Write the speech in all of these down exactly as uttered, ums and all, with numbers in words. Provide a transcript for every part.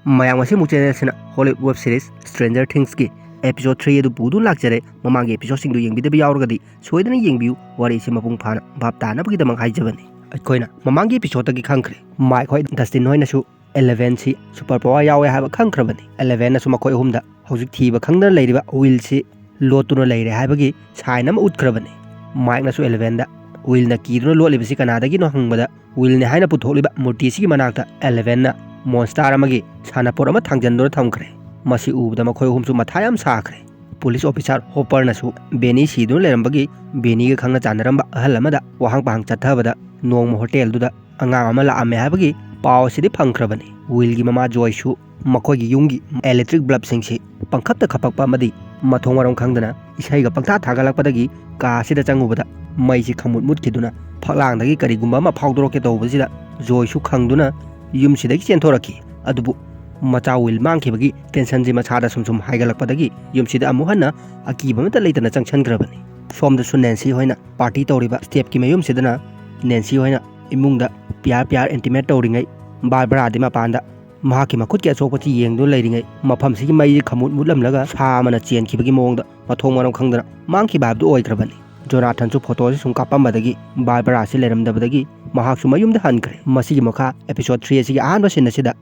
ꯃꯌꯥꯝ, ꯉꯁꯤꯃꯨꯛ ꯆꯦꯅꯦꯜꯁꯤꯅ ꯍꯣꯂꯤꯋꯨꯗ ꯋꯦꯕ ꯁꯤꯔꯤꯁ ꯁ꯭ꯇ꯭ꯔꯦꯟꯖꯔ ꯊꯤꯡꯁꯀꯤ ꯑꯦꯄꯤꯁꯣꯗ ꯊ꯭ꯔꯤ ꯑꯗꯨ ꯄꯨꯗꯨꯅ ꯂꯥꯛꯆꯔꯦ꯫ ꯃꯃꯥꯡꯒꯤ ꯑꯦꯄꯤꯁꯣꯗꯁꯤꯡꯗꯨ ꯌꯦꯡꯕꯤꯗꯕ ꯌꯥꯎꯔꯒꯗꯤ ꯁꯣꯏꯗꯅ ꯌꯦꯡꯕꯤꯌꯨ, ꯋꯥꯔꯤꯁꯤ ꯃꯄꯨꯡ ꯐꯥꯅ ꯚꯥꯞ ꯇꯥꯅꯕꯒꯤꯗꯃꯛ ꯍꯥꯏꯖꯕꯅꯤ꯫ ꯑꯩꯈꯣꯏꯅ ꯃꯃꯥꯡꯒꯤ ꯑꯦꯄꯤꯁꯣꯗꯇꯒꯤ ꯈꯪꯈ꯭ꯔꯦ, ꯃꯥꯏꯛ ꯍꯣꯏ ꯗꯁꯇꯤꯟ ꯍꯣꯏꯅꯁꯨ ꯑꯦꯂꯦꯚꯦꯟꯁꯤ ꯁꯨꯄꯔ ꯄꯋꯥꯔ ꯌꯥꯎꯋꯦ ꯍꯥꯏꯕ ꯈꯪꯈ꯭ꯔꯕꯅꯤ꯫ ꯑꯦꯂꯦꯚꯦꯟꯅꯁꯨ ꯃꯈꯣꯏ ꯑꯍꯨꯝꯗ ꯍꯧꯖꯤꯛ ꯊꯤꯕ ꯈꯪꯗꯅ ꯂꯩꯔꯤꯕ ꯋꯤꯜꯁꯤ ꯂꯣꯠꯇꯨꯅ ꯂꯩꯔꯦ ꯍꯥꯏꯕꯒꯤ ꯁꯥꯏꯟ ꯑꯃ ꯎꯠꯈ꯭ꯔꯕꯅꯤ꯫ ꯃꯥꯏꯛꯅꯁꯨ ꯑꯦꯂꯦꯚꯦꯟꯗ ꯋꯤꯜꯅ ꯀꯤꯗꯨꯅ ꯂꯣꯠꯂꯤꯕꯁꯤ ꯀꯅꯥꯗꯒꯤꯅꯣ ꯍꯪꯕꯗ, ꯋꯤꯜꯅꯤ ꯍꯥꯏꯅ ꯄꯨꯊꯣꯛꯂꯤꯕ ꯃꯨꯔꯇꯤꯁꯤꯒꯤ ꯃꯅꯥꯛꯇ ꯑꯦꯂꯦꯚꯦꯟꯅ ꯃꯣꯟꯁꯇꯥꯔ ꯑꯃꯒꯤ ꯁꯥꯟꯅꯄꯣꯠ ꯑꯃ ꯊꯥꯡꯖꯟꯗꯨꯅ ꯊꯝꯈ꯭ꯔꯦ꯫ ꯃꯁꯤ ꯎꯕꯗ ꯃꯈꯣꯏ ꯑꯍꯨꯝꯁꯨ ꯃꯊꯥ ꯌꯥꯝ ꯁꯥꯈ꯭ꯔꯦ꯫ ꯄꯨꯂꯤꯁ ꯑꯣꯐꯤꯁꯥꯔ ꯍꯣꯄꯔꯅꯁꯨ ꯕꯦꯅꯤ ꯁꯤꯗꯨꯅ ꯂꯩꯔꯝꯕꯒꯤ ꯕꯦꯅꯤꯒ ꯈꯪꯅ ꯆꯥꯟꯅꯔꯝꯕ ꯑꯍꯜ ꯑꯃꯗ ꯋꯥꯍꯪ ꯄꯥꯍꯪ ꯆꯠꯊꯕꯗ ꯅꯣꯡꯃ ꯍꯣꯇꯦꯜꯗꯨꯗ ꯑꯉꯥꯡ ꯑꯃ ꯂꯥꯛꯑꯝꯃꯦ ꯍꯥꯏꯕꯒꯤ ꯄꯥꯎ ꯑꯁꯤꯗꯤ ꯐꯪꯈ꯭ꯔꯕꯅꯤ꯫ ꯋꯤꯜꯒꯤ ꯃꯃꯥ ꯖꯣꯏꯁꯨ ꯃꯈꯣꯏꯒꯤ ꯌꯨꯝꯒꯤ ꯏꯂꯦꯛꯇ꯭ꯔꯤꯛ ꯕꯜꯕꯁꯤꯡꯁꯤ ꯄꯪꯈꯞꯇ ꯈꯞꯄꯛꯄ ꯑꯃꯗꯤ ꯃꯊꯣꯡ ꯃꯔꯝ ꯈꯪꯗꯅ ꯏꯁꯩꯒ ꯄꯪꯊꯥ ꯊꯥꯒꯠꯂꯛꯄꯗꯒꯤ ꯀꯥ ꯑꯁꯤꯗ ꯆꯪꯉꯨꯕꯗ ꯃꯩꯁꯤ ꯈꯪꯃꯨꯠ ꯃꯨꯠꯈꯤꯗꯨꯅ ꯐꯛꯂꯥꯡꯗꯒꯤ ꯀꯔꯤꯒꯨꯝꯕ ꯑꯃ ꯐꯥꯎꯗꯣꯔꯛꯀꯦ ꯇꯧꯕꯁꯤꯗ ꯖꯣꯏꯁꯨ ꯈꯪꯗꯨꯅ ꯌꯨꯝꯁꯤꯗꯒꯤ ꯆꯦꯟꯊꯣꯔꯛꯈꯤ꯫ ꯑꯗꯨꯕꯨ ꯃꯆꯥ ꯋꯤꯜ ꯃꯥꯡꯈꯤꯕꯒꯤ ꯇꯦꯟꯁꯟꯁꯤ ꯃꯁꯥꯗ ꯁꯨꯝ ꯁꯨꯝ ꯍꯥꯏꯒꯠꯂꯛꯄꯗꯒꯤ ꯌꯨꯝꯁꯤꯗ ꯑꯃꯨꯛ ꯍꯟꯅ ꯑꯀꯤꯕ ꯑꯃꯠꯇ ꯂꯩꯇꯅ ꯆꯪꯁꯤꯟꯈ꯭ꯔꯕꯅꯤ꯫ ꯁꯣꯝꯗꯁꯨ ꯅꯦꯟꯁꯤ ꯍꯣꯏꯅ ꯄꯥꯔꯇꯤ ꯇꯧꯔꯤꯕ ꯁ꯭ꯇꯦꯞꯀꯤ ꯃꯌꯨꯝꯁꯤꯗꯅ ꯅꯦꯟꯁꯤ ꯍꯣꯏꯅ ꯏꯃꯨꯡꯗ ꯄꯤꯌꯥꯔ ꯄꯤꯌꯥꯔ ꯏꯟꯇꯤꯃꯦꯠ ꯇꯧꯔꯤꯉꯩ, ꯕꯥꯔꯕꯔꯥꯗꯤ ꯃꯄꯥꯟꯗ ꯃꯍꯥꯛꯀꯤ ꯃꯈꯨꯠꯀꯤ ꯑꯁꯣꯛꯄꯁꯤ ꯌꯦꯡꯗꯨꯅ ꯂꯩꯔꯤꯉꯩ, ꯃꯐꯝꯁꯤꯒꯤ ꯃꯩꯁꯤ ꯈꯃꯨꯠ ꯃꯨꯠꯂꯝꯂꯒ ꯁꯥ ꯑꯃꯅ ꯆꯦꯟꯈꯤꯕꯒꯤ ꯃꯑꯣꯡꯗ ꯃꯊꯣꯡ ꯃꯔꯝ ꯈꯪꯗꯅ ꯃꯥꯡꯈꯤꯕ ꯍꯥꯏꯕꯗꯨ ꯑꯣꯏꯈ꯭ꯔꯕꯅꯤ꯫ ꯖꯣꯅꯥꯊꯟꯁꯨ ꯐꯣꯇꯣꯁꯤ ꯁꯨꯝ ꯀꯥꯞꯄꯝꯕꯗꯒꯤ ꯕꯥꯔꯕꯔꯥꯁꯤ ꯂꯩꯔꯝꯗꯕꯗꯒꯤ ꯃꯍꯥꯛꯁꯨ ꯃꯌꯨꯝꯗ ꯍꯟꯈ꯭ꯔꯦ꯫ ꯃꯁꯤꯒꯤ ꯃꯈꯥ ꯑꯦꯄꯤꯁꯣꯗ ꯊ꯭ꯔꯤ ꯑꯁꯤꯒꯤ ꯑꯍꯥꯟꯕ ꯁꯤꯟ ꯑꯁꯤꯗ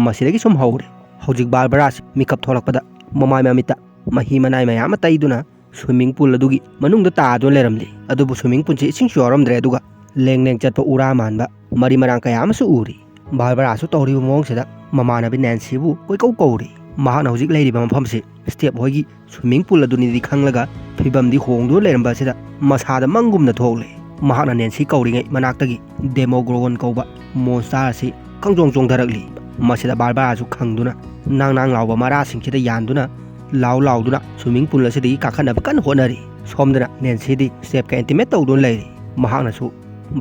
ꯃꯁꯤꯗꯒꯤ ꯁꯨꯝ ꯍꯧꯔꯦ꯫ ꯍꯧꯖꯤꯛ ꯕꯥꯔꯕꯔꯥꯁꯤ ꯃꯤꯀꯞ ꯊꯣꯛꯂꯛꯄꯗ ꯃꯃꯥꯏ ꯃꯃꯤꯠꯇ ꯃꯍꯤ ꯃꯅꯥꯏ ꯃꯌꯥꯝ ꯑꯃ ꯇꯩꯗꯨꯅ ꯁ꯭ꯋꯤꯃꯤꯡ ꯄꯨꯜ ꯑꯗꯨꯒꯤ ꯃꯅꯨꯡꯗ ꯇꯥꯗꯨꯅ ꯂꯩꯔꯝꯂꯤ꯫ ꯑꯗꯨꯕꯨ ꯁ꯭ꯋꯤꯃꯤꯡ ꯄꯨꯜꯁꯤ ꯏꯁꯤꯡꯁꯨ ꯌꯥꯎꯔꯝꯗ꯭ꯔꯦ, ꯑꯗꯨꯒ ꯂꯦꯡ ꯂꯦꯡ ꯆꯠꯄ ꯎꯔꯥ ꯃꯥꯟꯕ ꯃꯔꯤ ꯃꯔꯥꯡ ꯀꯌꯥ ꯑꯃꯁꯨ ꯎꯔꯤ꯫ ꯕꯥꯔꯕꯔꯥꯁꯨ ꯇꯧꯔꯤꯕ ꯃꯑꯣꯡꯁꯤꯗ ꯃꯃꯥꯟꯅꯕꯤ ꯅꯦꯟꯁꯤꯕꯨ ꯀꯣꯏꯀꯧ ꯀꯧꯔꯤ꯫ ꯃꯍꯥꯛꯅ ꯍꯧꯖꯤꯛ ꯂꯩꯔꯤꯕ ꯃꯐꯝꯁꯤ ꯁ꯭ꯇꯦꯞ ꯍꯣꯏꯒꯤ ꯁ꯭ꯋꯤꯃꯤꯡ ꯄꯨꯜ ꯑꯗꯨꯅꯤꯗꯤ ꯈꯪꯂꯒ ꯐꯤꯕꯝꯗꯤ ꯍꯣꯡꯗꯨꯅ ꯂꯩꯔꯝꯕ ꯑꯁꯤꯗ ꯃꯁꯥꯗ ꯃꯪꯒꯨꯝꯅ ꯊꯣꯛꯂꯦ꯫ ꯃꯍꯥꯛꯅ ꯅꯦꯟꯁꯤ ꯀꯧꯔꯤꯉꯩ ꯃꯅꯥꯛꯇꯒꯤ ꯗꯦꯃꯣꯒ꯭ꯔꯣꯒꯣꯟ ꯀꯧꯕ ꯃꯣꯟꯁꯇꯥꯔ ꯑꯁꯤ ꯈꯪꯖꯣꯡ ꯆꯣꯡꯊꯔꯛꯂꯤ꯫ ꯃꯁꯤꯗ ꯕꯥꯔꯕꯔꯥꯁꯨ ꯈꯪꯗꯨꯅ ꯅꯥꯡ ꯅꯥꯡ ꯂꯥꯎꯕ ꯃꯔꯥꯁꯤꯡꯁꯤꯗ ꯌꯥꯟꯗꯨꯅ ꯂꯥꯎ ꯂꯥꯎꯗꯨꯅ ꯁ꯭ꯋꯤꯃꯤꯡ ꯄꯨꯜ ꯑꯁꯤꯗꯒꯤ ꯀꯥꯈꯠꯅꯕ ꯀꯟꯅ ꯍꯣꯠꯅꯔꯤ꯫ ꯁꯣꯝꯗꯅ ꯅꯦꯟꯁꯤꯗꯤ ꯁ꯭ꯇꯦꯞꯀ ꯏꯟꯇꯤꯃꯦꯠ ꯇꯧꯗꯨꯅ ꯂꯩꯔꯤ꯫ ꯃꯍꯥꯛꯅꯁꯨ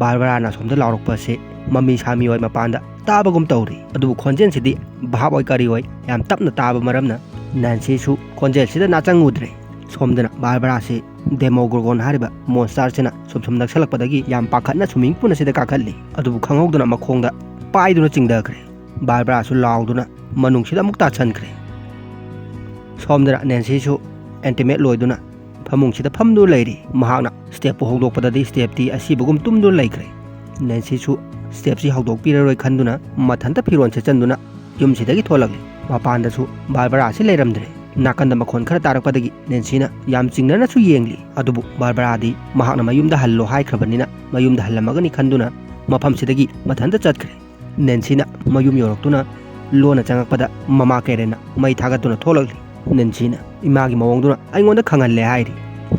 ꯕꯥꯔꯕꯔꯥꯅ ꯑꯁꯣꯝꯗ ꯂꯥꯎꯔꯛꯄ ꯑꯁꯤ ꯃꯃꯤ ꯁꯥꯃꯤ ꯑꯣꯏ ꯃꯄꯥꯟꯗ ꯇꯥꯕꯒꯨꯝ ꯇꯧꯔꯤ꯫ ꯑꯗꯨꯕꯨ ꯈꯣꯟꯖꯦꯜꯁꯤꯗꯤ ꯚꯥꯞ ꯑꯣꯏ ꯀꯔꯤ ꯑꯣꯏ ꯌꯥꯝ ꯇꯞꯅ ꯇꯥꯕ ꯃꯔꯝꯅ ꯅꯦꯟꯁꯤꯁꯨ ꯈꯣꯟꯖꯦꯜꯁꯤꯗ ꯅꯥꯆꯪꯉꯨꯗ꯭ꯔꯦ꯫ ꯁꯣꯝꯗꯅ ꯕꯥꯔꯕꯔꯥꯁꯤ ꯗꯦꯃꯣꯒ꯭ꯔꯣꯒꯣꯟ ꯍꯥꯏꯔꯤꯕ ꯃꯣꯟꯁꯇꯥꯔꯁꯤꯅ ꯁꯨꯝ ꯁꯨꯝ ꯅꯛꯁꯜꯂꯛꯄꯗꯒꯤ ꯌꯥꯝ ꯄꯥꯈꯠꯅ ꯁ꯭ꯋꯤꯃꯤꯡ ꯄꯨꯜ ꯑꯁꯤꯗ ꯀꯥꯈꯠꯂꯤ꯫ ꯑꯗꯨꯕꯨ ꯈꯪꯍꯧꯗꯅ ꯃꯈꯣꯡꯗ ꯄꯥꯏꯗꯨꯅ ꯆꯤꯡꯊꯈ꯭ꯔꯦ꯫ ꯕꯥꯔꯕꯔꯥꯁꯨ ꯂꯥꯎꯗꯨꯅ ꯃꯅꯨꯡꯁꯤꯗ ꯑꯃꯨꯛ ꯇꯥꯁꯟꯈ꯭ꯔꯦ꯫ ꯁꯣꯝꯗꯅ ꯅꯦꯟꯁꯤꯁꯨ ꯑꯦꯟꯇꯤꯃꯦꯠ ꯂꯣꯏꯗꯨꯅ ꯐꯃꯨꯡꯁꯤꯗ ꯐꯝꯗꯨꯅ ꯂꯩꯔꯤ꯫ ꯃꯍꯥꯛꯅ ꯁ꯭ꯇꯦꯞꯄꯨ ꯍꯧꯗꯣꯛꯄꯗꯗꯤ ꯁ꯭ꯇꯦꯞꯇꯤ ꯑꯁꯤꯕꯒꯨꯝ ꯇꯨꯝꯗꯨꯅ ꯂꯩꯈ꯭ꯔꯦ꯫ ꯅꯦꯟꯁꯤꯁꯨ ꯁ꯭ꯇꯦꯞꯁꯤ ꯍꯧꯗꯣꯛꯄꯤꯔꯔꯣꯏ ꯈꯟꯗꯨꯅ ꯃꯊꯟꯇ ꯐꯤꯔꯣꯜ ꯁꯦꯠꯆꯟꯗꯨꯅ ꯌꯨꯝꯁꯤꯗꯒꯤ ꯊꯣꯛꯂꯛꯂꯤ꯫ ꯃꯄꯥꯟꯗꯁꯨ ꯕꯥꯔꯕꯔꯥꯁꯤ ꯂꯩꯔꯝꯗ꯭ꯔꯦ꯫ ꯅꯥꯀꯟꯗ ꯃꯈꯣꯟ ꯈꯔ ꯇꯥꯔꯛꯄꯗꯒꯤ ꯅꯦꯟꯁꯤꯅ ꯌꯥꯝ ꯆꯤꯡꯅꯅꯁꯨ ꯌꯦꯡꯂꯤ꯫ ꯑꯗꯨꯕꯨ ꯕꯥꯔꯕꯔꯥꯗꯤ ꯃꯍꯥꯛꯅ ꯃꯌꯨꯝꯗ ꯍꯜꯂꯣ ꯍꯥꯏꯈ꯭ꯔꯕꯅꯤꯅ ꯃꯌꯨꯝꯗ ꯍꯜꯂꯝꯃꯒꯅꯤ ꯈꯟꯗꯨꯅ ꯃꯐꯝꯁꯤꯗꯒꯤ ꯃꯊꯟꯇ ꯆꯠꯈ꯭ꯔꯦ꯫ ꯅꯦꯟꯁꯤꯅ ꯃꯌꯨꯝ ꯌꯧꯔꯛꯇꯨꯅ ꯂꯣꯟꯅ ꯆꯪꯉꯛꯄꯗ ꯃꯃꯥ ꯀꯦꯔꯦꯟꯅ ꯃꯩ ꯊꯥꯒꯠꯇꯨꯅ ꯊꯣꯛꯂꯛꯂꯤ꯫ ꯅꯦꯟꯁꯤꯅ ꯏꯃꯥꯒꯤ ꯃꯑꯣꯡꯗꯨꯅ ꯑꯩꯉꯣꯟꯗ ꯈꯪꯍꯜꯂꯦ ꯍꯥꯏꯔꯤ꯫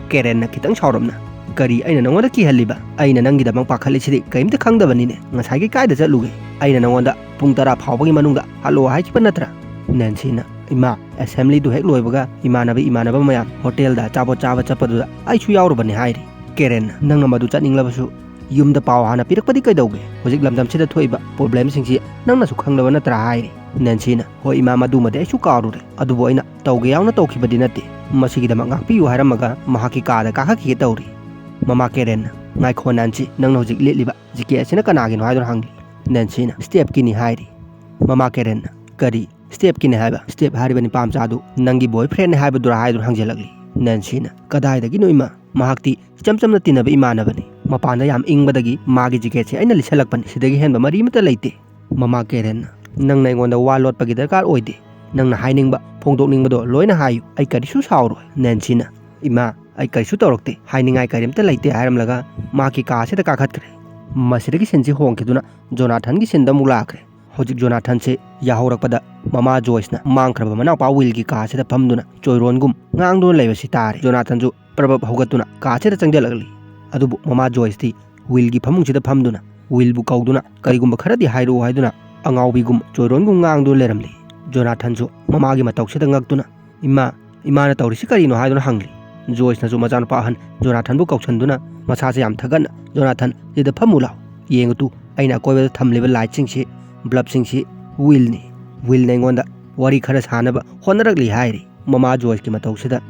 ꯀꯦꯔꯦꯟꯅ ꯈꯤꯇꯪ ꯁꯥꯎꯔꯞꯅ, "ꯀꯔꯤ ꯑꯩꯅ ꯅꯪꯉꯣꯟꯗ ꯀꯤꯍꯜꯂꯤꯕ? ꯑꯩꯅ ꯅꯪꯒꯤꯗꯃꯛ ꯄꯥꯈꯠꯂꯤꯁꯤꯗꯤ ꯀꯔꯤꯝꯇ ꯈꯪꯗꯕꯅꯤꯅꯦ꯫ ꯉꯁꯥꯏꯒꯤ ꯀꯥꯏꯗ ꯆꯠꯂꯨꯒꯦ? ꯑꯩꯅ ꯅꯪꯉꯣꯟꯗ ꯄꯨꯡ ꯇꯔꯥ ꯐꯥꯎꯕꯒꯤ ꯃꯅꯨꯡꯗ ꯍꯜꯂꯛꯑꯣ ꯍꯥꯏꯈꯤꯕ ꯅꯠꯇ꯭ꯔꯥ?" ꯅꯦꯟꯁꯤꯅ, "ꯏꯃꯥ, ꯑꯦꯁꯦꯝꯕ꯭ꯂꯤꯗꯨ ꯍꯦꯛ ꯂꯣꯏꯕꯒ ꯏꯃꯥꯟꯅꯕ ꯏꯃꯥꯟꯅꯕ ꯃꯌꯥꯝ ꯍꯣꯇꯦꯜꯗ ꯑꯆꯥꯄꯣꯠ ꯆꯥꯕ ꯆꯠꯄꯗꯨꯗ ꯑꯩꯁꯨ ꯌꯥꯎꯔꯨꯕꯅꯤ" ꯍꯥꯏꯔꯤ꯫ ꯀꯦꯔꯦꯟꯅ, "ꯅꯪꯅ ꯃꯗꯨ ꯆꯠꯅꯤꯡꯂꯕꯁꯨ ꯌꯨꯝꯗ ꯄꯥꯎ ꯍꯥꯟꯅ ꯄꯤꯔꯛꯄꯗꯤ ꯀꯩꯗꯧꯒꯦ? ꯍꯧꯖꯤꯛ ꯂꯝꯗꯝꯁꯤꯗ ꯊꯣꯛꯏꯕ ꯄ꯭ꯔꯣꯕ꯭ꯂꯦꯝꯁꯤꯡꯁꯤ ꯅꯪꯅꯁꯨ ꯈꯪꯂꯕ ꯅꯠꯇ꯭ꯔꯥ?" ꯍꯥꯏꯔꯤ꯫ ꯅꯦꯟꯁꯤꯅ, "ꯍꯣꯏ ꯏꯃꯥ, ꯃꯗꯨꯃꯗꯤ ꯑꯩꯁꯨ ꯀꯥꯎꯔꯨꯔꯦ, ꯑꯗꯨꯕꯨ ꯑꯩꯅ ꯇꯧꯒꯦ ꯌꯥꯎꯅ ꯇꯧꯈꯤꯕꯗꯤ ꯅꯠꯇꯦ꯫ ꯃꯁꯤꯒꯤꯗꯃꯛ ꯉꯥꯛꯄꯤꯌꯨ" ꯍꯥꯏꯔꯝꯃꯒ ꯃꯍꯥꯛꯀꯤ ꯀꯥꯗ ꯀꯥꯈꯠꯈꯤꯒꯦ ꯇꯧꯔꯤ꯫ ꯃꯃꯥ ꯀꯦꯔꯦꯟꯅ, "ꯉꯥꯏꯈꯣ ꯅꯦꯟꯁꯤ, ꯅꯪꯅ ꯍꯧꯖꯤꯛ ꯂꯤꯠꯂꯤꯕ ꯖꯤꯀꯦꯠ ꯑꯁꯤꯅ ꯀꯅꯥꯒꯤꯅꯣ ꯍꯥꯏꯗꯨꯅ?" ꯍꯪꯂꯤ꯫ ꯅꯦꯟꯁꯤꯅ, "ꯁ꯭ꯇꯦꯞꯀꯤꯅꯤ" ꯍꯥꯏꯔꯤ꯫ ꯃꯃꯥ ꯀꯦꯔꯦꯟꯅ, "ꯀꯔꯤ? ꯁ꯭ꯇꯦꯞꯀꯤꯅꯤ ꯍꯥꯏꯕ? ꯁ꯭ꯇꯦꯞ ꯍꯥꯏꯔꯤꯕ ꯅꯤꯄꯥ ꯃꯆꯥꯗꯨ ꯅꯪꯒꯤ ꯕꯣꯏ ꯐ꯭ꯔꯦꯟꯅꯤ ꯍꯥꯏꯕꯗꯨꯔꯥ?" ꯍꯥꯏꯗꯨꯅ ꯍꯪꯖꯤꯜꯂꯛꯂꯤ꯫ ꯅꯦꯟꯁꯤꯅ, "ꯀꯗꯥꯏꯗꯒꯤꯅꯣ ꯏꯃꯥ? ꯃꯍꯥꯛꯇꯤ ꯏꯆꯝ ꯆꯝꯅ ꯇꯤꯟꯅꯕ ꯏꯃꯥꯟꯅꯕꯅꯤ꯫ ꯃꯄꯥꯟꯗ ꯌꯥꯝ ꯏꯪꯕꯗꯒꯤ ꯃꯥꯒꯤ ꯖꯤꯀꯦꯠꯁꯦ ꯑꯩꯅ ꯂꯤꯠꯁꯜꯂꯛꯄꯅꯤ꯫ ꯁꯤꯗꯒꯤ ꯍꯦꯟꯕ ꯃꯔꯤ ꯑꯃꯠꯇ ꯂꯩꯇꯦ꯫" ꯃꯃꯥ ꯀꯦꯔꯦꯟꯅ, "ꯅꯪꯅ ꯑꯩꯉꯣꯟꯗ ꯋꯥ ꯂꯣꯠꯄꯒꯤ ꯗꯔꯀꯥꯔ ꯑꯣꯏꯗꯦ꯫ ꯅꯪꯅ ꯍꯥꯏꯅꯤꯡꯕ, ꯐꯣꯡꯗꯣꯛꯅꯤꯡꯕꯗꯣ ꯂꯣꯏꯅ ꯍꯥꯏꯌꯨ꯫ ꯑꯩ ꯀꯔꯤꯁꯨ ꯁꯥꯎꯔꯣꯏ꯫" ꯅꯦꯟꯁꯤꯅ, "ꯏꯃꯥ, ꯑꯩ ꯀꯔꯤꯁꯨ ꯇꯧꯔꯛꯇꯦ꯫ ꯍꯥꯏꯅꯤꯡꯉꯥꯏ ꯀꯔꯤꯝꯇ ꯂꯩꯇꯦ" ꯍꯥꯏꯔꯝꯂꯒ ꯃꯍꯥꯛꯀꯤ ꯀꯥ ꯑꯁꯤꯗ ꯀꯥꯈꯠꯈ꯭ꯔꯦ꯫ ꯃꯁꯤꯗꯒꯤ ꯁꯤꯟꯁꯤ ꯍꯣꯡꯈꯤꯗꯨꯅ ꯖꯣꯅꯥꯊꯟꯒꯤ ꯁꯤꯟꯗ ꯑꯃꯨꯛ ꯂꯥꯛꯈ꯭ꯔꯦ꯫ ꯍꯧꯖꯤꯛ ꯖꯣꯅꯥꯊꯟꯁꯦ ꯌꯥꯍꯧꯔꯛꯄꯗ ꯃꯃꯥ ꯖꯣꯏꯁꯅ ꯃꯥꯡꯈ꯭ꯔꯕ ꯃꯅꯥꯎꯄꯥ ꯋꯤꯜꯒꯤ ꯀꯥ ꯑꯁꯤꯗ ꯐꯝꯗꯨꯅ ꯆꯣꯏꯔꯣꯟꯒꯨꯝ ꯉꯥꯡꯗꯨꯅ ꯂꯩꯕꯁꯤ ꯇꯥꯔꯦ꯫ ꯖꯣꯅꯥꯊꯟꯁꯨ ꯄ꯭ꯔꯕꯞ ꯍꯧꯒꯠꯇꯨꯅ ꯀꯥ ꯑꯁꯤꯗ ꯆꯪꯁꯤꯜꯂꯛꯂꯤ꯫ ꯑꯗꯨꯕꯨ ꯃꯃꯥ ꯖꯣꯏꯁꯇꯤ ꯋꯤꯜꯒꯤ ꯐꯃꯨꯡꯁꯤꯗ ꯐꯝꯗꯨꯅ ꯋꯤꯜꯕꯨ ꯀꯧꯗꯨꯅ "ꯀꯔꯤꯒꯨꯝꯕ ꯈꯔꯗꯤ ꯍꯥꯏꯔꯛꯎ" ꯍꯥꯏꯗꯨꯅ ꯑꯉꯥꯎꯕꯤꯒꯨꯝ ꯆꯣꯏꯔꯣꯟꯒꯨꯝ ꯉꯥꯡꯗꯨꯅ ꯂꯩꯔꯝꯂꯤ꯫ ꯖꯣꯅꯥꯊꯟꯁꯨ ꯃꯃꯥꯒꯤ ꯃꯇꯧꯁꯤꯗ ꯉꯛꯇꯨꯅ, "ꯏꯃꯥ, ꯏꯃꯥꯅ ꯇꯧꯔꯤꯁꯤ ꯀꯔꯤꯅꯣ?" ꯍꯥꯏꯗꯨꯅ ꯍꯪꯂꯤ꯫ ꯖꯣꯏꯁꯅꯁꯨ ꯃꯆꯥꯅꯨꯄꯥ ꯑꯍꯟ ꯖꯣꯅꯥꯊꯟꯕꯨ ꯀꯧꯁꯟꯗꯨꯅ ꯃꯁꯥꯁꯦ ꯌꯥꯝ ꯊꯥꯒꯠꯅ, "ꯖꯣꯅꯥꯊꯟ, ꯁꯤꯗ ꯐꯝꯃꯨ ꯂꯥꯎ꯫ ꯌꯦꯡꯉꯨ ꯇꯨ, ꯑꯩꯅ ꯑꯀꯣꯏꯕꯗ ꯊꯝꯂꯤꯕ ꯂꯥꯏꯠꯁꯤꯡꯁꯤ, ꯕ꯭ꯂꯕꯁꯤꯡꯁꯤ ꯋꯤꯜꯅꯤ꯫ ꯋꯤꯜꯅ ꯑꯩꯉꯣꯟꯗ ꯋꯥꯔꯤ ꯈꯔ ꯁꯥꯅꯕ ꯍꯣꯠꯅꯔꯛꯂꯤ" ꯍꯥꯏꯔꯤ꯫ ꯃꯃꯥ ꯖꯣꯏꯁꯀꯤ ꯃꯇꯧꯁꯤꯗ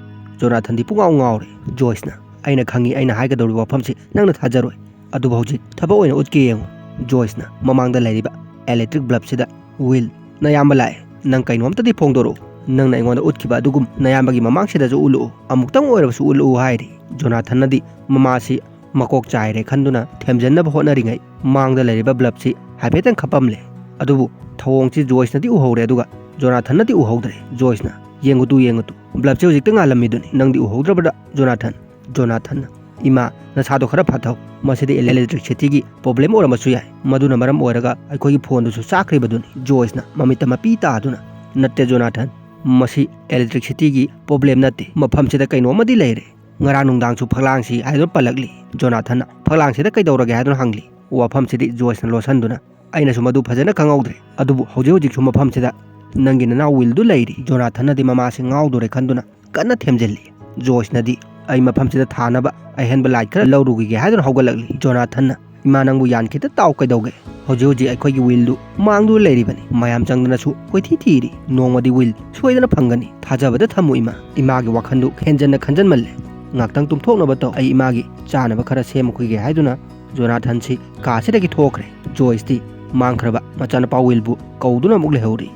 ꯖꯣꯅꯥꯊꯟꯗꯤ ꯄꯨꯡꯉꯥꯎ ꯉꯥꯎꯔꯦ꯫ ꯖꯣꯏꯁꯅ, "ꯑꯩꯅ ꯈꯪꯉꯤ, ꯑꯩꯅ ꯍꯥꯏꯒꯗꯧꯔꯤꯕ ꯋꯥꯐꯝꯁꯤ ꯅꯪꯅ ꯊꯥꯖꯔꯣꯏ꯫ ꯑꯗꯨꯕꯨ ꯍꯧꯖꯤꯛ ꯊꯕꯛ ꯑꯣꯏꯅ ꯎꯠꯀꯦ ꯌꯦꯡꯉꯨ꯫" ꯖꯣꯏꯁꯅ ꯃꯃꯥꯡꯗ ꯂꯩꯔꯤꯕ ꯏꯂꯦꯛꯇ꯭ꯔꯤꯛ ꯕ꯭ꯂꯕꯁꯤꯗ "ꯋꯤꯜ, ꯅꯌꯥꯝꯕ ꯂꯥꯛꯑꯦ꯫ ꯅꯪ ꯀꯩꯅꯣꯝꯇꯗꯤ ꯐꯣꯡꯗꯣꯔꯛꯎ꯫ ꯅꯪꯅ ꯑꯩꯉꯣꯟꯗ ꯎꯠꯈꯤꯕ ꯑꯗꯨꯒꯨꯝ ꯅꯌꯥꯝꯕꯒꯤ ꯃꯃꯥꯡꯁꯤꯗꯁꯨ ꯎꯠꯂꯛꯎ꯫ ꯑꯃꯨꯛꯇꯪ ꯑꯣꯏꯔꯕꯁꯨ ꯎꯠꯂꯛꯎ" ꯍꯥꯏꯔꯤ꯫ ꯖꯣꯅꯥꯊꯟꯅꯗꯤ ꯃꯃꯥꯁꯤ ꯃꯀꯣꯛ ꯆꯥꯏꯔꯦ ꯈꯟꯗꯨꯅ ꯊꯦꯝꯖꯤꯟꯅꯕ ꯍꯣꯠꯅꯔꯤꯉꯩ ꯃꯥꯡꯗ ꯂꯩꯔꯤꯕ ꯕ꯭ꯂꯕꯁꯤ ꯍꯥꯏꯐꯦꯠꯇꯪ ꯈꯞꯄꯝꯂꯦ꯫ ꯑꯗꯨꯕꯨ ꯊꯧꯑꯣꯡꯁꯤ ꯖꯣꯏꯁꯅꯗꯤ ꯎꯍꯧꯔꯦ, ꯑꯗꯨꯒ ꯖꯣꯅꯥꯊꯟꯅꯗꯤ ꯎꯍꯧꯗ꯭ꯔꯦ꯫ ꯖꯣꯏꯁꯅ, "ꯌꯦꯡꯉꯨ ꯇꯨ, ꯌꯦꯡꯉꯨ ꯇꯨ, ꯕ꯭ꯂꯕꯁꯦ ꯍꯧꯖꯤꯛꯇ ꯉꯥꯜꯂꯝꯃꯤꯗꯨꯅꯤ, ꯅꯪꯗꯤ ꯎꯍꯧꯗ꯭ꯔꯕ꯭ꯔꯥ?" ꯖꯣꯅꯥꯊꯟ, ꯖꯣꯅꯥꯊꯟꯅ, "ꯏꯃꯥ, ꯅꯁꯥꯗꯣ ꯈꯔ ꯐꯊꯧ꯫ ꯃꯁꯤꯗꯤ ꯏꯂꯦꯛꯇ꯭ꯔꯤꯛꯁꯤꯇꯤꯒꯤ ꯄ꯭ꯔꯣꯕ꯭ꯂꯦꯝ ꯑꯣꯏꯔꯝꯕꯁꯨ ꯌꯥꯏ꯫ ꯃꯗꯨꯅ ꯃꯔꯝ ꯑꯣꯏꯔꯒ ꯑꯩꯈꯣꯏꯒꯤ ꯐꯣꯟꯗꯨꯁꯨ ꯆꯥꯛꯈ꯭ꯔꯤꯕꯗꯨꯅꯤ"꯫ ꯖꯣꯏꯁꯅ ꯃꯃꯤꯠꯇ ꯃꯄꯤ ꯇꯥꯗꯨꯅ, "ꯅꯠꯇꯦ ꯖꯣꯅꯥꯊꯟ, ꯃꯁꯤ ꯏꯂꯦꯛꯇ꯭ꯔꯤꯛꯁꯤꯇꯤꯒꯤ ꯄ꯭ꯔꯣꯕ꯭ꯂꯦꯝ ꯅꯠꯇꯦ꯫ ꯃꯐꯝꯁꯤꯗ ꯀꯩꯅꯣꯝꯃꯗꯤ ꯂꯩꯔꯦ꯫ ꯉꯔꯥꯡ ꯅꯨꯡꯗꯥꯡꯁꯨ ꯐꯛꯂꯥꯡꯁꯤ" ꯍꯥꯏꯗꯨꯅ ꯄꯜꯂꯛꯂꯤ꯫ ꯖꯣꯅꯥꯊꯟꯅ "ꯐꯛꯂꯥꯡꯁꯤꯗ ꯀꯩꯗꯧꯔꯒꯦ?" ꯍꯥꯏꯗꯨꯅ ꯍꯪꯂꯤ꯫ ꯋꯥꯐꯝꯁꯤꯗꯤ ꯖꯣꯏꯁꯅ ꯂꯣꯠꯁꯤꯟꯗꯨꯅ, "ꯑꯩꯅꯁꯨ ꯃꯗꯨ ꯐꯖꯅ ꯈꯪꯍꯧꯗ꯭ꯔꯦ, ꯑꯗꯨꯕꯨ ꯍꯧꯖꯤꯛ ꯍꯧꯖꯤꯛꯁꯨ ꯃꯐꯝꯁꯤꯗ ꯅꯪꯒꯤ ꯅꯅꯥꯎ ꯋꯤꯜꯗꯨ ꯂꯩꯔꯤ"꯫ ꯖꯣꯅꯥꯊꯟꯅꯗꯤ ꯃꯃꯥꯁꯤ ꯉꯥꯎꯗꯣꯔꯦ ꯈꯟꯗꯨꯅ ꯀꯟꯅ ꯊꯦꯝꯖꯤꯜꯂꯤ꯫ ꯖꯣꯏꯁꯅꯗꯤ, "ꯑꯩ ꯃꯐꯝꯁꯤꯗ ꯊꯥꯅꯕ ꯑꯍꯦꯟꯕ ꯂꯥꯏꯠ ꯈꯔ ꯂꯧꯔꯨꯈꯤꯒꯦ" ꯍꯥꯏꯗꯨꯅ ꯍꯧꯒꯠꯂꯛꯂꯤ꯫ ꯖꯣꯅꯥꯊꯟꯅ, "ꯏꯃꯥ, ꯅꯪꯕꯨ ꯌꯥꯟ ꯈꯤꯇ ꯇꯥꯎ, ꯀꯩꯗꯧꯒꯦ? ꯍꯧꯖꯤꯛ ꯍꯧꯖꯤꯛ ꯑꯩꯈꯣꯏꯒꯤ ꯋꯤꯜꯗꯨ ꯃꯥꯡꯗꯨꯅ ꯂꯩꯔꯤꯕꯅꯤ꯫ ꯃꯌꯥꯝ ꯆꯪꯗꯅꯁꯨ ꯀꯣꯏꯊꯤ ꯊꯤꯔꯤ꯫ ꯅꯣꯡꯃꯗꯤ ꯋꯤꯜ ꯁꯣꯏꯗꯅ ꯐꯪꯒꯅꯤ꯫ ꯊꯥꯖꯕꯗ ꯊꯝꯃꯨ ꯏꯃꯥ꯫ ꯏꯃꯥꯒꯤ ꯋꯥꯈꯜꯗꯨ ꯍꯦꯟꯖꯟꯅ ꯈꯟꯖꯟꯃꯜꯂꯦ꯫ ꯉꯥꯛꯇꯪ ꯇꯨꯝꯊꯣꯛꯅꯕ ꯇꯧ꯫ ꯑꯩ ꯏꯃꯥꯒꯤ ꯆꯥꯅꯕ ꯈꯔ ꯁꯦꯝꯃꯨꯈꯤꯒꯦ" ꯍꯥꯏꯗꯨꯅ ꯖꯣꯅꯥꯊꯟꯁꯤ ꯀꯥꯁꯤꯗꯒꯤ ꯊꯣꯛꯈ꯭ꯔꯦ꯫ ꯖꯣꯏꯁꯇꯤ ꯃꯥꯡꯈ꯭ꯔꯕ ꯃꯆꯥꯅꯨꯄꯥ ꯋꯤꯜꯕꯨ ꯀꯧꯗꯨꯅ ꯑꯃꯨꯛ ꯂꯩꯍꯧꯔꯤ꯫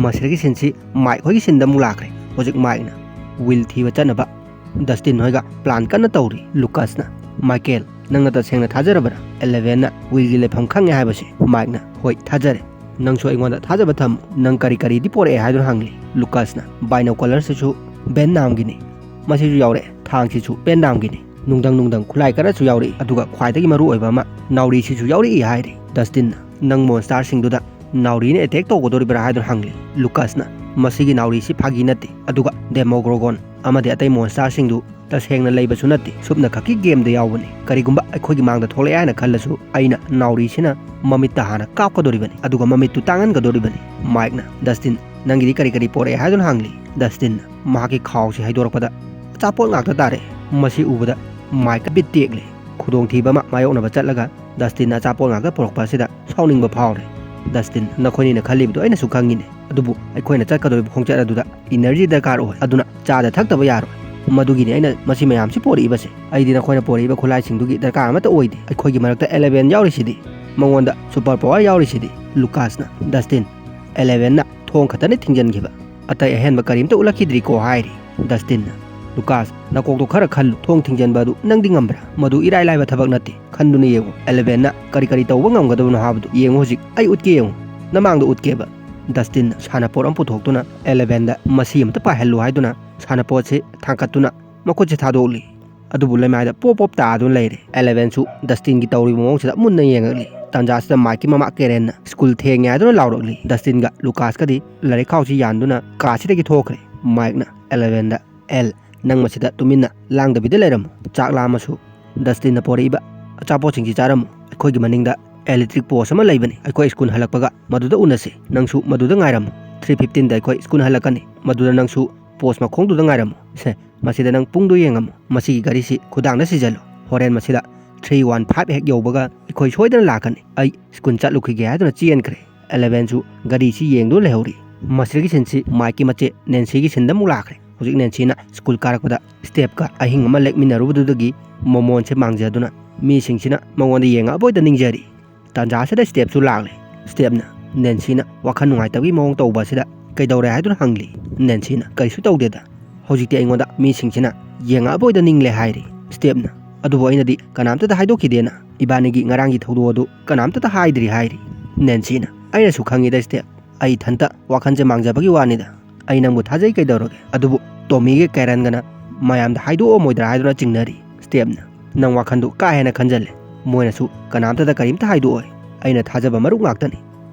ꯃꯁꯤꯗꯒꯤ ꯁꯤꯟꯁꯤ ꯃꯥꯏꯛ ꯍꯣꯏꯒꯤ ꯁꯤꯟꯗ ꯑꯃꯨꯛ ꯂꯥꯛꯈ꯭ꯔꯦ꯫ ꯍꯧꯖꯤꯛ ꯃꯥꯏꯛꯅ ꯋꯤꯜ ꯊꯤꯕ ꯆꯠꯅꯕ ꯗꯁꯇꯤꯟ ꯍꯣꯏꯒ ꯄ꯭ꯂꯥꯟ ꯀꯟꯅ ꯇꯧꯔꯤ꯫ ꯂꯨꯀꯥꯁꯅ, "ꯃꯥꯏꯀꯦꯜ, ꯅꯪꯅ ꯇꯁꯦꯡꯅ ꯊꯥꯖꯔꯕ꯭ꯔꯥ? ꯑꯦꯂꯦꯚꯦꯟꯅ ꯋꯤꯜꯒꯤ ꯂꯩꯐꯝ ꯈꯪꯉꯦ ꯍꯥꯏꯕꯁꯦ?" ꯃꯥꯏꯛꯅ, "ꯍꯣꯏ, ꯊꯥꯖꯔꯦ꯫ ꯅꯪꯁꯨ ꯑꯩꯉꯣꯟꯗ ꯊꯥꯖꯕ ꯊꯝꯃꯨ꯫ ꯅꯪ ꯀꯔꯤ ꯀꯔꯤꯗꯤ ꯄꯣꯔꯛꯑꯦ?" ꯍꯥꯏꯗꯨꯅ ꯍꯪꯂꯤ꯫ ꯂꯨꯀꯥꯁꯅ, "ꯕꯥꯏꯅꯣꯀꯨꯂꯔꯁꯤꯁꯨ ꯚꯦꯟ ꯅꯥꯝꯒꯤꯅꯤ꯫ ꯃꯁꯤꯁꯨ ꯌꯥꯎꯔꯛꯑꯦ꯫ ꯊꯥꯡꯁꯤꯁꯨ ꯚꯦꯟ ꯅꯥꯝꯒꯤꯅꯤ꯫ ꯅꯨꯡꯗꯪ ꯅꯨꯡꯗꯪ ꯈꯨꯠꯂꯥꯏ ꯈꯔꯁꯨ ꯌꯥꯎꯔꯛꯏ꯫ ꯑꯗꯨꯒ ꯈ꯭ꯋꯥꯏꯗꯒꯤ ꯃꯔꯨ ꯑꯣꯏꯕ ꯑꯃ, ꯅꯥꯎꯔꯤꯁꯤꯁꯨ ꯌꯥꯎꯔꯛꯏ" ꯍꯥꯏꯔꯤ꯫ ꯗꯁꯇꯤꯟꯅ, "ꯅꯪ ꯃꯣꯟꯁꯇꯥꯔꯁꯤꯡꯗꯨꯗ ꯅꯥꯎꯔꯤꯅ ꯑꯦꯇꯦꯛ ꯇꯧꯒꯗꯣꯔꯤꯕ꯭ꯔꯥ?" ꯍꯥꯏꯗꯨꯅ ꯍꯪꯂꯤ꯫ ꯂꯨꯀꯥꯁꯅ, "ꯃꯁꯤꯒꯤ ꯅꯥꯎꯔꯤꯁꯤ ꯐꯥꯒꯤ ꯅꯠꯇꯦ꯫ ꯑꯗꯨꯒ ꯗꯦꯃꯣꯒ꯭ꯔꯣꯒꯣꯟ ꯑꯃꯗꯤ ꯑꯇꯩ ꯃꯣꯟꯁꯇꯥꯔꯁꯤꯡꯗꯨ ꯇꯁꯦꯡꯅ ꯂꯩꯕꯁꯨ ꯅꯠꯇꯦ꯫ ꯁꯨꯞꯅ ꯈꯛꯀꯤ ꯒꯦꯝꯗ ꯌꯥꯎꯕꯅꯤ꯫ ꯀꯔꯤꯒꯨꯝꯕ ꯑꯩꯈꯣꯏꯒꯤ ꯃꯥꯡꯗ ꯊꯣꯛꯂꯛꯑꯦ ꯍꯥꯏꯅ ꯈꯜꯂꯁꯨ, ꯑꯩꯅ ꯅꯥꯎꯔꯤꯁꯤꯅ ꯃꯃꯤꯠꯇ ꯍꯥꯟꯅ ꯀꯥꯞꯀꯗꯣꯔꯤꯕꯅꯤ, ꯑꯗꯨꯒ ꯃꯃꯤꯠꯇꯨ ꯇꯥꯡꯍꯟꯒꯗꯣꯔꯤꯕꯅꯤ"꯫ ꯃꯥꯏꯛꯅ, "ꯗꯁꯇꯤꯟ, ꯅꯪꯒꯤꯗꯤ ꯀꯔꯤ ꯀꯔꯤ ꯄꯣꯔꯛꯑꯦ?" ꯍꯥꯏꯗꯨꯅ ꯍꯪꯂꯤ꯫ ꯗꯁꯇꯤꯟꯅ ꯃꯍꯥꯛꯀꯤ ꯈꯥꯎꯁꯤ ꯍꯩꯗꯣꯔꯛꯄꯗ ꯑꯆꯥꯄꯣꯠ ꯉꯥꯛꯇ ꯇꯥꯔꯛꯑꯦ꯫ ꯃꯁꯤ ꯎꯕꯗ ꯃꯥꯏꯛꯀ ꯕꯤꯠ ꯇꯦꯛꯂꯦ꯫ ꯈꯨꯗꯣꯡꯊꯤꯕ ꯑꯃ ꯃꯥꯌꯣꯛꯅꯕ ꯆꯠꯂꯒ ꯗꯁꯇꯤꯟꯅ ꯑꯆꯥꯄꯣꯠ ꯉꯥꯛꯇ ꯄꯨꯔꯛꯄ ꯑꯁꯤꯗ ꯁꯥꯎꯅꯤꯡꯕ ꯐꯥꯎꯔꯦ꯫ "ꯗꯁꯇꯤꯟ, ꯅꯈꯣꯏꯅꯤꯅ ꯈꯜꯂꯤꯕꯗꯨ ꯑꯩꯅꯁꯨ ꯈꯪꯉꯤꯅꯦ, ꯑꯗꯨꯕꯨ ꯑꯩꯈꯣꯏꯅ ꯆꯠꯀꯗꯧꯔꯤꯕ ꯈꯣꯡꯆꯠ ꯑꯗꯨꯗ ꯏꯅꯔꯖꯤ ꯗꯔꯀꯥꯔ ꯑꯣꯏ꯫ ꯑꯗꯨꯅ ꯆꯥꯗ ꯊꯛꯇꯕ ꯌꯥꯔꯣꯏ꯫ ꯃꯗꯨꯒꯤꯅꯤ ꯑꯩꯅ ꯃꯁꯤ ꯃꯌꯥꯝꯁꯤ ꯄꯣꯔꯛꯏꯕꯁꯦ꯫ ꯑꯩꯗꯤ ꯅꯈꯣꯏꯅ ꯄꯣꯔꯛꯏꯕ ꯈꯨꯠꯂꯥꯏꯁꯤꯡꯗꯨꯒꯤ ꯗꯔꯀꯥꯔ ꯑꯃꯠꯇ ꯑꯣꯏꯗꯦ꯫ ꯑꯩꯈꯣꯏꯒꯤ ꯃꯔꯛꯇ ꯑꯦꯂꯦꯚꯦꯟ ꯌꯥꯎꯔꯤꯁꯤꯗꯤ"꯫ ꯃꯉꯣꯟꯗ ꯁꯨꯄꯔ ꯄꯋꯥꯔ ꯌꯥꯎꯔꯤꯁꯤꯗꯤ꯫ ꯂꯨꯀꯥꯁꯅ, "ꯗꯁꯇꯤꯟ, ꯑꯦꯂꯦꯚꯦꯟꯅ ꯊꯣꯡ ꯈꯛꯇꯅꯤ ꯊꯤꯡꯖꯤꯟꯈꯤꯕ, ꯑꯇꯩ ꯑꯍꯦꯟꯕ ꯀꯔꯤꯝꯇ ꯎꯠꯂꯛꯈꯤꯗ꯭ꯔꯤꯀꯣ" ꯍꯥꯏꯔꯤ꯫ ꯗꯁꯇꯤꯟꯅ, "ꯂꯨꯀꯥꯁ, ꯅꯀꯣꯛꯇꯣ ꯈꯔ ꯈꯜꯂꯨ, ꯊꯣꯡ ꯊꯤꯡꯖꯤꯟꯕ ꯑꯗꯨ ꯅꯪꯗꯤ ꯉꯝꯕ꯭ꯔꯥ? ꯃꯗꯨ ꯏꯔꯥꯏ ꯂꯥꯏꯕ ꯊꯕꯛ ꯅꯠꯇꯦ, ꯈꯟꯗꯨꯅ ꯌꯦꯡꯉꯨ꯫ ꯑꯦꯂꯦꯚꯦꯟꯅ ꯀꯔꯤ ꯀꯔꯤ ꯇꯧꯕ ꯉꯝꯒꯗꯕꯅꯣ ꯍꯥꯏꯕꯗꯨ ꯌꯦꯡꯉꯨ ꯍꯧꯖꯤꯛ꯫ ꯑꯩ ꯎꯠꯀꯦ ꯌꯦꯡꯉꯨ, ꯅꯃꯥꯡꯗ ꯎꯠꯀꯦꯕ"꯫ ꯗꯁꯇꯤꯟꯅ ꯁꯥꯟꯅꯄꯣꯠ ꯑꯃ ꯄꯨꯊꯣꯛꯇꯨꯅ ꯑꯦꯂꯦꯚꯦꯟꯗ ꯃꯁꯤ ꯑꯃꯇ ꯄꯥꯏꯍꯜꯂꯨ ꯍꯥꯏꯗꯨꯅ ꯁꯥꯟꯅꯄꯣꯠꯁꯤ ꯊꯥꯡꯀꯠꯇꯨꯅ ꯃꯈꯨꯠꯁꯦ ꯊꯥꯗꯣꯛꯂꯤ꯫ ꯑꯗꯨꯕꯨ ꯂꯩꯃꯥꯏꯗ ꯄꯣꯞ ꯄꯣꯞ ꯇꯥꯗꯨꯅ ꯂꯩꯔꯦ꯫ ꯑꯦꯂꯦꯚꯦꯟꯁꯨ ꯗꯁꯇꯤꯟꯒꯤ ꯇꯧꯔꯤꯕ ꯃꯑꯣꯡꯁꯤꯗ ꯃꯨꯟꯅ ꯌꯦꯡꯉꯛꯂꯤ꯫ ꯇꯥꯟꯖꯥꯁꯤꯗ ꯃꯥꯏꯛꯀꯤ ꯃꯃꯥ ꯀꯦꯔꯦꯟꯅ ꯁ꯭ꯀꯨꯜ ꯊꯦꯡꯉꯦ ꯍꯥꯏꯗꯨꯅ ꯂꯥꯎꯔꯛꯂꯤ꯫ ꯗꯁꯇꯤꯟꯒ ꯂꯨꯀꯥꯁꯀꯗꯤ ꯂꯥꯏꯔꯤꯛ ꯈꯥꯎꯁꯤ ꯌꯥꯟꯗꯨꯅ ꯀꯥꯁꯤꯗꯒꯤ ꯊꯣꯛꯈ꯭ꯔꯦ꯫ ꯃꯥꯏꯛꯅ ꯑꯦꯂꯦꯚꯦꯟꯗ, "ꯑꯦꯜ, ꯅꯪ ꯃꯁꯤꯗ ꯇꯨꯃꯤꯟꯅ ꯂꯥꯡꯗꯕꯤꯗ ꯂꯩꯔꯝꯃꯨ꯫ ꯆꯥꯛ ꯂꯥꯝꯃꯁꯨ ꯗꯁꯇꯤꯟꯅ ꯄꯣꯔꯛꯏꯕ ꯑꯆꯥꯄꯣꯠꯁꯤꯡꯁꯤ ꯆꯥꯔꯝꯃꯨ꯫ ꯑꯩꯈꯣꯏꯒꯤ ꯃꯅꯤꯡꯗ ꯏꯂꯦꯛꯇ꯭ꯔꯤꯛ ꯄꯣꯁ ꯑꯃ ꯂꯩꯕꯅꯤ꯫ ꯑꯩꯈꯣꯏ ꯁ꯭ꯀꯨꯜ ꯍꯜꯂꯛꯄꯒ ꯃꯗꯨꯗ ꯎꯅꯁꯤ꯫ ꯅꯪꯁꯨ ꯃꯗꯨꯗ ꯉꯥꯏꯔꯝꯃꯨ꯫ ꯊ꯭ꯔꯤ ꯐꯤꯐꯇꯤꯟꯗ ꯑꯩꯈꯣꯏ ꯁ꯭ꯀꯨꯜ ꯍꯜꯂꯛꯀꯅꯤ꯫ ꯃꯗꯨꯗ ꯅꯪꯁꯨ ꯄꯣꯁ ꯃꯈꯣꯡꯗꯨꯗ ꯉꯥꯏꯔꯝꯃꯨ꯫ ꯁꯦ, ꯃꯁꯤꯗ ꯅꯪ ꯄꯨꯡꯗꯨ ꯌꯦꯡꯉꯝꯃꯨ꯫ ꯃꯁꯤꯒꯤ ꯒꯥꯔꯤꯁꯤ ꯈꯨꯗꯥꯡꯗ ꯁꯤꯖꯜꯂꯨ꯫ ꯍꯣꯔꯦꯟ ꯃꯁꯤꯗ ꯊ꯭ꯔꯤ ꯋꯥꯟ ꯐꯥꯏꯚ ꯍꯦꯛ ꯌꯧꯕꯒ ꯑꯩꯈꯣꯏ ꯁꯣꯏꯗꯅ ꯂꯥꯛꯀꯅꯤ꯫ ꯑꯩ ꯁ꯭ꯀꯨꯜ ꯆꯠꯂꯨꯈꯤꯒꯦ" ꯍꯥꯏꯗꯨꯅ ꯆꯦꯟꯈ꯭ꯔꯦ꯫ ꯑꯦꯂꯦꯚꯦꯟꯁꯨ ꯒꯥꯔꯤꯁꯤ ꯌꯦꯡꯗꯨꯅ ꯂꯩꯍꯧꯔꯤ꯫ ꯃꯁꯤꯗꯒꯤ ꯁꯤꯟꯁꯤ ꯃꯥꯏꯛꯀꯤ ꯃꯆꯦ ꯅꯦꯟꯁꯤꯒꯤ ꯁꯤꯟꯗ ꯑꯃꯨꯛ ꯂꯥꯛꯈ꯭ꯔꯦ꯫ ꯍꯧꯖꯤꯛ ꯅꯦꯟꯁꯤꯅ ꯁ꯭ꯀꯨꯜ ꯀꯥꯔꯛꯄꯗ ꯁ꯭ꯇꯦꯞꯀ ꯑꯍꯤꯡ ꯑꯃ ꯂꯦꯛꯃꯤꯟꯅꯔꯨꯕꯗꯨꯗꯒꯤ ꯃꯃꯣꯟꯁꯦ ꯃꯥꯡꯖꯗꯨꯅ ꯃꯤꯁꯤꯡꯁꯤꯅ ꯃꯉꯣꯟꯗ ꯌꯦꯡꯉꯛꯑꯕꯣꯏꯗ ꯅꯤꯡꯖꯔꯤ꯫ ꯇꯥꯟꯖꯥꯁꯤꯗ ꯁ꯭ꯇꯦꯞꯁꯨ ꯂꯥꯛꯂꯦ꯫ ꯁ꯭ꯇꯦꯞꯅ ꯅꯦꯟꯁꯤꯅ ꯋꯥꯈꯜ ꯅꯨꯡꯉꯥꯏꯇꯕꯒꯤ ꯃꯑꯣꯡ ꯇꯧꯕ ꯑꯁꯤꯗ ꯀꯩꯗꯧꯔꯦ ꯍꯥꯏꯗꯨꯅ ꯍꯪꯂꯤ꯫ ꯅꯦꯟꯁꯤꯅ, "ꯀꯔꯤꯁꯨ ꯇꯧꯗꯦꯗ, ꯍꯧꯖꯤꯛꯇꯤ ꯑꯩꯉꯣꯟꯗ ꯃꯤꯁꯤꯡꯁꯤꯅ ꯌꯦꯡꯉꯛꯑꯕꯣꯏꯗ ꯅꯤꯡꯂꯦ" ꯍꯥꯏꯔꯤ꯫ ꯁ꯭ꯇꯦꯞꯅ, "ꯑꯗꯨꯕꯨ ꯑꯩꯅꯗꯤ ꯀꯅꯥꯝꯇꯗ ꯍꯥꯏꯗꯣꯛꯈꯤꯗꯦꯅ, ꯏꯕꯥꯅꯤꯒꯤ ꯉꯔꯥꯡꯒꯤ ꯊꯧꯗꯣꯛ ꯑꯗꯨ ꯀꯅꯥꯝꯇꯗ ꯍꯥꯏꯗ꯭ꯔꯤ" ꯍꯥꯏꯔꯤ꯫ ꯅꯦꯟꯁꯤꯅ, "ꯑꯩꯅꯁꯨ ꯈꯪꯉꯤꯗ ꯁ꯭ꯇꯦꯞ, ꯑꯩ ꯏꯊꯟꯇ ꯋꯥꯈꯜꯁꯦ ꯃꯥꯡꯖꯕꯒꯤ ꯋꯥꯅꯤꯗ꯫ ꯑꯩ ꯅꯪꯕꯨ ꯊꯥꯖꯩ ꯀꯩꯗꯧꯔꯒꯦ? ꯑꯗꯨꯕꯨ ꯇꯣꯃꯤꯒ ꯀꯦꯔꯟꯒꯅ ꯃꯌꯥꯝꯗ ꯍꯥꯏꯗꯣꯛꯑꯝꯃꯣꯏꯗ꯭ꯔꯥ ꯍꯥꯏꯗꯨꯅ ꯆꯤꯡꯅꯔꯤ꯫" ꯁ꯭ꯇꯦꯞꯅ, "ꯅꯪ ꯋꯥꯈꯜꯗꯨ ꯀꯥ ꯍꯦꯟꯅ ꯈꯟꯖꯜꯂꯦ꯫ ꯃꯣꯏꯅꯁꯨ ꯀꯅꯥꯝꯇꯗ ꯀꯔꯤꯝꯇ ꯍꯥꯏꯗꯣꯛꯑꯣꯏ꯫ ꯑꯩꯅ ꯊꯥꯖꯕ ꯃꯔꯨꯞ ꯉꯥꯛꯇꯅꯤ"꯫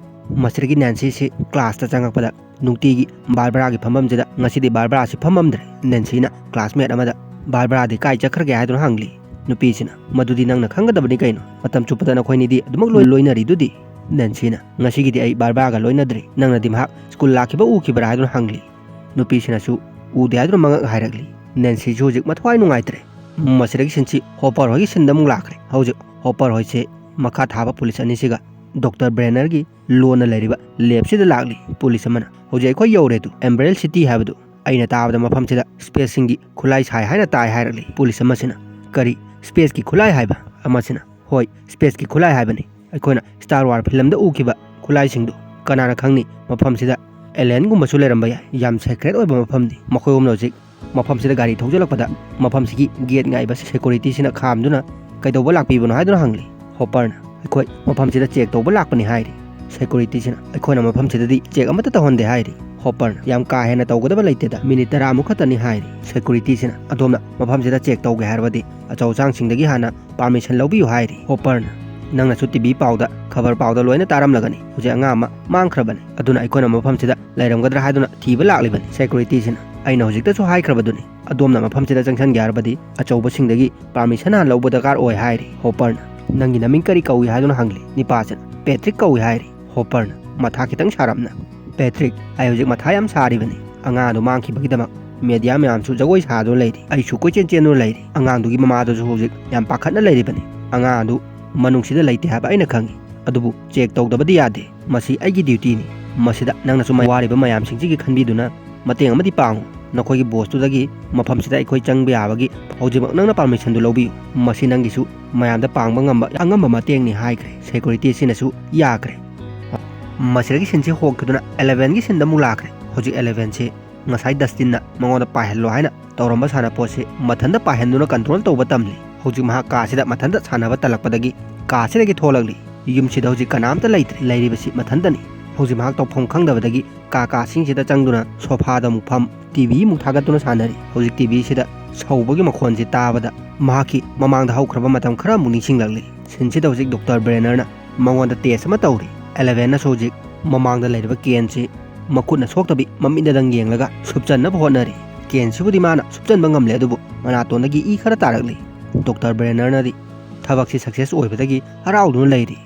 ꯃꯁꯤꯗꯒꯤ ꯅꯦꯟꯁꯤꯁꯤ ꯀ꯭ꯂꯥꯁꯇ ꯆꯪꯉꯛꯄꯗ ꯅꯨꯡꯇꯤꯒꯤ ꯕꯥꯔꯕꯔꯥꯒꯤ ꯐꯝꯐꯝꯁꯤꯗ ꯉꯁꯤꯗꯤ ꯕꯥꯔꯕꯔꯥꯁꯤ ꯐꯝꯃꯝꯗ꯭ꯔꯦ꯫ ꯅꯦꯟꯁꯤꯅ ꯀ꯭ꯂꯥꯁꯃꯦꯠ ꯑꯃꯗ "ꯕꯥꯔꯕꯔꯥꯗꯤ ꯀꯥꯏ ꯆꯠꯈ꯭ꯔꯒꯦ?" ꯍꯥꯏꯗꯨꯅ ꯍꯪꯂꯤ꯫ ꯅꯨꯄꯤꯁꯤꯅ, "ꯃꯗꯨꯗꯤ ꯅꯪꯅ ꯈꯪꯒꯗꯕꯅꯤ ꯀꯩꯅꯣ? ꯃꯇꯝ ꯆꯨꯞꯄꯗ ꯅꯈꯣꯏꯅꯤꯗꯤ ꯑꯗꯨꯃꯛ ꯂꯣꯏ ꯂꯣꯏꯅꯔꯤꯗꯨꯗꯤ?" ꯅꯦꯟꯁꯤꯅ, "ꯉꯁꯤꯒꯤꯗꯤ ꯑꯩ ꯕꯥꯔꯕꯔꯥꯒ ꯂꯣꯏꯅꯗ꯭ꯔꯤ꯫ ꯅꯪꯅꯗꯤ ꯃꯍꯥꯛ ꯁ꯭ꯀꯨꯜ ꯂꯥꯛꯈꯤꯕ ꯎꯈꯤꯕ꯭ꯔꯥ?" ꯍꯥꯏꯗꯨꯅ ꯍꯪꯂꯤ꯫ ꯅꯨꯄꯤꯁꯤꯅꯁꯨ ꯎꯗꯦ ꯍꯥꯏꯗꯨꯅ ꯃꯉꯛ ꯍꯥꯏꯔꯛꯂꯤ꯫ ꯅꯦꯟꯁꯤꯁꯨ ꯍꯧꯖꯤꯛ ꯃꯊ꯭ꯋꯥꯏ ꯅꯨꯡꯉꯥꯏꯇ꯭ꯔꯦ꯫ ꯃꯁꯤꯗꯒꯤ ꯁꯤꯟꯁꯤ ꯍꯣꯄꯔ ꯍꯣꯏꯒꯤ ꯁꯤꯟꯗ ꯑꯃꯨꯛ ꯂꯥꯛꯈ꯭ꯔꯦ꯫ ꯍꯧꯖꯤꯛ ꯍꯣꯄꯔ ꯍꯣꯏꯁꯦ ꯃꯈꯥ ꯊꯥꯕ ꯄꯨꯂꯤꯁ ꯑꯅꯤꯁꯤꯒ ꯗꯣꯛꯇꯔ ꯕ꯭ꯔꯦꯅꯔꯒꯤ ꯂꯣꯟꯅ ꯂꯩꯔꯤꯕ ꯂꯦꯞꯁꯤꯗ ꯂꯥꯛꯂꯤ꯫ ꯄꯨꯂꯤꯁ ꯑꯃꯅ, "ꯍꯧꯖꯤꯛ ꯑꯩꯈꯣꯏ ꯌꯧꯔꯦ ꯑꯗꯨ, ꯑꯦꯝꯕ꯭ꯔꯦꯜ ꯁꯤꯇꯤ ꯍꯥꯏꯕꯗꯨ꯫ ꯑꯩꯅ ꯇꯥꯕꯗ ꯃꯐꯝꯁꯤꯗ ꯁ꯭ꯄꯦꯁꯁꯤꯡꯒꯤ ꯈꯨꯠꯂꯥꯏ ꯁꯥꯏ ꯍꯥꯏꯅ ꯇꯥꯏ" ꯍꯥꯏꯔꯛꯂꯤ꯫ ꯄꯨꯂꯤꯁ ꯑꯃꯁꯤꯅ, "ꯀꯔꯤ ꯁ꯭ꯄꯦꯁꯀꯤ ꯈꯨꯠꯂꯥꯏ ꯍꯥꯏꯕ?" ꯑꯃꯁꯤꯅ, "ꯍꯣꯏ, ꯁ꯭ꯄꯦꯁꯀꯤ ꯈꯨꯠꯂꯥꯏ ꯍꯥꯏꯕꯅꯤ꯫ ꯑꯩꯈꯣꯏꯅ Star Wars film ꯗ ꯎꯈꯤꯕ ꯈꯨꯠꯂꯥꯏꯁꯤꯡꯗꯨ꯫ ꯀꯅꯥꯅ ꯈꯪꯅꯤ, ꯃꯐꯝꯁꯤꯗ alien ꯒꯨꯝꯕꯁꯨ ꯂꯩꯔꯝꯕ ꯌꯥꯏ꯫ ꯌꯥꯝ secret ꯑꯣꯏꯕ ꯃꯐꯝꯅꯤ꯫ ꯃꯈꯣꯏ ꯑꯍꯨꯝꯅ ꯍꯧꯖꯤꯛ ꯃꯐꯝꯁꯤꯗ ꯒꯥꯔꯤ ꯊꯧꯖꯤꯜꯂꯛꯄꯗ ꯃꯐꯝꯁꯤꯒꯤ gate ꯉꯥꯏꯕ security ꯁꯤꯅ ꯈꯥꯝꯗꯨꯅ "ꯀꯩꯗꯧꯕ ꯂꯥꯛꯄꯤꯕꯅꯣ?" ꯍꯥꯏꯗꯨꯅ ꯍꯪꯂꯤ꯫ ꯍꯣꯄꯔꯅ "ꯑꯩꯈꯣꯏ ꯃꯐꯝꯁꯤꯗ check ꯇꯧꯕ ꯂꯥꯛꯄꯅꯤ" ꯍꯥꯏꯔꯤ꯫ Security ꯁꯤꯅ "ꯑꯩꯈꯣꯏꯅ ꯃꯐꯝꯁꯤꯗꯗꯤ check ꯑꯃꯠꯇ ꯇꯧꯍꯟꯗꯦ" ꯍꯥꯏꯔꯤ꯫ ꯍꯣꯄꯔꯅ "ꯌꯥꯝ ꯀꯥ ꯍꯦꯟꯅ ꯇꯧꯒꯗꯕ ꯂꯩꯇꯦꯗ, minute ꯇꯔꯥꯃꯨꯛ ꯈꯛꯇꯅꯤ" ꯍꯥꯏꯔꯤ꯫ Security ꯁꯤꯅ "ꯑꯗꯣꯝꯅ ꯃꯐꯝꯁꯤꯗ check ꯇꯧꯒꯦ ꯍꯥꯏꯔꯕꯗꯤ ꯑꯆꯧ ꯑꯁꯥꯡꯁꯤꯡꯗꯒꯤ ꯍꯥꯟꯅ permission ꯂꯧꯕꯤꯌꯨ" ꯍꯥꯏꯔꯤ꯫ ꯍꯣꯄꯔꯅ "ꯅꯪꯅꯁꯨ T V ꯄꯥꯎꯗ, ꯈꯕꯔ ꯄꯥꯎꯗ ꯂꯣꯏꯅ ꯇꯥꯔꯝꯂꯒꯅꯤ, ꯍꯧꯖꯤꯛ ꯑꯉꯥꯡ ꯑꯃ ꯃꯥꯡꯈ꯭ꯔꯕꯅꯤ, ꯑꯗꯨꯅ ꯑꯩꯈꯣꯏꯅ ꯃꯐꯝꯁꯤꯗ ꯂꯩꯔꯝꯒꯗ꯭ꯔꯥ ꯍꯥꯏꯗꯨꯅ ꯊꯤꯕ ꯂꯥꯛꯂꯤꯕꯅꯤ꯫" Security ꯁꯤꯅ "ꯑꯩꯅ ꯍꯧꯖꯤꯛꯇꯁꯨ ꯍꯥꯏꯈ꯭ꯔꯕꯗꯨꯅꯤ, ꯑꯗꯣꯝꯅ ꯃꯐꯝꯁꯤꯗ ꯆꯪꯁꯟꯒꯦ ꯍꯥꯏꯔꯕꯗꯤ ꯑꯆꯧꯕꯁꯤꯡꯗꯒꯤ permission ꯍꯥꯟꯅ ꯂꯧꯕ ꯗꯔꯀꯥꯔ ꯑꯣꯏ" ꯍꯥꯏꯔꯤ꯫ ꯍꯣꯄꯔꯅ "ꯅꯪꯒꯤ ꯅꯃꯤꯡ ꯀꯔꯤ ꯀꯧꯏ?" ꯍꯥꯏꯗꯨꯅ ꯍꯪꯂꯤ꯫ ꯅꯤꯄꯥꯁꯤꯅ "ꯄꯦꯇ꯭ꯔꯤꯛ ꯀꯧꯏ" ꯍꯥꯏꯔꯤ꯫ ꯍꯣꯄꯔꯅ ꯃꯊꯥ ꯈꯤꯇꯪ ꯁꯥꯔꯞꯅ "ꯄꯦꯇ꯭ꯔꯤꯛ, ꯑꯩ ꯍꯧꯖꯤꯛ ꯃꯊꯥ ꯌꯥꯝ ꯁꯥꯔꯤꯕꯅꯤ꯫ ꯑꯉꯥꯡ ꯑꯗꯨ ꯃꯥꯡꯈꯤꯕꯒꯤꯗꯃꯛ media ꯃꯌꯥꯝꯁꯨ ꯖꯒꯣꯏ ꯁꯥꯗꯨꯅ ꯂꯩꯔꯤ꯫ ꯑꯩꯁꯨ ꯀꯣꯏꯆꯦꯟ ꯆꯦꯟꯗꯨꯅ ꯂꯩꯔꯤ꯫ ꯑꯉꯥꯡꯗꯨꯒꯤ ꯃꯃꯥꯗꯨꯁꯨ ꯍꯧꯖꯤꯛ ꯌꯥꯝ ꯄꯥꯈꯠꯅ ꯂꯩꯔꯤꯕꯅꯤ꯫ ꯑꯉꯥꯡ ꯑꯗꯨ ꯃꯅꯨꯡꯁꯤꯗ ꯂꯩꯇꯦ ꯍꯥꯏꯕ ꯑꯩꯅ ꯈꯪꯏ, ꯑꯗꯨꯕꯨ check ꯇꯧꯗꯕꯗꯤ ꯌꯥꯗꯦ꯫ ꯃꯁꯤ ꯑꯩꯒꯤ duty ꯅꯤ꯫ ꯃꯁꯤꯗ ꯅꯪꯅꯁꯨ ꯃ-, ꯋꯥꯔꯤꯕ ꯃꯌꯥꯝꯁꯤꯡꯁꯤꯒꯤ ꯈꯟꯕꯤꯗꯨꯅ ꯃꯇꯦꯡ ꯑꯃꯗꯤ ꯄꯥꯡꯉꯨ꯫ ꯅꯈꯣꯏꯒꯤ boss ꯇꯨꯗꯒꯤ ꯃꯐꯝꯁꯤꯗ ꯑꯩꯈꯣꯏ ꯆꯪꯕ ꯌꯥꯕꯒꯤ ꯍꯧꯖꯤꯛꯃꯛ ꯅꯪꯅ permission ꯗꯨ ꯂꯧꯕꯤꯌꯨ꯫ ꯃꯁꯤ ꯅꯪꯒꯤꯁꯨ ꯃꯌꯥꯝꯗ ꯄꯥꯡꯕ ꯉꯝꯕ ꯑꯉꯝꯕ ꯃꯇꯦꯡꯅꯤ" ꯍꯥꯏꯈ꯭ꯔꯦ꯫ Security ꯁꯤꯅꯁꯨ ꯌꯥꯈ꯭ꯔꯦ꯫ ꯃꯁꯤꯗꯒꯤ scene ꯁꯤ ꯍꯣꯡꯈꯤꯗꯨꯅ eleven ꯒꯤ scene ꯗ ꯑꯃꯨꯛ ꯂꯥꯛꯈ꯭ꯔꯦ꯫ ꯍꯧꯖꯤꯛ eleven ꯁꯤ ꯉꯁꯥꯏ Dustin ꯅ ꯃꯉꯣꯟꯗ ꯄꯥꯏꯍꯜꯂꯣ ꯍꯥꯏꯅ ꯇꯧꯔꯝꯕ ꯁꯥꯟꯅꯄꯣꯠꯁꯤ ꯃꯊꯟꯇ ꯄꯥꯏꯍꯟꯗꯨꯅ control ꯇꯧꯕ ꯇꯝꯂꯤ꯫ ꯍꯧꯖꯤꯛ ꯃꯍꯥꯛ ꯀꯥꯁꯤꯗ ꯃꯊꯟꯇ ꯁꯥꯟꯅꯕ ꯇꯜꯂꯛꯄꯗꯒꯤ ꯀꯥꯁꯤꯗꯒꯤ ꯊꯣꯛꯂꯛꯂꯤ꯫ ꯌꯨꯝꯁꯤꯗ ꯍꯧꯖꯤꯛ ꯀꯅꯥꯝꯇ ꯂꯩꯇ꯭ꯔꯦ, ꯂꯩꯔꯤꯕꯁꯤ ꯃꯊꯟꯇꯅꯤ꯫ ꯍꯧꯖꯤꯛ ꯃꯍꯥꯛ ꯇꯧꯐꯝ ꯈꯪꯗꯕꯗꯒꯤ ꯀꯥ ꯀꯥꯁꯤꯡꯁꯤꯗ ꯆꯪꯗꯨꯅ sofa ꯗ ꯑꯃꯨꯛ ꯐꯝ, T V ꯑꯃꯨꯛ ꯊꯥꯒꯠꯇꯨꯅ ꯁꯥꯟꯅꯔꯤ꯫ ꯍꯧꯖꯤꯛ T V ꯁꯤꯗ ꯁꯧꯕꯒꯤ ꯃꯈꯣꯟꯁꯤ ꯇꯥꯕꯗ ꯃꯍꯥꯛꯀꯤ ꯃꯃꯥꯡꯗ ꯍꯧꯈ꯭ꯔꯕ ꯃꯇꯝ ꯈꯔ ꯑꯃꯨꯛ ꯅꯤꯡꯁꯤꯡꯂꯛꯂꯤ꯫ Scene ꯁꯤꯗ ꯍꯧꯖꯤꯛ Doctor Banner ꯅ ꯃꯉꯣꯟꯗ test ꯑꯃ ꯇꯧꯔꯤ꯫ Eleven ꯅꯁꯨ ꯍꯧꯖꯤꯛ ꯃꯃꯥꯡꯗ ꯂꯩꯔꯤꯕ ꯀꯦꯟꯁꯤ ꯃꯈꯨꯠꯅ ꯁꯣꯛꯇꯕꯤ ꯃꯃꯤꯠꯅꯗꯪ ꯌꯦꯡꯂꯒ ꯁꯨꯞꯆꯟꯅꯕ ꯍꯣꯠꯅꯔꯤ꯫ ꯀꯦꯟꯁꯤꯕꯨꯗꯤ ꯃꯥꯅ ꯁꯨꯞꯆꯟꯕ ꯉꯝꯂꯦ, ꯑꯗꯨꯕꯨ ꯃꯅꯥꯇꯣꯟꯗꯒꯤ ꯏ ꯈꯔ ꯇꯥꯔꯛꯂꯤ꯫ Doctor Banner ꯅꯗꯤ ꯊꯕꯛꯁꯤ success ꯑꯣꯏꯕꯗꯒꯤ ꯍꯔꯥꯎꯗꯨꯅ ꯂꯩꯔꯤ꯫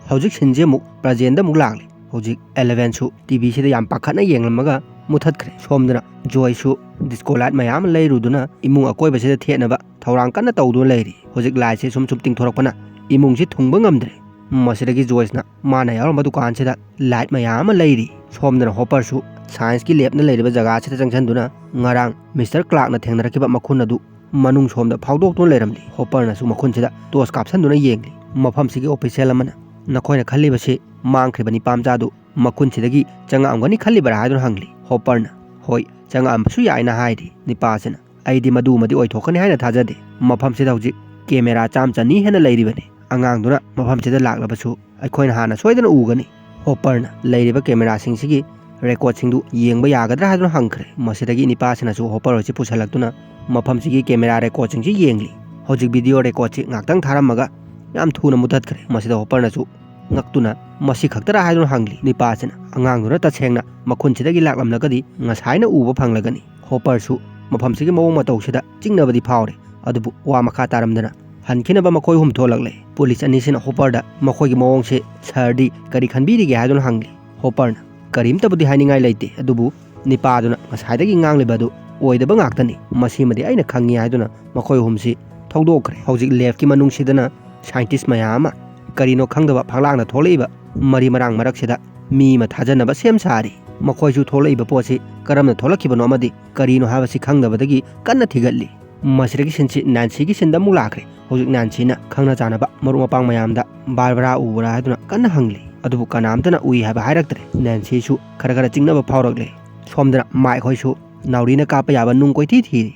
ꯍꯧꯖꯤꯛ scene ꯁꯤ ꯑꯃꯨꯛ present ꯗ ꯑꯃꯨꯛ ꯂꯥꯛꯂꯤ꯫ ꯍꯧꯖꯤꯛ Eleven ꯁꯨ T V ꯁꯤꯗ ꯌꯥꯝ ꯄꯥꯈꯠꯅ ꯌꯦꯡꯂꯝꯃꯒ ꯃꯨꯊꯠꯈ꯭ꯔꯦ꯫ ꯁꯣꯝꯗꯅ Joy ꯁꯨ disco light ꯃꯌꯥꯝ ꯑꯃ ꯂꯩꯔꯨꯗꯨꯅ ꯏꯃꯨꯡ ꯑꯀꯣꯏꯕꯁꯤꯗ ꯊꯦꯠꯅꯕ ꯊꯧꯔꯥꯡ ꯀꯟꯅ ꯇꯧꯗꯨꯅ ꯂꯩꯔꯤ꯫ ꯍꯧꯖꯤꯛ light ꯁꯤ ꯁꯨꯝ ꯁꯨꯝ ꯇꯤꯡꯊꯣꯔꯛꯄꯅ ꯏꯃꯨꯡꯁꯤ ꯊꯨꯡꯕ ꯉꯝꯗ꯭ꯔꯦ꯫ ꯃꯁꯤꯗꯒꯤ Joy ꯅ ꯃꯥꯅ ꯌꯥꯎꯔꯝꯕ ꯗꯨꯀꯥꯟꯁꯤꯗ light ꯃꯌꯥꯝ ꯑꯃ ꯂꯩꯔꯤ꯫ ꯁꯣꯝꯗꯅ Hopper ꯁꯨ science ꯀꯤ lab ꯅ ꯂꯩꯔꯤꯕ ꯖꯒꯥꯁꯤꯗ ꯆꯪꯁꯤꯟꯗꯨꯅ ꯉꯔꯥꯡ Mister Clark ꯅ ꯊꯦꯡꯅꯔꯛꯈꯤꯕ ꯃꯈꯨꯟ ꯑꯗꯨ ꯃꯅꯨꯡ ꯁꯣꯝꯗ ꯐꯥꯎꯗꯣꯛꯇꯨꯅ ꯂꯩꯔꯝꯂꯤ꯫ Hopper ꯅꯁꯨ ꯃꯈꯨꯟꯁꯤꯗ torch ꯀꯥꯞꯁꯤꯟꯗꯨꯅ ꯌꯦꯡꯂꯤ꯫ ꯃꯐꯝꯁꯤꯒꯤ official ꯑꯃꯅ "ꯅꯈꯣꯏꯅ ꯈꯜꯂꯤꯕꯁꯤ ꯃꯥꯡꯈ꯭ꯔꯤꯕ ꯅꯤꯄꯥ ꯃꯆꯥꯗꯨ ꯃꯈꯨꯟꯁꯤꯗꯒꯤ ꯆꯪꯉꯛꯑꯝꯒꯅꯤ ꯈꯜꯂꯤꯕꯔꯥ?" ꯍꯥꯏꯗꯨꯅ ꯍꯪꯂꯤ꯫ ꯍꯣꯄꯔꯅ, "ꯍꯣꯏ, ꯆꯪꯉꯛꯑꯝꯕꯁꯨ ꯌꯥꯏꯅ" ꯍꯥꯏꯔꯤ꯫ ꯅꯤꯄꯥꯁꯤꯅ, "ꯑꯩꯗꯤ ꯃꯗꯨꯃꯗꯤ ꯑꯣꯏꯊꯣꯛꯀꯅꯤ ꯍꯥꯏꯅ ꯊꯥꯖꯗꯦ꯫ ꯃꯐꯝꯁꯤꯗ ꯍꯧꯖꯤꯛ ꯀꯦꯃꯦꯔꯥ ꯆꯥꯝ ꯆꯅꯤ ꯍꯦꯟꯅ ꯂꯩꯔꯤꯕꯅꯤ꯫ ꯑꯉꯥꯡꯗꯨꯅ ꯃꯐꯝꯁꯤꯗ ꯂꯥꯛꯂꯕꯁꯨ ꯑꯩꯈꯣꯏꯅ ꯍꯥꯟꯅ ꯁꯣꯏꯗꯅ ꯎꯒꯅꯤ꯫ ꯍꯣꯄꯔꯅ ꯂꯩꯔꯤꯕ ꯀꯦꯃꯦꯔꯥꯁꯤꯡꯁꯤꯒꯤ ꯔꯦꯀꯣꯔꯗꯁꯤꯡꯗꯨ ꯌꯦꯡꯕ ꯌꯥꯒꯗ꯭ꯔꯥ ꯍꯥꯏꯗꯨꯅ ꯍꯪꯈ꯭ꯔꯦ꯫ ꯃꯁꯤꯗꯒꯤ ꯅꯤꯄꯥꯁꯤꯅꯁꯨ ꯍꯣꯄꯔ ꯑꯁꯤ ꯄꯨꯁꯤꯜꯂꯛꯇꯨꯅ ꯃꯐꯝꯁꯤꯒꯤ ꯀꯦꯃꯦꯔꯥ ꯔꯦꯀꯣꯔꯗꯁꯤꯡꯁꯤ ꯌꯦꯡꯂꯤ꯫ ꯍꯧꯖꯤꯛ ꯚꯤꯗꯤꯑꯣ ꯔꯦꯀꯣꯔꯗꯁꯤ ꯉꯥꯛꯇꯪ ꯊꯥꯔꯝꯃꯒ ꯌꯥꯝ ꯊꯨꯅ ꯃꯨꯊꯠꯈ꯭ꯔꯦ꯫ ꯃꯁꯤꯗ ꯍꯣꯄꯔꯅꯁꯨ ꯉꯛꯇꯨꯅ, "ꯃꯁꯤ ꯈꯛꯇꯔꯥ?" ꯍꯥꯏꯗꯨꯅ ꯍꯪꯂꯤ꯫ ꯅꯤꯄꯥꯁꯤꯅ, "ꯑꯉꯥꯡꯗꯨꯅ ꯇꯁꯦꯡꯅ ꯃꯈꯨꯟꯁꯤꯗꯒꯤ ꯂꯥꯛꯂꯝꯂꯒꯗꯤ ꯉꯁꯥꯏꯅ ꯎꯕ ꯐꯪꯂꯒꯅꯤ꯫" ꯍꯣꯄꯔꯁꯨ ꯃꯐꯝꯁꯤꯒꯤ ꯃꯑꯣꯡ ꯃꯇꯧꯁꯤꯗ ꯆꯤꯡꯅꯕꯗꯤ ꯐꯥꯎꯔꯦ, ꯑꯗꯨꯕꯨ ꯋꯥ ꯃꯈꯥ ꯇꯥꯔꯝꯗꯅ ꯍꯟꯈꯤꯅꯕ ꯃꯈꯣꯏ ꯑꯍꯨꯝ ꯊꯣꯛꯂꯛꯂꯦ꯫ ꯄꯨꯂꯤꯁ ꯑꯅꯤꯁꯤꯅ ꯍꯣꯄꯔꯗ ꯃꯈꯣꯏꯒꯤ ꯃꯑꯣꯡꯁꯦ "ꯁꯥꯔꯗꯤ ꯀꯔꯤ ꯈꯟꯕꯤꯔꯤꯒꯦ?" ꯍꯥꯏꯗꯨꯅ ꯍꯪꯂꯤ꯫ ꯍꯣꯄꯔꯅ, "ꯀꯔꯤꯝꯇꯕꯨꯗꯤ ꯍꯥꯏꯅꯤꯡꯉꯥꯏ ꯂꯩꯇꯦ, ꯑꯗꯨꯕꯨ ꯅꯤꯄꯥꯗꯨꯅ ꯉꯁꯥꯏꯗꯒꯤ ꯉꯥꯡꯂꯤꯕ ꯑꯗꯨ ꯑꯣꯏꯗꯕ ꯉꯥꯛꯇꯅꯤ꯫ ꯃꯁꯤꯃꯗꯤ ꯑꯩꯅ ꯈꯪꯉꯤ" ꯍꯥꯏꯗꯨꯅ ꯃꯈꯣꯏ ꯑꯍꯨꯝꯁꯤ ꯊꯧꯗꯣꯛꯈ꯭ꯔꯦ꯫ ꯍꯧꯖꯤꯛ ꯂꯦꯞꯀꯤ ꯃꯅꯨꯡꯁꯤꯗꯅ ꯁꯥꯏꯟꯇꯤꯁ ꯃꯌꯥꯝ ꯑꯃ ꯀꯔꯤꯅꯣ ꯈꯪꯗꯕ ꯐꯛꯂꯥꯡꯗ ꯊꯣꯛꯂꯛꯏꯕ ꯃꯔꯤ ꯃꯔꯥꯡ ꯃꯔꯛꯁꯤꯗ ꯃꯤ ꯑꯃ ꯊꯥꯖꯅꯕ ꯁꯦꯝ ꯁꯥꯔꯤ꯫ ꯃꯈꯣꯏꯁꯨ ꯊꯣꯛꯂꯛꯏꯕ ꯄꯣꯠꯁꯤ ꯀꯔꯝꯅ ꯊꯣꯛꯂꯛꯈꯤꯕꯅꯣ ꯑꯃꯗꯤ ꯀꯔꯤꯅꯣ ꯍꯥꯏꯕꯁꯤ ꯈꯪꯗꯕꯗꯒꯤ ꯀꯟꯅ ꯊꯤꯒꯠꯂꯤ꯫ ꯃꯁꯤꯗꯒꯤ ꯁꯤꯟꯁꯤ ꯅꯦꯟꯁꯤꯒꯤ ꯁꯤꯟꯗ ꯑꯃꯨꯛ ꯂꯥꯛꯈ꯭ꯔꯦ꯫ ꯍꯧꯖꯤꯛ ꯅꯦꯟꯁꯤꯅ ꯈꯪꯅ ꯆꯥꯟꯅꯕ ꯃꯔꯨꯞ ꯃꯄꯥꯡ ꯃꯌꯥꯝꯗ "ꯕꯥꯔꯕꯔꯥ ꯎꯕ꯭ꯔꯥ?" ꯍꯥꯏꯗꯨꯅ ꯀꯟꯅ ꯍꯪꯂꯤ꯫ ꯑꯗꯨꯕꯨ ꯀꯅꯥꯝꯇꯅ ꯎꯏ ꯍꯥꯏꯕ ꯍꯥꯏꯔꯛꯇ꯭ꯔꯦ꯫ ꯅꯦꯟꯁꯤꯁꯨ ꯈꯔ ꯈꯔ ꯆꯤꯡꯅꯕ ꯐꯥꯎꯔꯛꯂꯦ꯫ ꯁꯣꯝꯗꯅ ꯃꯥꯏꯛ ꯍꯣꯏꯁꯨ ꯅꯥꯎꯔꯤꯅ ꯀꯥꯞꯄ ꯌꯥꯕ ꯅꯨꯡ ꯀꯣꯏꯊꯤ ꯊꯤꯔꯤ꯫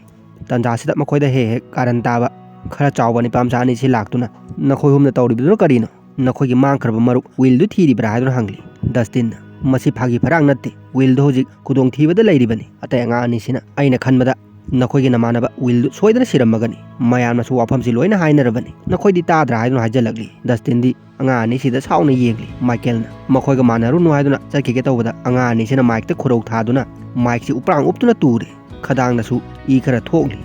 ꯇꯥꯟꯖꯥꯁꯤꯗ ꯃꯈꯣꯏꯗ ꯍꯦꯛ ꯍꯦꯛ ꯀꯥꯔꯟ ꯇꯥꯕ ꯈꯔ ꯆꯥꯎꯕ ꯅꯤꯄꯥ ꯃꯆꯥ ꯑꯅꯤꯁꯤ ꯂꯥꯛꯇꯨꯅ, "ꯅꯈꯣꯏ ꯑꯍꯨꯝꯅ ꯇꯧꯔꯤꯕꯗꯨꯅ ꯀꯔꯤꯅꯣ? ꯅꯈꯣꯏꯒꯤ ꯃꯥꯡꯈ꯭ꯔꯕ ꯃꯔꯨꯞ ꯋꯤꯜꯗꯨ ꯊꯤꯔꯤꯕ꯭ꯔꯥ?" ꯍꯥꯏꯗꯨꯅ ꯍꯪꯂꯤ꯫ ꯗꯁꯇꯤꯟꯅ, "ꯃꯁꯤ ꯐꯥꯒꯤ ꯐꯔꯥꯡ ꯅꯠꯇꯦ, ꯋꯤꯜꯗꯨ ꯍꯧꯖꯤꯛ ꯈꯨꯗꯣꯡꯊꯤꯕꯗ ꯂꯩꯔꯤꯕꯅꯤ꯫ ꯑꯇꯩ ꯑꯉꯥꯡ ꯑꯅꯤꯁꯤꯅ ꯑꯩꯅ ꯈꯟꯕꯗ ꯅꯈꯣꯏꯒꯤ ꯅꯃꯥꯟꯅꯕ ꯋꯤꯜꯗꯨ ꯁꯣꯏꯗꯅ ꯁꯤꯔꯝꯃꯒꯅꯤ꯫ ꯃꯌꯥꯝꯅꯁꯨ ꯋꯥꯐꯝꯁꯤ ꯂꯣꯏꯅ ꯍꯥꯏꯅꯔꯕꯅꯤ꯫ ꯅꯈꯣꯏꯗꯤ ꯇꯥꯗ꯭ꯔꯥ?" ꯍꯥꯏꯗꯨꯅ ꯍꯥꯏꯖꯜꯂꯛꯂꯤ꯫ ꯗꯁꯇꯤꯟꯗꯤ ꯑꯉꯥꯡ ꯑꯅꯤꯁꯤꯗ ꯁꯥꯎꯅ ꯌꯦꯡꯂꯤ꯫ ꯃꯥꯏꯀꯦꯜꯅ ꯃꯈꯣꯏꯒ ꯃꯥꯟꯅꯔꯨꯅꯨ ꯍꯥꯏꯗꯨꯅ ꯆꯠꯈꯤꯒꯦ ꯇꯧꯕꯗ, ꯑꯉꯥꯡ ꯑꯅꯤꯁꯤꯅ ꯃꯥꯏꯛꯇ ꯈꯨꯔꯧ ꯊꯥꯗꯨꯅ ꯃꯥꯏꯛꯁꯤ ꯎꯄ꯭ꯔꯥꯡ ꯎꯞꯇꯨꯅ ꯇꯨꯔꯦ꯫ ꯈꯗꯥꯡꯗꯁꯨ ꯏ ꯈꯔ ꯊꯣꯛꯂꯤ꯫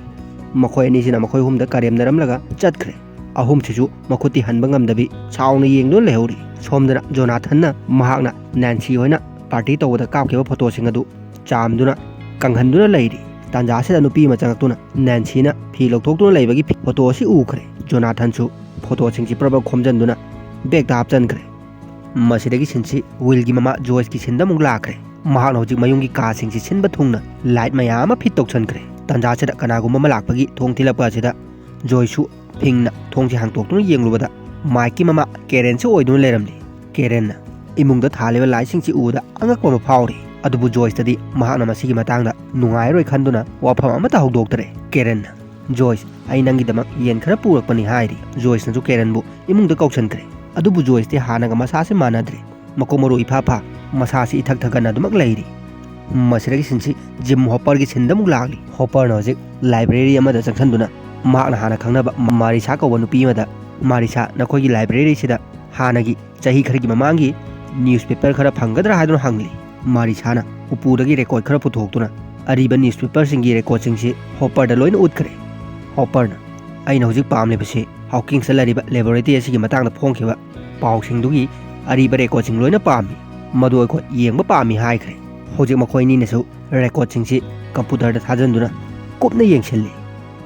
ꯃꯈꯣꯏ ꯑꯅꯤꯁꯤꯅ ꯃꯈꯣꯏ ꯑꯍꯨꯝꯗ ꯀꯔꯦꯝꯅꯔꯝꯂꯒ ꯆꯠꯈ꯭ꯔꯦ꯫ ꯑꯍꯨꯝꯁꯤꯁꯨ ꯃꯈꯨꯠꯇꯤ ꯍꯟꯕ ꯉꯝꯗꯕꯤ ꯁꯥꯎꯅ ꯌꯦꯡꯗꯨꯅ ꯂꯩꯍꯧꯔꯤ꯫ ꯁꯣꯝꯗꯅ ꯖꯣꯅꯥꯊꯟꯅ ꯃꯍꯥꯛꯅ ꯅꯦꯟꯁꯤ ꯍꯣꯏꯅ ꯄꯥꯔꯇꯤ ꯇꯧꯕꯗ ꯀꯥꯞꯈꯤꯕ ꯐꯣꯇꯣꯁꯤꯡ ꯑꯗꯨ ꯆꯥꯝꯗꯨꯅ ꯀꯪꯍꯟꯗꯨꯅ ꯂꯩꯔꯤ꯫ ꯇꯥꯟꯖꯥꯁꯤꯗ ꯅꯨꯄꯤ ꯑꯃ ꯆꯪꯉꯛꯇꯨꯅ ꯅꯦꯟꯁꯤꯅ ꯐꯤ ꯂꯧꯊꯣꯛꯇꯨꯅ ꯂꯩꯕꯒꯤ ꯐꯣꯇꯣ ꯑꯁꯤ ꯎꯈ꯭ꯔꯦ꯫ ꯖꯣꯅꯥꯊꯟꯁꯨ ꯐꯣꯇꯣꯁꯤꯡꯁꯤ ꯄ꯭ꯔꯞ ꯄ꯭ꯔꯞ ꯈꯣꯝꯖꯤꯟꯗꯨꯅ ꯕꯦꯒꯇ ꯍꯥꯞꯆꯤꯟꯈ꯭ꯔꯦ꯫ ꯃꯁꯤꯗꯒꯤ ꯁꯤꯟꯁꯤ ꯋꯤꯜꯒꯤ ꯃꯃꯥ ꯖꯣꯏꯁꯀꯤ ꯁꯤꯟꯗ ꯑꯃꯨꯛ ꯂꯥꯛꯈ꯭ꯔꯦ꯫ ꯃꯍꯥꯛꯅ ꯍꯧꯖꯤꯛ ꯃꯌꯨꯝꯒꯤ ꯀꯥꯁꯤꯡꯁꯤ ꯁꯤꯟꯕ ꯊꯨꯡꯅ ꯂꯥꯏꯠ ꯃꯌꯥꯝ ꯑꯃ ꯐꯤꯠ ꯇꯧꯁꯟꯈ꯭ꯔꯦ꯫ ꯇꯥꯟꯖꯥꯁꯤꯗ ꯀꯅꯥꯒꯨꯝꯕ ꯑꯃ ꯂꯥꯛꯄꯒꯤ ꯊꯣꯡ ꯊꯤꯜꯂꯛꯄ ꯑꯁꯤꯗ ꯖꯣꯏꯁꯨ ꯐꯤꯡꯅ ꯊꯣꯡꯁꯤ ꯍꯥꯡꯇꯣꯛꯇꯨꯅ ꯌꯦꯡꯂꯨꯕꯗ ꯃꯥꯏꯛꯀꯤ ꯃꯃꯥ ꯀꯦꯔꯦꯟꯁꯨ ꯑꯣꯏꯗꯨꯅ ꯂꯩꯔꯝꯂꯤ꯫ ꯀꯦꯔꯦꯟꯅ ꯏꯃꯨꯡꯗ ꯊꯥꯜꯂꯤꯕ ꯂꯥꯏꯠꯁꯤꯡꯁꯤ ꯎꯕꯗ ꯑꯉꯛꯄ ꯑꯃ ꯐꯥꯎꯔꯤ꯫ ꯑꯗꯨꯕꯨ ꯖꯣꯏꯁꯇꯗꯤ ꯃꯍꯥꯛꯅ ꯃꯁꯤꯒꯤ ꯃꯇꯥꯡꯗ ꯅꯨꯡꯉꯥꯏꯔꯣꯏ ꯈꯟꯗꯨꯅ ꯋꯥꯐꯝ ꯑꯃꯠꯇ ꯍꯧꯗꯣꯛꯇ꯭ꯔꯦ꯫ ꯀꯦꯔꯦꯟꯅ, "ꯖꯣꯏꯁ, ꯑꯩ ꯅꯪꯒꯤꯗꯃꯛ ꯌꯦꯟ ꯈꯔ ꯄꯨꯔꯛꯄꯅꯤ" ꯍꯥꯏꯔꯤ꯫ ꯖꯣꯏꯁꯅꯁꯨ ꯀꯦꯔꯦꯟꯕꯨ ꯏꯃꯨꯡꯗ ꯀꯧꯁꯟꯈ꯭ꯔꯦ꯫ ꯑꯗꯨꯕꯨ ꯖꯣꯏꯁꯇꯤ ꯍꯥꯟꯅꯒ ꯃꯁꯥꯁꯦ ꯃꯥꯟꯅꯗ꯭ꯔꯦ꯫ ꯃꯀꯣꯛ ꯃꯔꯨ ꯏꯐꯥ ꯐꯥ, ꯃꯁꯥꯁꯤ ꯏꯊꯛ ꯊꯛꯀꯠꯅ ꯑꯗꯨꯃꯛ ꯂꯩꯔꯤ꯫ ꯃꯁꯤꯗꯒꯤ ꯁꯤꯟꯁꯤ ꯖꯤꯝ ꯍꯣꯄꯔꯒꯤ ꯁꯤꯟꯗ ꯑꯃꯨꯛ ꯂꯥꯛꯂꯤ꯫ ꯍꯣꯄꯔꯅ ꯍꯧꯖꯤꯛ ꯂꯥꯏꯕ꯭ꯔꯦꯔꯤ ꯑꯃꯗ ꯆꯪꯁꯤꯟꯗꯨꯅ ꯃꯍꯥꯛꯅ ꯍꯥꯟꯅ ꯈꯪꯅꯕ ꯃꯥꯔꯤꯁꯥ ꯀꯧꯕ ꯅꯨꯄꯤ ꯑꯃꯗ, "ꯃꯥꯔꯤꯁꯥ, ꯅꯈꯣꯏꯒꯤ ꯂꯥꯏꯕ꯭ꯔꯦꯔꯤꯁꯤꯗ ꯍꯥꯟꯅꯒꯤ ꯆꯍꯤ ꯈꯔꯒꯤ ꯃꯃꯥꯡꯒꯤ ꯅ꯭ꯌꯨꯁꯄꯦꯄꯔ ꯈꯔ ꯐꯪꯒꯗ꯭ꯔꯥ?" ꯍꯥꯏꯗꯨꯅ ꯍꯪꯂꯤ꯫ ꯃꯥꯔꯤꯁꯥꯅ ꯎꯄꯨꯗꯒꯤ ꯔꯦꯀꯣꯔꯗ ꯈꯔ ꯄꯨꯊꯣꯛꯇꯨꯅ ꯑꯔꯤꯕ ꯅ꯭ꯌꯨꯁꯄꯦꯄꯔꯁꯤꯡꯒꯤ ꯔꯦꯀꯣꯔꯗꯁꯤꯡꯁꯤ ꯍꯣꯄꯔꯗ ꯂꯣꯏꯅ ꯎꯠꯈ꯭ꯔꯦ꯫ ꯍꯣꯄꯔꯅ, "ꯑꯩꯅ ꯍꯧꯖꯤꯛ ꯄꯥꯝꯂꯤꯕꯁꯤ ꯍꯥꯎꯀꯤꯡꯁꯇ ꯂꯩꯔꯤꯕ ꯂꯦꯕꯣꯔꯦꯇꯔꯤ ꯑꯁꯤꯒꯤ ꯃꯇꯥꯡꯗ ꯐꯣꯡꯈꯤꯕ ꯄꯥꯎꯁꯤꯡꯗꯨꯒꯤ ꯑꯔꯤꯕ ꯔꯦꯀꯣꯔꯗꯁꯤꯡ ꯂꯣꯏꯅ ꯄꯥꯝꯃꯤ꯫ ꯃꯗꯨ ꯑꯩꯈꯣꯏ ꯌꯦꯡꯕ ꯄꯥꯝꯃꯤ" ꯍꯥꯏꯈ꯭ꯔꯦ꯫ ꯍꯧꯖꯤꯛ ꯃꯈꯣꯏ ꯑꯅꯤꯅꯁꯨ ꯔꯦꯀꯣꯔꯗꯁꯤꯡꯁꯤ ꯀꯝꯄ꯭ꯌꯨꯇꯔꯗ ꯊꯥꯖꯤꯟꯗꯨꯅ ꯀꯨꯞꯅ ꯌꯦꯡꯁꯤꯜꯂꯤ꯫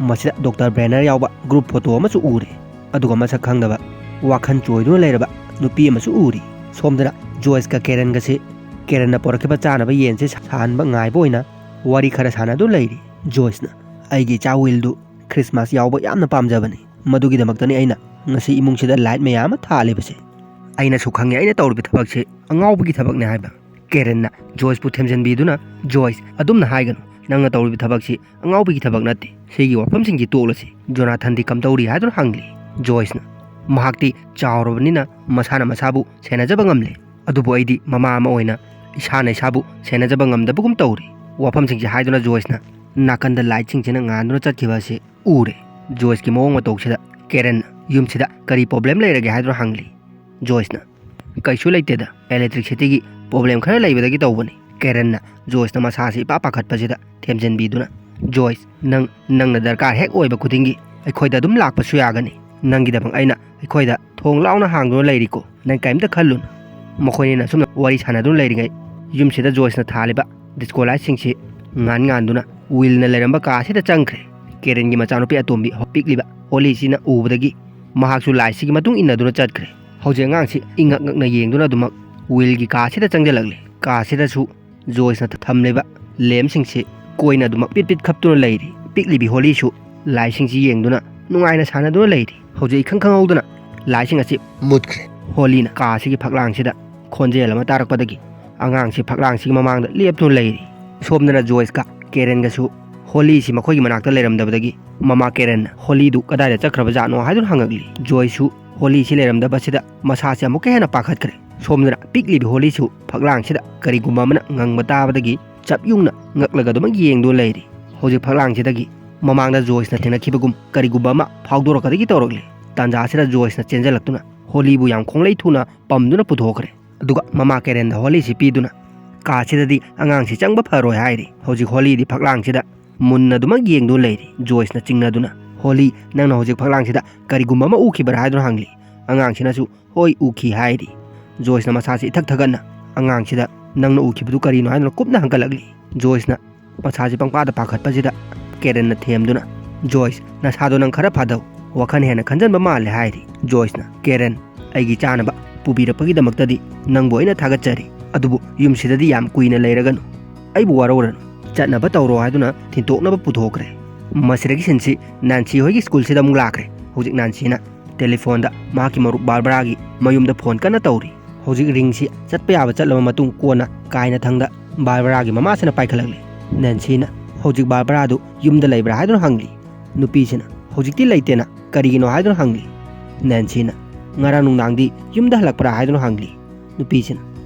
ꯃꯁꯤꯗ ꯗꯣꯛꯇꯔ ꯕ꯭ꯔꯦꯅꯔ ꯌꯥꯎꯕ ꯒ꯭ꯔꯨꯞ ꯐꯣꯇꯣ ꯑꯃꯁꯨ ꯎꯔꯦ꯫ ꯑꯗꯨꯒ ꯃꯁꯛ ꯈꯪꯗꯕ, ꯋꯥꯈꯜ ꯆꯣꯏꯗꯨꯅ ꯂꯩꯔꯕ ꯅꯨꯄꯤ ꯑꯃꯁꯨ ꯎꯔꯤ꯫ ꯁꯣꯝꯗꯅ ꯖꯣꯏꯁꯀ ꯀꯦꯔꯟꯒꯁꯤ ꯀꯦꯔꯟꯅ ꯄꯨꯔꯛꯈꯤꯕ ꯆꯥꯅꯕ ꯌꯦꯟꯁꯦ ꯁꯥꯍꯟꯕ ꯉꯥꯏꯕ ꯑꯣꯏꯅ ꯋꯥꯔꯤ ꯈꯔ ꯁꯥꯟꯅꯗꯨꯅ ꯂꯩꯔꯤ꯫ ꯖꯣꯏꯁꯅ, "ꯑꯩꯒꯤ ꯏꯆꯥ ꯋꯤꯜꯗꯨ ꯈ꯭ꯔꯤꯁꯃꯥꯁ ꯌꯥꯎꯕ ꯌꯥꯝꯅ ꯄꯥꯝꯖꯕꯅꯤ꯫ ꯃꯗꯨꯒꯤꯗꯃꯛꯇꯅꯤ ꯑꯩꯅ ꯉꯁꯤ ꯏꯃꯨꯡꯁꯤꯗ ꯂꯥꯏꯠ ꯃꯌꯥꯝ ꯑꯃ ꯊꯥꯜꯂꯤꯕꯁꯦ꯫ ꯑꯩꯅꯁꯨ ꯈꯪꯉꯦ ꯑꯩꯅ ꯇꯧꯔꯤꯕ ꯊꯕꯛꯁꯦ ꯑꯉꯥꯎꯕꯒꯤ ꯊꯕꯛꯅꯦ" ꯍꯥꯏꯕ꯫ ꯀꯦꯔꯟꯅ ꯖꯣꯏꯁꯄꯨ ꯊꯦꯝꯖꯤꯟꯕꯤꯗꯨꯅ, "ꯖꯣꯏꯁ, ꯑꯗꯨꯝꯅ ꯍꯥꯏꯒꯅꯨ꯫ ꯅꯪꯅ ꯇꯧꯔꯤꯕ ꯊꯕꯛꯁꯤ ꯑꯉꯥꯎꯕꯒꯤ ꯊꯕꯛ ꯅꯠꯇꯦ꯫ ꯁꯤꯒꯤ ꯋꯥꯐꯝꯁꯤꯡꯁꯤ ꯇꯣꯛꯂꯁꯤ꯫ ꯖꯣꯅꯥꯊꯟꯗꯤ ꯀꯝꯗꯧꯔꯤ?" ꯍꯥꯏꯗꯨꯅ ꯍꯪꯂꯤ꯫ ꯖꯣꯏꯁꯅ, "ꯃꯍꯥꯛꯇꯤ ꯆꯥꯎꯔꯕꯅꯤꯅ ꯃꯁꯥꯅ ꯃꯁꯥꯕꯨ ꯁꯦꯟꯅꯖꯕ ꯉꯝꯂꯦ꯫ ꯑꯗꯨꯕꯨ ꯑꯩꯗꯤ ꯃꯃꯥ ꯑꯃ ꯑꯣꯏꯅ ꯏꯁꯥꯅ ꯏꯁꯥꯕꯨ ꯁꯦꯟꯅꯖꯕ ꯉꯝꯗꯕꯒꯨꯝ ꯇꯧꯔꯤ" ꯋꯥꯐꯝꯁꯤꯡꯁꯤ ꯍꯥꯏꯗꯨꯅ ꯖꯣꯏꯁꯅ ꯅꯥꯀꯟꯗ ꯂꯥꯏꯠꯁꯤꯡꯁꯤꯅ ꯉꯥꯟꯗꯨꯅ ꯆꯠꯈꯤꯕ ꯑꯁꯤ ꯎꯔꯦ꯫ ꯖꯣꯏꯁꯀꯤ ꯃꯑꯣꯡ ꯃꯇꯧꯁꯤꯗ ꯀꯦꯔꯟꯅ, "ꯌꯨꯝꯁꯤꯗ ꯀꯔꯤ ꯄ꯭ꯔꯣꯕ꯭ꯂꯦꯝ ꯂꯩꯔꯒꯦ?" ꯍꯥꯏꯗꯨꯅ ꯍꯪꯂꯤ꯫ ꯖꯣꯏꯁꯅ, "ꯀꯩꯁꯨ ꯂꯩꯇꯦꯗ, ꯏꯂꯦꯛꯇ꯭ꯔꯤꯁꯤꯇꯤꯒꯤ ꯄ꯭ꯔꯣꯕ꯭ꯂꯦꯝ ꯈꯔ ꯂꯩꯕꯗꯒꯤ ꯇꯧꯕꯅꯤ"꯫ ꯀꯦꯔꯟꯅ ꯖꯣꯏꯁꯅ ꯃꯁꯥꯁꯤ ꯏꯄꯥ ꯄꯥꯈꯠꯄꯁꯤꯗ ꯊꯦꯝꯖꯤꯟꯕꯤꯗꯨꯅ, "ꯖꯣꯏꯁ, ꯅꯪ, ꯅꯪꯅ ꯗꯔꯀꯥꯔ ꯍꯦꯛ ꯑꯣꯏꯕ ꯈꯨꯗꯤꯡꯒꯤ ꯑꯩꯈꯣꯏꯗ ꯑꯗꯨꯝ ꯂꯥꯛꯄꯁꯨ ꯌꯥꯒꯅꯤ꯫ ꯅꯪꯒꯤꯗꯃꯛ ꯑꯩꯅ ꯑꯩꯈꯣꯏꯗ ꯊꯣꯡ ꯂꯥꯎꯅ ꯍꯥꯡꯗꯨꯅ ꯂꯩꯔꯤꯀꯣ꯫ ꯅꯪ ꯀꯔꯤꯝꯇ ꯈꯜꯂꯨꯅꯨ"꯫ ꯃꯈꯣꯏꯅꯤꯅ ꯑꯁꯨꯝꯅ ꯋꯥꯔꯤ ꯁꯥꯟꯅꯗꯨꯅ ꯂꯩꯔꯤꯉꯩ, ꯌꯨꯝꯁꯤꯗ ꯖꯣꯏꯁꯅ ꯊꯥꯜꯂꯤꯕ ꯗꯤꯁꯀꯣ ꯂꯥꯏꯠꯁꯤꯡꯁꯤ ꯉꯥꯟ ꯉꯥꯟꯗꯨꯅ ꯋꯤꯜꯅ ꯂꯩꯔꯝꯕ ꯀꯥꯁꯤꯗ ꯆꯪꯈ꯭ꯔꯦ꯫ ꯀꯦꯔꯟꯒꯤ ꯃꯆꯥꯅꯨꯄꯤ ꯑꯇꯣꯝꯕꯤ ꯄꯤꯛꯂꯤꯕ ꯍꯣꯂꯤꯁꯤꯅ ꯎꯕꯗꯒꯤ ꯃꯍꯥꯛꯁꯨ ꯂꯥꯏꯠꯁꯤꯒꯤ ꯃꯇꯨꯡ ꯏꯟꯅꯗꯨꯅ ꯆꯠꯈ꯭ꯔꯦ꯫ ꯍꯧꯖꯤꯛ ꯑꯉꯥꯡꯁꯤ ꯏꯉꯛ ꯉꯛꯅ ꯌꯦꯡꯗꯨꯅ ꯑꯗꯨꯃꯛ ꯋꯤꯜꯒꯤ ꯀꯥꯁꯤꯗ ꯆꯪꯁꯤꯜꯂꯛꯂꯦ꯫ ꯀꯥꯁꯤꯗꯁꯨ ꯖꯣꯏꯁꯅ ꯊꯝꯂꯤꯕ ꯂꯦꯝꯁꯤꯡꯁꯤ ꯀꯣꯏꯅ ꯑꯗꯨꯃꯛ ꯄꯤꯠ ꯄꯤꯠ ꯈꯞꯇꯨꯅ ꯂꯩꯔꯤ꯫ ꯄꯤꯛꯂꯤꯕꯤ ꯍꯣꯂꯤꯁꯨ ꯂꯥꯏꯠꯁꯤꯡꯁꯤ ꯌꯦꯡꯗꯨꯅ ꯅꯨꯡꯉꯥꯏꯅ ꯁꯥꯟꯅꯗꯨꯅ ꯂꯩꯔꯤ꯫ ꯍꯧꯖꯤꯛ ꯏꯈꯪ ꯈꯪꯍꯧꯗꯅ ꯂꯥꯏꯁꯤꯡ ꯑꯁꯤ ꯃꯨꯠꯈ꯭ꯔꯦ꯫ ꯍꯣꯂꯤꯅ ꯀꯥ ꯑꯁꯤꯒꯤ ꯐꯛꯂꯥꯡꯁꯤꯗ ꯈꯣꯟꯖꯦꯜ ꯑꯃ ꯇꯥꯔꯛꯄꯗꯒꯤ ꯑꯉꯥꯡꯁꯤ ꯐꯛꯂꯥꯡꯁꯤꯒꯤ ꯃꯃꯥꯡꯗ ꯂꯦꯞꯇꯨꯅ ꯂꯩꯔꯤ꯫ ꯁꯣꯝꯗꯅ ꯖꯣꯏꯁꯀ ꯀꯦꯔꯦꯟꯒꯁꯨ ꯍꯣꯂꯤꯁꯤ ꯃꯈꯣꯏꯒꯤ ꯃꯅꯥꯛꯇ ꯂꯩꯔꯝꯗꯕꯗꯒꯤ ꯃꯃꯥ ꯀꯦꯔꯦꯟꯅ ꯍꯣꯂꯤꯗꯨ ꯀꯗꯥꯏꯗ ꯆꯠꯈ꯭ꯔꯕꯖꯥꯠꯅꯣ ꯍꯥꯏꯗꯨꯅ ꯍꯪꯉꯛꯂꯤ꯫ ꯖꯣꯏꯁꯁꯨ ꯍꯣꯂꯤꯁꯤ ꯂꯩꯔꯝꯗꯕ ꯑꯁꯤꯗ ꯃꯁꯥꯁꯤ ꯑꯃꯨꯛꯀ ꯍꯦꯟꯅ ꯄꯥꯈꯠꯈ꯭ꯔꯦ꯫ ꯁꯣꯝꯗꯅ ꯄꯤꯛꯂꯤꯕꯤ ꯍꯣꯂꯤꯁꯨ ꯐꯛꯂꯥꯡꯁꯤꯗ ꯀꯔꯤꯒꯨꯝꯕ ꯑꯃꯅ ꯉꯪꯕ ꯇꯥꯕꯗꯒꯤ ꯆꯞ ꯌꯨꯡꯅ ꯉꯛꯂꯒ ꯑꯗꯨꯃꯛ ꯌꯦꯡꯗꯨꯅ ꯂꯩꯔꯤ꯫ ꯍꯧꯖꯤꯛ ꯐꯛꯂꯥꯡꯁꯤꯗꯒꯤ ꯃꯃꯥꯡꯗ ꯖꯣꯏꯁꯅ ꯊꯦꯡꯅꯈꯤꯕꯒꯨꯝ ꯀꯔꯤꯒꯨꯝꯕ ꯑꯃ ꯐꯥꯎꯗꯣꯔꯛꯀꯗꯒꯤ ꯇꯧꯔꯛꯂꯤ꯫ ꯇꯥꯟꯖꯥ ꯑꯁꯤꯗ ꯖꯣꯏꯁꯅ ꯆꯦꯟꯖꯜꯂꯛꯇꯨꯅ ꯍꯣꯂꯤꯕꯨ ꯌꯥꯝ ꯈꯣꯡꯂꯩ ꯊꯨꯅ ꯄꯝꯗꯨꯅ ꯄꯨꯊꯣꯛꯈ꯭ꯔꯦ꯫ ꯑꯗꯨꯒ ꯃꯃꯥ ꯀꯦꯔꯦꯟꯗ ꯍꯣꯂꯤꯁꯤ ꯄꯤꯗꯨꯅ, "ꯀꯥꯁꯤꯗꯗꯤ ꯑꯉꯥꯡꯁꯤ ꯆꯪꯕ ꯐꯔꯣꯏ" ꯍꯥꯏꯔꯤ꯫ ꯍꯧꯖꯤꯛ ꯍꯣꯂꯤꯗꯤ ꯐꯛꯂꯥꯡꯁꯤꯗ ꯃꯨꯟꯅ ꯑꯗꯨꯃꯛ ꯌꯦꯡꯗꯨꯅ ꯂꯩꯔꯤ꯫ ꯖꯣꯏꯁꯅ ꯆꯤꯡꯅꯗꯨꯅ, "ꯍꯣꯂꯤ, ꯅꯪꯅ ꯍꯧꯖꯤꯛ ꯐꯛꯂꯥꯡꯁꯤꯗ ꯀꯔꯤꯒꯨꯝꯕ ꯑꯃ ꯎꯈꯤꯕ꯭ꯔꯥ?" ꯍꯥꯏꯗꯨꯅ ꯍꯪꯂꯤ꯫ ꯑꯉꯥꯡꯁꯤꯅꯁꯨ, "ꯍꯣꯏ, ꯎꯈꯤ" ꯍꯥꯏꯔꯤ꯫ ꯖꯣꯏꯁꯅ ꯃꯁꯥꯁꯤ ꯏꯊꯛ ꯊꯛꯒꯠꯅ ꯑꯉꯥꯡꯁꯤꯗ, "ꯅꯪꯅ ꯎꯈꯤꯕꯗꯨ ꯀꯔꯤꯅꯣ?" ꯍꯥꯏꯗꯨꯅ ꯀꯨꯞꯅ ꯍꯪꯒꯠꯂꯛꯂꯤ꯫ ꯖꯣꯏꯁꯅ ꯃꯁꯥꯁꯤ ꯄꯪꯄꯥꯗ ꯄꯥꯈꯠꯄꯁꯤꯗ ꯀꯦꯔꯦꯟꯅ ꯊꯦꯝꯗꯨꯅ, "ꯖꯣꯏꯁ, ꯅꯁꯥꯗꯣ ꯅꯪ ꯈꯔ ꯐꯥꯗꯧ, ꯋꯥꯈꯜ ꯍꯦꯟꯅ ꯈꯟꯖꯟꯕ ꯃꯥꯜꯂꯦ" ꯍꯥꯏꯔꯤ꯫ ꯖꯣꯏꯁꯅ, "ꯀꯦꯔꯦꯟ, ꯑꯩꯒꯤ ꯆꯥꯅꯕ ꯄꯨꯕꯤꯔꯛꯄꯒꯤꯗꯃꯛꯇꯗꯤ ꯅꯪꯕꯨ ꯑꯩꯅ ꯊꯥꯒꯠꯆꯔꯤ, ꯑꯗꯨꯕꯨ ꯌꯨꯝꯁꯤꯗꯗꯤ ꯌꯥꯝ ꯀꯨꯏꯅ ꯂꯩꯔꯒꯅꯨ, ꯑꯩꯕꯨ ꯋꯥꯔꯧꯔꯅꯨ, ꯆꯠꯅꯕ ꯇꯧꯔꯣ" ꯍꯥꯏꯗꯨꯅ ꯊꯤꯟꯇꯣꯛꯅꯕ ꯄꯨꯊꯣꯛꯈ꯭ꯔꯦ꯫ ꯃꯁꯤꯗꯒꯤ ꯁꯤꯟꯁꯤ ꯅꯥꯟꯁꯤ ꯍꯣꯏꯒꯤ ꯁ꯭ꯀꯨꯜꯁꯤꯗ ꯑꯃꯨꯛ ꯂꯥꯛꯈ꯭ꯔꯦ꯫ ꯍꯧꯖꯤꯛ ꯅꯥꯟꯁꯤꯅ ꯇꯦꯂꯤꯐꯣꯟꯗ ꯃꯍꯥꯛꯀꯤ ꯃꯔꯨꯞ ꯕꯥꯔꯕꯔꯥꯒꯤ ꯃꯌꯨꯝꯗ ꯐꯣꯟ ꯀꯟꯅ ꯇꯧꯔꯤ꯫ ꯍꯧꯖꯤꯛ ꯔꯤꯡꯁꯤ ꯆꯠꯄ ꯌꯥꯕ ꯆꯠꯂꯕ ꯃꯇꯨꯡ ꯀꯣꯟꯅ ꯀꯥꯏꯅꯊꯪꯗ ꯕꯥꯔꯕꯔꯥꯒꯤ ꯃꯃꯥꯁꯤꯅ ꯄꯥꯏꯈꯠꯂꯛꯂꯤ꯫ ꯅꯦꯟꯁꯤꯅ ꯍꯧꯖꯤꯛ ꯕꯥꯔꯕꯔꯥꯗꯨ ꯌꯨꯝꯗ ꯂꯩꯕ꯭ꯔꯥ ꯍꯥꯏꯗꯨꯅ ꯍꯪꯂꯤ꯫ ꯅꯨꯄꯤꯁꯤꯅ ꯍꯧꯖꯤꯛꯇꯤ ꯂꯩꯇꯦꯅ ꯀꯔꯤꯒꯤꯅꯣ ꯍꯥꯏꯗꯨꯅ ꯍꯪꯂꯤ꯫ ꯅꯦꯟꯁꯤꯅ ꯉꯔꯥꯡ ꯅꯨꯡꯗꯥꯡꯗꯤ ꯌꯨꯝꯗ ꯍꯜꯂꯛꯄ꯭ꯔꯥ ꯍꯥꯏꯗꯨꯅ ꯍꯪꯂꯤ꯫ ꯅꯨꯄꯤꯁꯤꯅ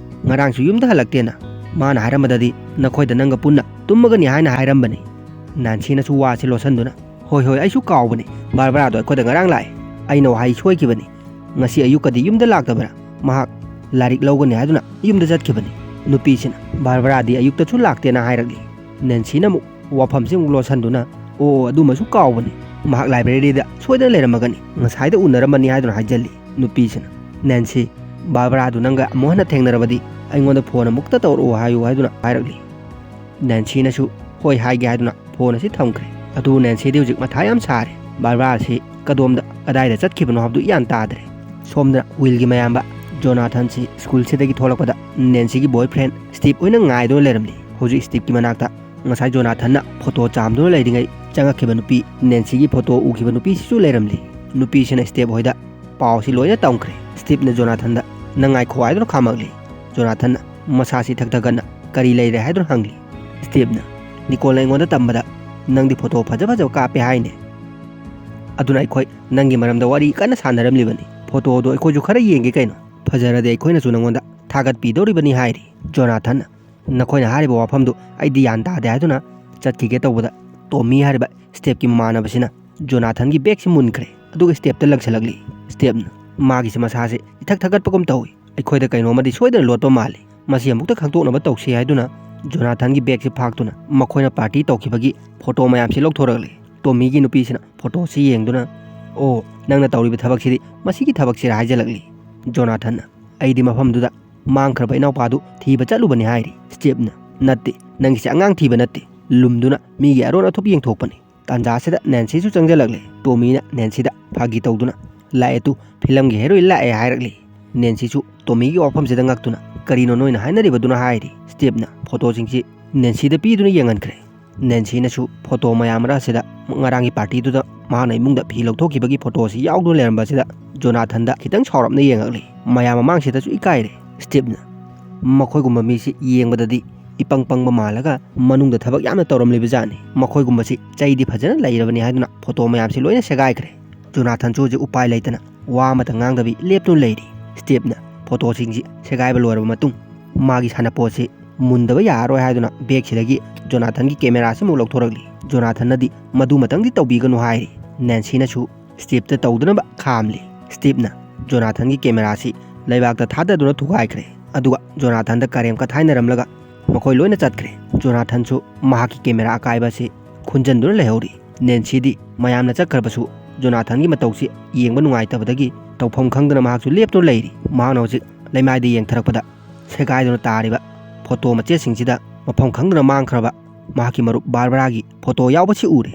ꯉꯔꯥꯡꯁꯨ ꯌꯨꯝꯗ ꯍꯜꯂꯛꯇꯦꯅ, ꯃꯥꯅ ꯍꯥꯏꯔꯝꯕꯗꯗꯤ ꯅꯈꯣꯏꯗ ꯅꯪꯒ ꯄꯨꯟꯅ ꯇꯨꯝꯃꯒꯅꯤ ꯍꯥꯏꯅ ꯍꯥꯏꯔꯝꯕꯅꯤ꯫ ꯅꯦꯟꯁꯤꯅꯁꯨ ꯋꯥꯁꯤ ꯂꯣꯠꯁꯤꯟꯗꯨꯅ, "ꯍꯣꯏ, ꯍꯣꯏ, ꯑꯩꯁꯨ ꯀꯥꯎꯕꯅꯤ, ꯕꯥꯔꯕꯔꯥꯗꯣ ꯑꯩꯈꯣꯏꯗ ꯉꯔꯥꯡ ꯂꯥꯛꯑꯦ, ꯑꯩꯅ ꯋꯥꯍꯩ ꯁꯣꯏꯈꯤꯕꯅꯤ, ꯉꯁꯤ ꯑꯌꯨꯛꯀꯗꯤ ꯌꯨꯝꯗ ꯂꯥꯛꯇꯕ꯭ꯔꯥ? ꯃꯍꯥꯛ ꯂꯥꯏꯔꯤꯛ ꯂꯧꯒꯅꯤ ꯍꯥꯏꯗꯨꯅ ꯌꯨꯝꯗ ꯆꯠꯈꯤꯕꯅꯤ"꯫ ꯅꯨꯄꯤꯁꯤꯅ, "ꯕꯥꯔꯕꯔꯥꯗꯤ ꯑꯌꯨꯛꯇꯁꯨ ꯂꯥꯛꯇꯦꯅ ꯍꯥꯏꯔꯛꯂꯤ"꯫ ꯅꯦꯟꯁꯤꯅ ꯑꯃꯨꯛ ꯋꯥꯐꯝꯁꯤ ꯑꯃꯨꯛ ꯂꯣꯠꯁꯤꯟꯗꯨꯅ, "ꯑꯣ, ꯑꯗꯨꯃꯁꯨ ꯀꯥꯎꯕꯅꯤ, ꯃꯍꯥꯛ ꯂꯥꯏꯕ꯭ꯔꯦꯔꯤꯗ ꯁꯣꯏꯗꯅ ꯂꯩꯔꯝꯃꯒꯅꯤ, ꯉꯁꯥꯏꯗ ꯎꯅꯔꯝꯃꯅꯤ" ꯍꯥꯏꯗꯨꯅ ꯍꯥꯏꯖꯤꯜꯂꯤ꯫ ꯅꯨꯄꯤꯁꯤꯅ, "ꯅꯦꯟꯁꯤ, ꯕꯥꯔꯕꯔꯥꯗꯨ ꯅꯪꯒ ꯑꯃꯨꯛ ꯍꯟꯅ ꯊꯦꯡꯅꯔꯕꯗꯤ ꯑꯩꯉꯣꯟꯗ ꯐꯣꯟ ꯑꯃꯨꯛꯇ ꯇꯧꯔꯛꯑꯣ ꯍꯥꯏꯌꯨ" ꯍꯥꯏꯗꯨꯅ ꯍꯥꯏꯔꯛꯂꯤ꯫ ꯅꯦꯟꯁꯤꯅꯁꯨ ꯍꯣꯏ ꯍꯥꯏꯒꯦ ꯍꯥꯏꯗꯨꯅ ꯐꯣꯟ ꯑꯁꯤ ꯊꯝꯈ꯭ꯔꯦ꯫ ꯑꯗꯨ ꯅꯦꯟꯁꯤꯗꯤ ꯍꯧꯖꯤꯛ ꯃꯊꯥ ꯌꯥꯝ ꯁꯥꯔꯦ꯫ ꯕꯥꯔꯕꯔꯥ ꯑꯁꯤ ꯀꯗꯣꯝꯗ ꯀꯗꯥꯏꯗ ꯆꯠꯈꯤꯕꯅꯣ ꯍꯥꯏꯕꯗꯨ ꯏꯌꯥꯟ ꯇꯥꯗ꯭ꯔꯦ꯫ ꯁꯣꯝꯗ ꯋꯤꯜꯒꯤ ꯃꯌꯥꯝꯕ ꯖꯣꯅꯥꯊꯟꯁꯤ ꯁ꯭ꯀꯨꯜꯁꯤꯗꯒꯤ ꯊꯣꯛꯂꯛꯄꯗ ꯅꯦꯟꯁꯤꯒꯤ ꯕꯣꯏꯐ꯭ꯔꯦꯟ ꯁ꯭ꯇꯤꯞ ꯍꯣꯏꯅ ꯉꯥꯏꯗꯨꯅ ꯂꯩꯔꯝꯂꯤ꯫ ꯍꯧꯖꯤꯛ ꯁ꯭ꯇꯤꯞꯀꯤ ꯃꯅꯥꯛꯇ ꯉꯁꯥꯏ ꯖꯣꯅꯥꯊꯟꯅ ꯐꯣꯇꯣ ꯆꯥꯝꯗꯨꯅ ꯂꯩꯔꯤꯉꯩ ꯆꯪꯉꯛꯈꯤꯕ ꯅꯨꯄꯤ, ꯅꯦꯟꯁꯤꯒꯤ ꯐꯣꯇꯣ ꯎꯈꯤꯕ ꯅꯨꯄꯤꯁꯤꯁꯨ ꯂꯩꯔꯝꯂꯤ꯫ ꯅꯨꯄꯤꯁꯤꯅ ꯁ꯭ꯇꯤꯞ ꯍꯣꯏꯗ ꯄꯥꯎꯁꯤ ꯂꯣꯏꯅ ꯇꯝꯈ꯭ꯔꯦ꯫ ꯁ꯭ꯇꯤꯞꯅ ꯖꯣꯅꯥꯊꯟꯗ "ꯅꯪ ꯉꯥꯏꯈꯣ" ꯍꯥꯏꯗꯨꯅ ꯈꯥꯝꯃꯛꯂꯤ꯫ ꯖꯣꯅꯥꯊꯟꯅ ꯃꯁꯥꯁꯤ ꯏꯊꯛ ꯊꯛꯀꯠꯅ "ꯀꯔꯤ ꯂꯩꯔꯦ?" ꯍꯥꯏꯗꯨꯅ ꯍꯪꯂꯤ꯫ ꯁ꯭ꯇꯤꯞꯅ "ꯅꯤꯀꯣꯜꯅ ꯑꯩꯉꯣꯟꯗ ꯇꯝꯕꯗ ꯅꯪꯗꯤ ꯐꯣꯇꯣ ꯐꯖ ꯐꯖꯕ ꯀꯥꯞꯄꯦ ꯍꯥꯏꯅꯦ꯫ ꯑꯗꯨꯅ ꯑꯩꯈꯣꯏ ꯅꯪꯒꯤ ꯃꯔꯝꯗ ꯋꯥꯔꯤ ꯀꯟꯅ ꯁꯥꯟꯅꯔꯝꯂꯤꯕꯅꯤ꯫ ꯐꯣꯇꯣꯗꯣ ꯑꯩꯈꯣꯏꯁꯨ ꯈꯔ ꯌꯦꯡꯒꯦ ꯀꯩꯅꯣ꯫ ꯐꯖꯔꯗꯤ ꯑꯩꯈꯣꯏꯅꯁꯨ ꯅꯪꯉꯣꯟꯗ ꯊꯥꯒꯠꯄꯤꯗꯧꯔꯤꯕꯅꯤ" ꯍꯥꯏꯔꯤ꯫ ꯖꯣꯅꯥꯊꯟꯅ "ꯅꯈꯣꯏꯅ ꯍꯥꯏꯔꯤꯕ ꯋꯥꯐꯝꯗꯨ ꯑꯩꯗꯤ ꯒ꯭ꯌꯥꯟ ꯇꯥꯗꯦ" ꯍꯥꯏꯗꯨꯅ ꯆꯠꯈꯤꯒꯦ ꯇꯧꯕꯗ, ꯇꯣꯃꯤ ꯍꯥꯏꯔꯤꯕ ꯁ꯭ꯇꯤꯞꯀꯤ ꯃꯃꯥꯟꯅꯕꯁꯤꯅ ꯖꯣꯅꯥꯊꯟꯒꯤ ꯕꯦꯒꯁꯤ ꯃꯨꯟꯈ꯭ꯔꯦ꯫ ꯑꯗꯨꯒ ꯁ꯭ꯇꯤꯞꯇ ꯂꯪꯁꯤꯜꯂꯛꯂꯤ꯫ ꯁ꯭ꯇꯤꯞꯅ ꯃꯥꯒꯤꯁꯤ ꯃꯁꯥꯁꯦ ꯏꯊꯛ ꯊꯛꯀꯠꯄꯒꯨꯝ ꯇꯧꯏ꯫ "ꯑꯩꯈꯣꯏꯗ ꯀꯩꯅꯣꯝꯃꯗꯤ ꯁꯣꯏꯗꯅ ꯂꯣꯠꯄ ꯃꯥꯜꯂꯤ꯫ ꯃꯁꯤ ꯑꯃꯨꯛꯇ ꯈꯪꯗꯣꯛꯅꯕ ꯇꯧꯁꯤ" ꯍꯥꯏꯗꯨꯅ ꯖꯣꯅꯥꯊꯟꯒꯤ ꯕꯦꯒꯁꯤ ꯐꯥꯛꯇꯨꯅ ꯃꯈꯣꯏꯅ ꯄꯥꯔꯇꯤ ꯇꯧꯈꯤꯕꯒꯤ ꯐꯣꯇꯣ ꯃꯌꯥꯝꯁꯤ ꯂꯧꯊꯣꯔꯛꯂꯤ꯫ ꯇꯣꯃꯤꯒꯤ ꯅꯨꯄꯤꯁꯤꯅ ꯐꯣꯇꯣꯁꯤ ꯌꯦꯡꯗꯨꯅ, "ꯑꯣ, ꯅꯪꯅ ꯇꯧꯔꯤꯕ ꯊꯕꯛꯁꯤꯗꯤ ꯃꯁꯤꯒꯤ ꯊꯕꯛꯁꯤꯔꯥ?" ꯍꯥꯏꯖꯜꯂꯛꯂꯤ꯫ ꯖꯣꯅꯥꯊꯟꯅ, "ꯑꯩꯗꯤ ꯃꯐꯝꯗꯨꯗ ꯃꯥꯡꯈ꯭ꯔꯕ ꯏꯅꯥꯎꯄꯥꯗꯨ ꯊꯤꯕ ꯆꯠꯂꯨꯕꯅꯤ" ꯍꯥꯏꯔꯤ꯫ ꯁ꯭ꯇꯤꯞꯅ, "ꯅꯠꯇꯦ, ꯅꯪꯒꯤꯁꯦ ꯑꯉꯥꯡ ꯊꯤꯕ ꯅꯠꯇꯦ, ꯂꯨꯝꯗꯨꯅ ꯃꯤꯒꯤ ꯑꯔꯣꯟ ꯑꯊꯨꯞ ꯌꯦꯡꯊꯣꯛꯄꯅꯤ"꯫ ꯇꯥꯟꯖꯥꯁꯤꯗ ꯅꯦꯟꯁꯤꯁꯨ ꯆꯪꯁꯤꯜꯂꯛꯂꯦ꯫ ꯇꯣꯃꯤꯅ ꯅꯦꯟꯁꯤꯗ ꯐꯥꯒꯤ ꯇꯧꯗꯨꯅ, "ꯂꯥꯛꯑꯦ ꯇꯨ, ꯐꯤꯂꯝꯒꯤ ꯍꯦꯔꯣꯏꯟ ꯂꯥꯛꯑꯦ" ꯍꯥꯏꯔꯛꯂꯤ꯫ ꯅꯦꯟꯁꯤꯁꯨ ꯇꯣꯃꯤꯒꯤ ꯋꯥꯐꯝꯁꯤꯗ ꯉꯛꯇꯨꯅ, "ꯀꯔꯤꯅꯣ ꯅꯣꯏꯅ ꯍꯥꯏꯅꯔꯤꯕꯗꯨꯅ?" ꯍꯥꯏꯔꯤ꯫ ꯁ꯭ꯇꯤꯞꯅ ꯐꯣꯇꯣꯁꯤꯡꯁꯤ ꯅꯦꯟꯁꯤꯗ ꯄꯤꯗꯨꯅ ꯌꯦꯡꯍꯟꯈ꯭ꯔꯦ꯫ ꯅꯦꯟꯁꯤꯅꯁꯨ ꯐꯣꯇꯣ ꯃꯌꯥꯝ ꯑꯁꯤꯗ ꯉꯔꯥꯡꯒꯤ ꯄꯥꯔꯇꯤꯗꯨꯗ ꯃꯍꯥꯛꯅ ꯏꯃꯨꯡꯗ ꯐꯤ ꯂꯧꯊꯣꯛꯈꯤꯕꯒꯤ ꯐꯣꯇꯣꯁꯤ ꯌꯥꯎꯗꯨꯅ ꯂꯩꯔꯝꯕꯁꯤꯗ ꯖꯣꯅꯥꯊꯟꯗ ꯈꯤꯇꯪ ꯁꯥꯎꯔꯞꯅ ꯌꯦꯡꯉꯛꯂꯤ꯫ ꯃꯌꯥꯝ ꯃꯃꯥꯡꯁꯤꯗꯁꯨ ꯏꯀꯥꯏꯔꯦ꯫ ꯁ꯭ꯇꯤꯞꯅ, "ꯃꯈꯣꯏꯒꯨꯝꯕ ꯃꯤꯁꯤ ꯌꯦꯡꯕꯗꯗꯤ ꯏꯄꯪ ꯄꯪꯕ ꯃꯥꯜꯂꯒ ꯃꯅꯨꯡꯗ ꯊꯕꯛ ꯌꯥꯝꯅ ꯇꯧꯔꯝꯂꯤꯕ ꯖꯥꯠꯅꯤ꯫ ꯃꯈꯣꯏꯒꯨꯝꯕꯁꯤ ꯆꯩꯗꯤ ꯐꯖꯅ ꯂꯩꯔꯕꯅꯤ" ꯍꯥꯏꯗꯨꯅ ꯐꯣꯇꯣ ꯃꯌꯥꯝꯁꯤ ꯂꯣꯏꯅ ꯁꯦꯒꯥꯏꯈ꯭ꯔꯦ꯫ ꯖꯣꯅꯥꯊꯟꯁꯨ ꯍꯧꯖꯤꯛ ꯎꯄꯥꯏ ꯂꯩꯇꯅ ꯋꯥ ꯑꯃꯇ ꯉꯥꯡꯗꯕꯤ ꯂꯦꯞꯇꯨꯅ ꯂꯩꯔꯤ꯫ ꯁ꯭ꯇꯤꯞꯅ ꯐꯣꯇꯣꯁꯤꯡꯁꯤ ꯁꯦꯒꯥꯏꯕ ꯂꯣꯏꯔꯕ ꯃꯇꯨꯡ ꯃꯥꯒꯤ ꯁꯥꯟꯅꯄꯣꯠꯁꯤ ꯃꯨꯟꯗꯕ ꯌꯥꯔꯔꯣꯏ ꯍꯥꯏꯗꯨꯅ ꯕꯦꯒꯁꯤꯗꯒꯤ ꯖꯣꯅꯥꯊꯟꯒꯤ ꯀꯦꯃꯦꯔꯥꯁꯤ ꯑꯃꯨꯛ ꯂꯧꯊꯣꯔꯛꯂꯤ꯫ ꯖꯣꯅꯥꯊꯟꯅꯗꯤ ꯃꯗꯨꯃꯇꯪꯗꯤ ꯇꯧꯕꯤꯒꯅꯨ ꯍꯥꯏꯔꯤ꯫ ꯅꯦꯟꯁꯤꯅꯁꯨ ꯁ꯭ꯇꯤꯞꯇ ꯇꯧꯗꯅꯕ ꯈꯥꯝꯂꯤ꯫ ꯁ꯭ꯇꯤꯞꯅ ꯖꯣꯅꯥꯊꯟꯒꯤ ꯀꯦꯃꯦꯔꯥꯁꯤ ꯂꯩꯕꯥꯛꯇ ꯊꯥꯗꯗꯨꯅ ꯊꯨꯒꯥꯏꯈ꯭ꯔꯦ꯫ ꯑꯗꯨꯒ ꯖꯣꯅꯥꯊꯟꯗ ꯀꯔꯦꯝ ꯀꯊꯥꯏꯅꯔꯝꯂꯒ ꯃꯈꯣꯏ ꯂꯣꯏꯅ ꯆꯠꯈ꯭ꯔꯦ꯫ ꯖꯣꯅꯥꯊꯟꯁꯨ ꯃꯍꯥꯛꯀꯤ ꯀꯦꯃꯦꯔꯥ ꯑꯀꯥꯏꯕ ꯑꯁꯤ ꯈꯨꯟꯖꯟꯗꯨꯅ ꯂꯩꯍꯧꯔꯤ꯫ ꯅꯦꯟꯁꯤꯗꯤ ꯃꯌꯥꯝꯅ ꯆꯠꯈ꯭ꯔꯕꯁꯨ ꯖꯣꯅꯥꯊꯟꯒꯤ ꯃꯇꯧꯁꯤ ꯌꯦꯡꯕ ꯅꯨꯡꯉꯥꯏꯇꯕꯗꯒꯤ ꯇꯧꯐꯝ ꯈꯪꯗꯅ ꯃꯍꯥꯛꯁꯨ ꯂꯦꯞꯇꯨꯅ ꯂꯩꯔꯤ꯫ ꯃꯍꯥꯛꯅ ꯍꯧꯖꯤꯛ ꯂꯩꯃꯥꯏꯗ ꯌꯦꯡꯊꯔꯛꯄꯗ ꯁꯦꯒꯥꯏꯗꯨꯅ ꯇꯥꯔꯤꯕ ꯐꯣꯇꯣ ꯃꯆꯦꯠꯁꯤꯡꯁꯤꯗ ꯃꯐꯝ ꯈꯪꯗꯅ ꯃꯥꯡꯈ꯭ꯔꯕ ꯃꯍꯥꯛꯀꯤ ꯃꯔꯨꯞ ꯕꯥꯔꯕꯔꯥꯒꯤ ꯐꯣꯇꯣ ꯌꯥꯎꯕꯁꯤ ꯎꯔꯦ꯫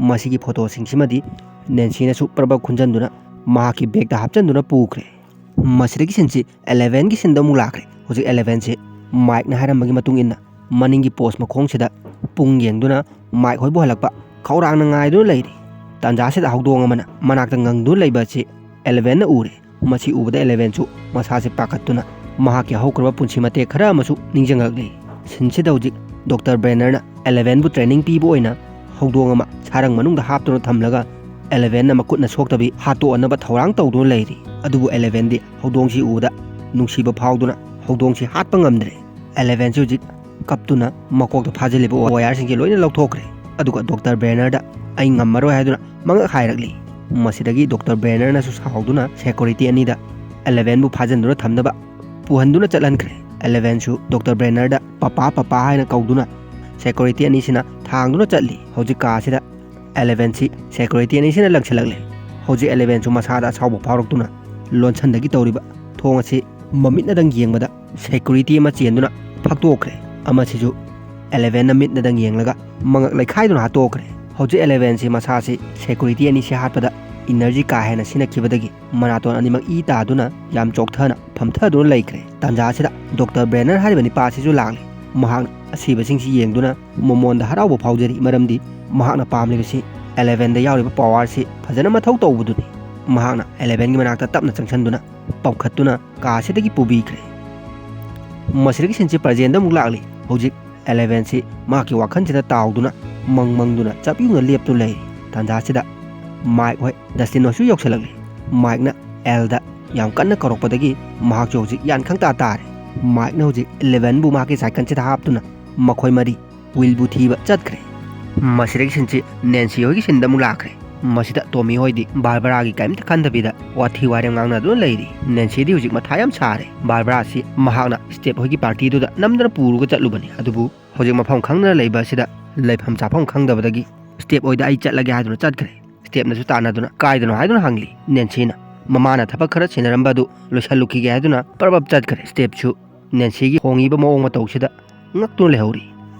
ꯃꯁꯤꯒꯤ ꯐꯣꯇꯣꯁꯤꯡꯁꯤꯃꯗꯤ ꯅꯦꯟꯁꯤꯅꯁꯨ ꯄ꯭ꯔꯕ ꯈꯨꯟꯖꯟꯗꯨꯅ ꯃꯍꯥꯛꯀꯤ ꯕꯦꯒꯇ ꯍꯥꯞꯆꯤꯟꯗꯨꯅ ꯄꯨꯈ꯭ꯔꯦ꯫ ꯃꯁꯤꯗꯒꯤ ꯁꯤꯟꯁꯤ ꯑꯦꯂꯦꯚꯦꯟꯒꯤ ꯁꯤꯟꯗ ꯑꯃꯨꯛ ꯂꯥꯛꯈ꯭ꯔꯦ꯫ ꯍꯧꯖꯤꯛ ꯑꯦꯂꯦꯚꯦꯟꯁꯤ ꯃꯥꯏꯛꯅ ꯍꯥꯏꯔꯝꯕꯒꯤ ꯃꯇꯨꯡ ꯏꯟꯅ ꯃꯅꯤꯡꯒꯤ ꯄꯣꯁ ꯃꯈꯣꯡꯁꯤꯗ ꯄꯨꯡ ꯌꯦꯡꯗꯨꯅ ꯃꯥꯏꯛ ꯍꯣꯏꯕꯨ ꯍꯜꯂꯛꯄ ꯈꯧꯔꯥꯡꯅ ꯉꯥꯏꯗꯨꯅ ꯂꯩꯔꯤ꯫ ꯇꯥꯟꯖꯥꯁꯤꯗ ꯍꯧꯗꯣꯡ ꯑꯃꯅ ꯃꯅꯥꯛꯇ ꯉꯪꯗꯨꯅ ꯂꯩꯕ ꯑꯁꯤ ꯑꯦꯂꯦꯚꯦꯟꯅ ꯎꯔꯦ꯫ ꯃꯁꯤ ꯎꯕꯗ ꯑꯦꯂꯦꯚꯦꯟꯁꯨ ꯃꯁꯥꯁꯦ ꯄꯥꯈꯠꯇꯨꯅ ꯃꯍꯥꯛꯀꯤ ꯍꯧꯈ꯭ꯔꯕ ꯄꯨꯟꯁꯤ ꯃꯇꯦꯛ ꯈꯔ ꯑꯃꯁꯨ ꯅꯤꯡꯁꯤꯡꯂꯛꯂꯤ꯫ ꯁꯤꯟꯁꯤꯗ ꯍꯧꯖꯤꯛ ꯗꯣꯛꯇꯔ ꯕ꯭ꯔꯦꯅꯔꯅ ꯑꯦꯂꯦꯚꯦꯟꯕꯨ ꯇ꯭ꯔꯦꯅꯤꯡ ꯄꯤꯕ ꯑꯣꯏꯅ ꯍꯧꯗꯣꯡ ꯑꯃ ꯁꯥꯔꯪ ꯃꯅꯨꯡꯗ ꯍꯥꯞꯇꯨꯅ ꯊꯝꯂꯒ ꯑꯦꯂꯦꯚꯦꯟꯅ ꯃꯈꯨꯠꯅ ꯁꯣꯛꯇꯕꯤ ꯍꯥꯠꯇꯣꯛꯅꯕ ꯊꯧꯔꯥꯡ ꯇꯧꯗꯨꯅ ꯂꯩꯔꯤ꯫ ꯑꯗꯨꯕꯨ ꯑꯦꯂꯦꯚꯦꯟꯗꯤ ꯍꯧꯗꯣꯡꯁꯤ ꯎꯕꯗ ꯅꯨꯡꯁꯤꯕ ꯐꯥꯎꯗꯨꯅ ꯍꯧꯗꯣꯡꯁꯤ ꯍꯥꯠꯄ ꯉꯝꯗ꯭ꯔꯦ꯫ ꯑꯦꯂꯦꯚꯦꯟꯁꯤ ꯍꯧꯖꯤꯛ ꯀꯞꯇꯨꯅ ꯃꯀꯣꯛꯇ ꯐꯥꯖꯤꯜꯂꯤꯕ ꯋꯥꯌꯔꯁꯤꯡꯁꯦ ꯂꯣꯏꯅ ꯂꯧꯊꯣꯛꯈ꯭ꯔꯦ꯫ ꯑꯗꯨꯒ ꯗꯣꯛꯇꯔ ꯕ꯭ꯔꯦꯅꯔꯗ "ꯑꯩ ꯉꯝꯃꯔꯣꯏ" ꯍꯥꯏꯗꯨꯅ ꯃꯉꯛ ꯍꯥꯏꯔꯛꯂꯤ꯫ ꯃꯁꯤꯗꯒꯤ ꯗꯣꯛꯇꯔ ꯕ꯭ꯔꯦꯅꯔꯅꯁꯨ ꯁꯥꯎꯗꯨꯅ ꯁꯦꯀ꯭ꯌꯨꯔꯤꯇꯤ ꯑꯅꯤꯗ ꯑꯦꯂꯦꯚꯦꯟꯕꯨ ꯐꯥꯖꯤꯟꯗꯨꯅ ꯊꯝꯅꯕ ꯄꯨꯍꯟꯗꯨꯅ ꯆꯠꯍꯟꯈ꯭ꯔꯦ꯫ ꯑꯦꯂꯦꯚꯦꯟꯁꯨ ꯗꯣꯛꯇꯔ ꯕ꯭ꯔꯦꯅꯔꯗ "ꯄꯄꯥ, ꯄꯄꯥ" ꯍꯥꯏꯅ ꯀꯧꯗꯨꯅ ꯁꯦꯀ꯭ꯌꯨꯔꯤꯇꯤ ꯑꯅꯤꯁꯤꯅ ꯊꯥꯡꯗꯨꯅ ꯆꯠꯂꯤ꯫ ꯍꯧꯖꯤꯛ ꯀꯥ ꯑꯁꯤꯗ ꯑꯦꯂꯦꯚꯦꯟꯁꯤ ꯁꯦꯀ꯭ꯌꯨꯔꯤꯇꯤ ꯑꯅꯤꯁꯤꯅ ꯂꯪꯁꯤꯜꯂꯛꯂꯦ꯫ ꯍꯧꯖꯤꯛ ꯑꯦꯂꯦꯚꯦꯟꯁꯨ ꯃꯁꯥꯗ ꯑꯁꯥꯎꯕ ꯐꯥꯎꯔꯛꯇꯨꯅ ꯂꯣꯟꯁꯟꯗꯒꯤ ꯇꯧꯔꯤꯕ ꯊꯣꯡ ꯑꯁꯤ ꯃꯃꯤꯠꯅꯗꯪ ꯌꯦꯡꯕꯗ ꯁꯦꯀ꯭ꯌꯨꯔꯤꯇꯤ ꯑꯃ ꯆꯦꯟꯗꯨꯅ ꯐꯛꯇꯣꯛꯈ꯭ꯔꯦ꯫ ꯑꯃꯁꯤꯁꯨ ꯑꯦꯂꯦꯚꯦꯟꯅ ꯃꯤꯠꯅꯗꯪ ꯌꯦꯡꯂꯒ ꯃꯉꯛ ꯂꯩꯈꯥꯏꯗꯨꯅ ꯍꯥꯠꯇꯣꯛꯈ꯭ꯔꯦ꯫ ꯍꯧꯖꯤꯛ ꯑꯦꯂꯦꯚꯦꯟꯁꯤ ꯃꯁꯥꯁꯤ ꯁꯦꯀ꯭ꯌꯨꯔꯤꯇꯤ ꯑꯅꯤꯁꯤ ꯍꯥꯠꯄꯗ ꯏꯅꯔꯖꯤ ꯀꯥ ꯍꯦꯟꯅ ꯁꯤꯅꯈꯤꯕꯗꯒꯤ ꯃꯅꯥꯇꯣꯟ ꯑꯅꯤꯃꯛ ꯏ ꯇꯥꯗꯨꯅ ꯌꯥꯝ ꯆꯣꯛꯊꯅ ꯐꯝꯊꯗꯨꯅ ꯂꯩꯈ꯭ꯔꯦ꯫ ꯇꯥꯟꯖꯥ ꯑꯁꯤꯗ ꯗꯣꯛꯇꯔ ꯕ꯭ꯔꯦꯅꯔ ꯍꯥꯏꯔꯤꯕ ꯅꯤꯄꯥ ꯑꯁꯤꯁꯨ ꯂꯥꯛꯂꯦ꯫ ꯃꯍꯥꯛꯅ ꯑꯁꯤꯕꯁꯤꯡꯁꯤ ꯌꯦꯡꯗꯨꯅ ꯃꯃꯣꯟꯗ ꯍꯔꯥꯎꯕ ꯐꯥꯎꯖꯔꯤ, ꯃꯔꯝꯗꯤ ꯃꯍꯥꯛꯅ ꯄꯥꯝꯂꯤꯕꯁꯤ ꯑꯦꯂꯦꯚꯦꯟꯗ ꯌꯥꯎꯔꯤꯕ ꯄꯋꯥꯔꯁꯤ ꯐꯖꯅ ꯃꯊꯧ ꯇꯧꯕꯗꯨꯅꯤ꯫ ꯃꯍꯥꯛꯅ ꯑꯦꯂꯦꯚꯦꯟꯒꯤ ꯃꯅꯥꯛꯇ ꯇꯞꯅ ꯆꯪꯁꯤꯟꯗꯨꯅ ꯄꯧꯈꯠꯇꯨꯅ ꯀꯥ ꯑꯁꯤꯗꯒꯤ ꯄꯨꯕꯤꯈ꯭ꯔꯦ꯫ ꯃꯁꯤꯗꯒꯤ ꯁꯤꯟꯁꯤ ꯄ꯭ꯔꯖꯦꯟꯗ ꯑꯃꯨꯛ ꯂꯥꯛꯂꯤ꯫ ꯍꯧꯖꯤꯛ ꯑꯦꯂꯦꯚꯦꯟꯁꯤ ꯃꯍꯥꯛꯀꯤ ꯋꯥꯈꯜꯁꯤꯗ ꯇꯥꯎꯗꯨꯅ ꯃꯪ ꯃꯪꯗꯨꯅ ꯆꯞ ꯌꯨꯡꯅ ꯂꯦꯞꯇꯨꯅ ꯂꯩꯔꯤ꯫ ꯇꯥꯟꯖꯥꯁꯤꯗ ꯃꯥꯏꯛ ꯍꯣꯏ, ꯗꯁꯇꯤꯟ ꯍꯣꯏꯁꯨ ꯌꯧꯁꯤꯜꯂꯛꯂꯤ꯫ ꯃꯥꯏꯛꯅ ꯑꯦꯜꯗ ꯌꯥꯝ ꯀꯟꯅ ꯀꯧꯔꯛꯄꯗꯒꯤ ꯃꯍꯥꯛꯁꯨ ꯍꯧꯖꯤꯛ ꯌꯥꯟ ꯈꯪꯇꯥ ꯇꯥꯔꯦ꯫ ꯃꯥꯏꯛꯅ ꯍꯧꯖꯤꯛ ꯏꯂꯦꯚꯦꯟꯕꯨ ꯃꯍꯥꯛꯀꯤ ꯁꯥꯏꯀꯜꯁꯤꯗ ꯍꯥꯞꯇꯨꯅ ꯃꯈꯣꯏ ꯃꯔꯤ ꯋꯤꯜꯕꯨ ꯊꯤꯕ ꯆꯠꯈ꯭ꯔꯦ꯫ ꯃꯁꯤꯗꯒꯤ ꯁꯤꯟꯁꯤ ꯅꯦꯟꯁꯤ ꯍꯣꯏꯒꯤ ꯁꯤꯟꯗ ꯑꯃꯨꯛ ꯂꯥꯛꯈ꯭ꯔꯦ꯫ ꯃꯁꯤꯗ ꯇꯣꯃꯤ ꯍꯣꯏꯗꯤ ꯕꯥꯔꯕꯔꯥꯒꯤ ꯀꯔꯤꯝꯇ ꯈꯟꯗꯕꯤꯗ ꯋꯥꯊꯤ ꯋꯥꯔꯦꯝ ꯉꯥꯡꯅꯗꯨꯅ ꯂꯩꯔꯤ꯫ ꯅꯦꯟꯁꯤꯗꯤ ꯍꯧꯖꯤꯛ ꯃꯊꯥ ꯌꯥꯝ ꯁꯥꯔꯦ꯫ ꯕꯥꯔꯕꯔꯥꯁꯤ ꯃꯍꯥꯛꯅ ꯁ꯭ꯇꯦꯞ ꯍꯣꯏꯒꯤ ꯄꯥꯔꯇꯤꯗꯨꯗ ꯅꯝꯗꯅ ꯄꯨꯔꯒ ꯆꯠꯂꯨꯕꯅꯤ, ꯑꯗꯨꯕꯨ ꯍꯧꯖꯤꯛ ꯃꯐꯝ ꯈꯪꯗꯅ ꯂꯩꯕ ꯑꯁꯤꯗ ꯂꯩꯐꯝ ꯆꯥꯐꯝ ꯈꯪꯗꯕꯗꯒꯤ ꯁ꯭ꯇꯦꯞ ꯍꯣꯏꯗ "ꯑꯩ ꯆꯠꯂꯒꯦ" ꯍꯥꯏꯗꯨꯅ ꯆꯠꯈ꯭ꯔꯦ꯫ ꯁ꯭ꯇꯦꯞꯅꯁꯨ ꯇꯥꯟꯅꯗꯨꯅ "ꯀꯥꯏꯗꯅꯣ?" ꯍꯥꯏꯗꯨꯅ ꯍꯪꯂꯤ꯫ ꯅꯦꯟꯁꯤꯅ ꯃꯃꯥꯅ ꯊꯕꯛ ꯈꯔ ꯁꯤꯟꯅꯔꯝꯕ ꯑꯗꯨ ꯂꯣꯏꯁꯤꯜꯂꯨꯈꯤꯒꯦ ꯍꯥꯏꯗꯨꯅ ꯄꯔꯕꯞ ꯆꯠꯈ꯭ꯔꯦ꯫ ꯁ꯭ꯇꯦꯞꯁꯨ ꯅꯦꯟꯁꯤꯒꯤ ꯍꯣꯡꯉꯤꯕ ꯃꯑꯣꯡ ꯃꯇꯧꯁꯤꯗ ꯉꯛꯇꯨꯅ ꯂꯩꯍꯧꯔꯤ꯫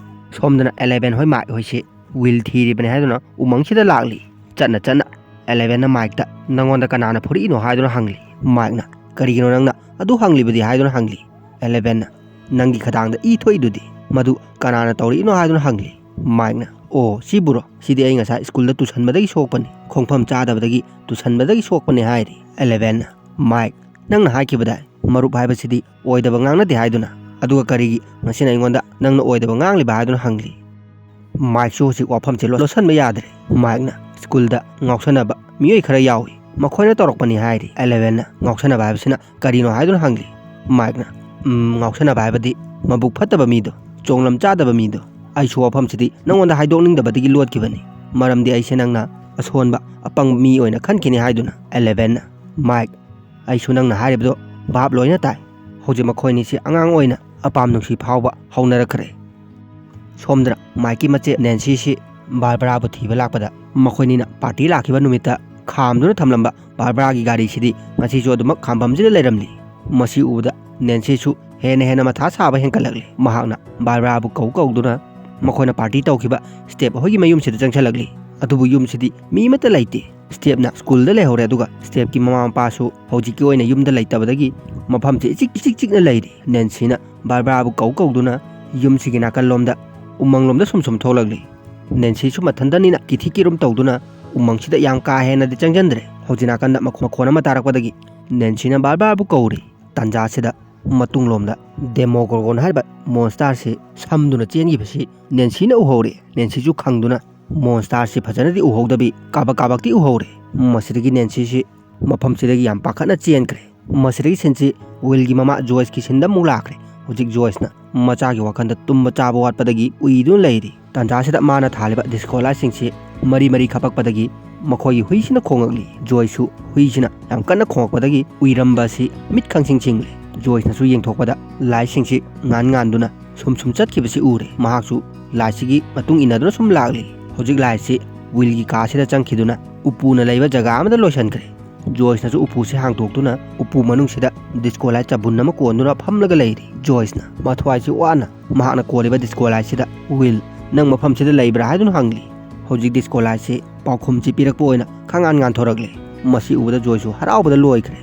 ꯁꯣꯝꯗꯅ ꯑꯦꯂꯦꯚꯦꯟ ꯍꯣꯏ ꯃꯥꯏꯛ ꯍꯣꯏꯁꯤ ꯋꯤꯜ ꯊꯤꯔꯤꯕꯅꯤ ꯍꯥꯏꯗꯨꯅ ꯎꯃꯪꯁꯤꯗ ꯂꯥꯛꯂꯤ꯫ ꯆꯠꯅ ꯆꯠꯅ ꯑꯦꯂꯦꯚꯦꯟꯅ ꯃꯥꯏꯛꯇ "ꯅꯪꯉꯣꯟꯗ ꯀꯅꯥꯅ ꯐꯨꯔꯛꯏꯅꯣ?" ꯍꯥꯏꯗꯨꯅ ꯍꯪꯂꯤ꯫ ꯃꯥꯏꯛꯅ "ꯀꯔꯤꯒꯤꯅꯣ ꯅꯪꯅ ꯑꯗꯨ ꯍꯪꯂꯤꯕꯗꯤ?" ꯍꯥꯏꯗꯨꯅ ꯍꯪꯂꯤ꯫ ꯑꯦꯂꯦꯚꯦꯟꯅ "ꯅꯪꯒꯤ ꯈꯗꯥꯡꯗ ꯏ ꯊꯣꯛꯏꯗꯨꯗꯤ, ꯃꯗꯨ ꯀꯅꯥꯅ ꯇꯧꯔꯛꯏꯅꯣ?" ꯍꯥꯏꯗꯨꯅ ꯍꯪꯂꯤ꯫ ꯃꯥꯏꯛꯅ "ꯑꯣ, ꯁꯤꯕꯨꯔꯣ? ꯁꯤꯗꯤ ꯑꯩ ꯉꯁꯥꯏ ꯁ꯭ꯀꯨꯜꯗ ꯇꯨꯁꯟꯕꯗꯒꯤ ꯁꯣꯛꯄꯅꯤ, ꯈꯣꯡꯐꯝ ꯆꯥꯗꯕꯗꯒꯤ ꯇꯨꯁꯟꯕꯗꯒꯤ ꯁꯣꯛꯄꯅꯤ" ꯍꯥꯏꯔꯤ꯫ ꯑꯦꯂꯦꯚꯦꯟꯅ, "ꯃꯥꯏꯛ, ꯅꯪꯅ ꯍꯥꯏꯈꯤꯕꯗꯥꯏ ꯃꯔꯨꯞ ꯍꯥꯏꯕꯁꯤꯗꯤ ꯑꯣꯏꯗꯕ ꯉꯥꯡꯅꯗꯦ ꯍꯥꯏꯗꯨꯅ, ꯑꯗꯨꯒ ꯀꯔꯤꯒꯤ ꯉꯁꯤꯅ ꯑꯩꯉꯣꯟꯗ ꯅꯪꯅ ꯑꯣꯏꯗꯕ ꯉꯥꯡꯂꯤꯕ?" ꯍꯥꯏꯗꯨꯅ ꯍꯪꯂꯤ꯫ ꯃꯥꯏꯛꯁꯨ ꯍꯧꯖꯤꯛ ꯋꯥꯐꯝꯁꯦ ꯂꯣꯠꯁꯟꯕ ꯌꯥꯗ꯭ꯔꯦ꯫ ꯃꯥꯏꯛꯅ, "ꯁ꯭ꯀꯨꯜꯗ ꯉꯥꯎꯁꯟꯅꯕ ꯃꯤꯑꯣꯏ ꯈꯔ ꯌꯥꯎꯏ, ꯃꯈꯣꯏꯅ ꯇꯧꯔꯛꯄꯅꯤ" ꯍꯥꯏꯔꯤ꯫ ꯑꯦꯂꯦꯚꯦꯟꯅ, "ꯉꯥꯎꯁꯟꯅꯕ ꯍꯥꯏꯕꯁꯤꯅ ꯀꯔꯤꯅꯣ?" ꯍꯥꯏꯗꯨꯅ ꯍꯪꯂꯤ꯫ ꯃꯥꯏꯛꯅ, "ꯎꯝ, ꯉꯥꯎꯁꯟꯅꯕ ꯍꯥꯏꯕꯗꯤ ꯃꯕꯨꯛ ꯐꯠꯇꯕ ꯃꯤꯗꯣ, ꯆꯣꯡꯂꯝ ꯆꯥꯗꯕ ꯃꯤꯗꯣ꯫ ꯑꯩꯁꯨ ꯋꯥꯐꯝꯁꯤꯗꯤ ꯅꯉꯣꯟꯗ ꯍꯥꯏꯗꯣꯛꯅꯤꯡꯗꯕꯗꯒꯤ ꯂꯣꯠꯈꯤꯕꯅꯤ, ꯃꯔꯝꯗꯤ ꯑꯩꯁꯦ ꯅꯪꯅ ꯑꯁꯣꯟꯕ, ꯑꯄꯪꯕ ꯃꯤ ꯑꯣꯏꯅ ꯈꯟꯈꯤꯅꯤ" ꯍꯥꯏꯗꯨꯅ꯫ ꯑꯦꯂꯦꯚꯦꯟꯅ, "ꯃꯥꯏꯛ, ꯑꯩꯁꯨ ꯅꯪꯅ ꯍꯥꯏꯔꯤꯕꯗꯣ ꯚꯥꯞ ꯂꯣꯏꯅ ꯇꯥꯏ꯫ ꯍꯧꯖꯤꯛ ꯃꯈꯣꯏ ꯑꯅꯤꯁꯤ ꯑꯉꯥꯡ ꯑꯣꯏꯅ ꯑꯄꯥꯝ ꯅꯨꯡꯁꯤ ꯐꯥꯎꯕ ꯍꯧꯅꯔꯛꯈ꯭ꯔꯦ"꯫ ꯁꯣꯝꯗꯅ ꯃꯥꯏꯛꯀꯤ ꯃꯆꯦ ꯅꯦꯟꯁꯤꯁꯤ ꯕꯥꯔꯕꯔꯥꯕꯨ ꯊꯤꯕ ꯂꯥꯛꯄꯗ, ꯃꯈꯣꯏꯅꯤꯅ ꯄꯥꯔꯇꯤ ꯂꯥꯛꯈꯤꯕ ꯅꯨꯃꯤꯠꯇ ꯈꯥꯝꯗꯨꯅ ꯊꯝꯂꯝꯕ ꯕꯥꯔꯕꯔꯥꯒꯤ ꯒꯥꯔꯤꯁꯤꯗꯤ ꯉꯁꯤꯁꯨ ꯑꯗꯨꯃꯛ ꯈꯥꯝꯐꯝꯁꯤꯗ ꯂꯩꯔꯝꯂꯤ꯫ ꯃꯁꯤ ꯎꯕꯗ ꯅꯦꯟꯁꯤꯁꯨ ꯍꯦꯟꯅ ꯍꯦꯟꯅ ꯃꯊꯥ ꯁꯥꯕ ꯍꯦꯟꯒꯠꯂꯛꯂꯤ꯫ ꯃꯍꯥꯛꯅ ꯕꯥꯔꯕꯔꯥꯕꯨ ꯀꯧ ꯀꯧꯗꯨꯅ ꯃꯈꯣꯏꯅ ꯄꯥꯔꯇꯤ ꯇꯧꯈꯤꯕ ꯁ꯭ꯇꯦꯞ ꯍꯣꯏꯒꯤ ꯃꯌꯨꯝꯁꯤꯗ ꯆꯪꯁꯤꯜꯂꯛꯂꯤ꯫ ꯑꯗꯨꯕꯨ ꯌꯨꯝꯁꯤꯗꯤ ꯃꯤ ꯑꯃꯠꯇ ꯂꯩꯇꯦ꯫ ꯁ꯭ꯇꯦꯞꯅ ꯁ꯭ꯀꯨꯜꯗ ꯂꯩꯍꯧꯔꯦ, ꯑꯗꯨꯒ ꯁ꯭ꯇꯦꯞꯀꯤ ꯃꯃꯥ ꯃꯄꯥꯁꯨ ꯍꯧꯖꯤꯛꯀꯤ ꯑꯣꯏꯅ ꯌꯨꯝꯗ ꯂꯩꯇꯕꯗꯒꯤ ꯃꯐꯝꯁꯦ ꯏꯆꯤꯛ ꯏꯆꯤꯛ ꯆꯤꯛꯅ ꯂꯩꯔꯤ꯫ ꯅꯦꯟꯁꯤꯅ ꯕꯥꯔꯕꯔꯥꯕꯨ ꯀꯧ ꯀꯧꯗꯨꯅ ꯌꯨꯝꯁꯤꯒꯤ ꯅꯥꯀꯜꯂꯣꯝꯗ, ꯎꯃꯪꯂꯣꯝꯗ ꯁꯨꯝ ꯁꯨꯝ ꯊꯣꯛꯂꯛꯂꯤ꯫ ꯅꯦꯟꯁꯤꯁꯨ ꯃꯊꯟꯇꯅꯤꯅ ꯀꯤꯊꯤ ꯀꯤꯔꯨꯝ ꯇꯧꯗꯨꯅ ꯎꯃꯪꯁꯤꯗ ꯌꯥꯝ ꯀꯥ ꯍꯦꯟꯅꯗꯤ ꯆꯪꯁꯤꯟꯗ꯭ꯔꯦ꯫ ꯍꯧꯖꯤꯛ ꯅꯥꯀꯟꯗ ꯃꯈꯣ-, ꯃꯈꯣꯟ ꯑꯃ ꯇꯥꯔꯛꯄꯗꯒꯤ ꯅꯦꯟꯁꯤꯅ ꯕꯥꯔꯕꯔꯥꯕꯨ ꯀꯧꯔꯤ꯫ ꯇꯥꯟꯖꯥꯁꯤꯗ ꯃꯇꯨꯡꯂꯣꯝꯗ ꯗꯦꯃꯣꯒꯣꯔꯒꯣꯟ ꯍꯥꯏꯔꯤꯕ ꯃꯣꯟꯁꯇꯥꯔꯁꯤ ꯁꯝꯗꯨꯅ ꯆꯦꯟꯈꯤꯕꯁꯤ ꯅꯦꯟꯁꯤꯅ ꯎꯍꯧꯔꯦ꯫ ꯅꯦꯟꯁꯤꯁꯨ ꯈꯪꯗꯨꯅ ꯃꯣꯟꯁꯇꯥꯔꯁꯤ ꯐꯖꯅꯗꯤ ꯎꯍꯧꯗꯕꯤ ꯀꯥꯕꯛ ꯀꯥꯕꯛꯇꯤ ꯎꯍꯧꯔꯦ꯫ ꯃꯁꯤꯗꯒꯤ ꯅꯦꯟꯁꯤꯁꯤ ꯃꯐꯝꯁꯤꯗꯒꯤ ꯌꯥꯝ ꯄꯥꯈꯠꯅ ꯆꯦꯟꯈ꯭ꯔꯦ꯫ ꯃꯁꯤꯗꯒꯤ ꯁꯤꯟꯁꯤ ꯋꯤꯜꯒꯤ ꯃꯃꯥ ꯖꯣꯏꯁꯀꯤ ꯁꯤꯟꯗ ꯑꯃꯨꯛ ꯂꯥꯛꯈ꯭ꯔꯦ꯫ ꯍꯧꯖꯤꯛ ꯖꯣꯏꯁꯅ ꯃꯆꯥꯒꯤ ꯋꯥꯈꯜꯗ ꯇꯨꯝꯕ ꯆꯥꯕ ꯋꯥꯠꯄꯗꯒꯤ ꯎꯏꯗꯨꯅ ꯂꯩꯔꯤ꯫ ꯇꯥꯟꯖꯥꯁꯤꯗ ꯃꯥꯅ ꯊꯥꯜꯂꯤꯕ ꯗꯤꯁꯀꯣ ꯂꯥꯏꯠꯁꯤꯡꯁꯤ ꯃꯔꯤ ꯃꯔꯤ ꯈꯞꯄꯛꯄꯗꯒꯤ ꯃꯈꯣꯏꯒꯤ ꯍꯨꯏꯁꯤꯅ ꯈꯣꯡꯉꯛꯂꯤ꯫ ꯖꯣꯏꯁꯁꯨ ꯍꯨꯏꯁꯤꯅ ꯌꯥꯝ ꯀꯟꯅ ꯈꯣꯡꯉꯛꯄꯗꯒꯤ ꯎꯏꯔꯝꯕ ꯑꯁꯤ ꯃꯤꯠ ꯈꯪꯁꯤꯡ ꯁꯤꯡꯂꯦ꯫ ꯖꯣꯏꯁꯅꯁꯨ ꯌꯦꯡꯊꯣꯛꯄꯗ ꯂꯥꯏꯠꯁꯤꯡꯁꯤ ꯉꯥꯟ ꯉꯥꯟꯗꯨꯅ ꯁꯨꯝ ꯁꯨꯝ ꯆꯠꯈꯤꯕꯁꯤ ꯎꯔꯦ꯫ ꯃꯍꯥꯛꯁꯨ ꯂꯥꯏꯠꯁꯤꯒꯤ ꯃꯇꯨꯡ ꯏꯟꯅꯗꯨꯅ ꯁꯨꯝ ꯂꯥꯛꯂꯤ꯫ ꯍꯧꯖꯤꯛ ꯂꯥꯏꯠꯁꯤ ꯋꯤꯜꯒꯤ ꯀꯥꯁꯤꯗ ꯆꯪꯈꯤꯗꯨꯅ ꯎꯄꯨꯅ ꯂꯩꯕ ꯖꯒꯥ ꯑꯃꯗ ꯂꯣꯏꯁꯤꯟꯈ꯭ꯔꯦ꯫ ꯖꯣꯏꯁꯅꯁꯨ ꯎꯄꯨꯁꯤ ꯍꯥꯡꯗꯣꯛꯇꯨꯅ ꯎꯄꯨ ꯃꯅꯨꯡꯁꯤꯗ ꯗꯤꯁꯀꯣ ꯂꯥꯏꯠ ꯆꯕꯨꯟ ꯑꯃ ꯀꯣꯟꯗꯨꯅ ꯐꯝꯂꯒ ꯂꯩꯔꯤ꯫ ꯖꯣꯏꯁꯅ ꯃꯊ꯭ꯋꯥꯏꯁꯤ ꯋꯥꯅ ꯃꯍꯥꯛꯅ ꯀꯣꯜꯂꯤꯕ ꯗꯤꯁꯀꯣ ꯂꯥꯏꯠꯁꯤꯗ, "ꯋꯤꯜ, ꯅꯪ ꯃꯐꯝꯁꯤꯗ ꯂꯩꯕ꯭ꯔꯥ?" ꯍꯥꯏꯗꯨꯅ ꯍꯪꯂꯤ꯫ ꯍꯧꯖꯤꯛ ꯗꯤꯁꯀꯣ ꯂꯥꯏꯠꯁꯤ ꯄꯥꯎꯈꯨꯝꯁꯤ ꯄꯤꯔꯛꯄ ꯑꯣꯏꯅ ꯈꯪꯉꯥꯟ ꯉꯥꯟꯊꯣꯔꯛꯂꯦ꯫ ꯃꯁꯤ ꯎꯕꯗ ꯖꯣꯏꯁꯁꯨ ꯍꯔꯥꯎꯕꯗ ꯂꯣꯏꯈ꯭ꯔꯦ꯫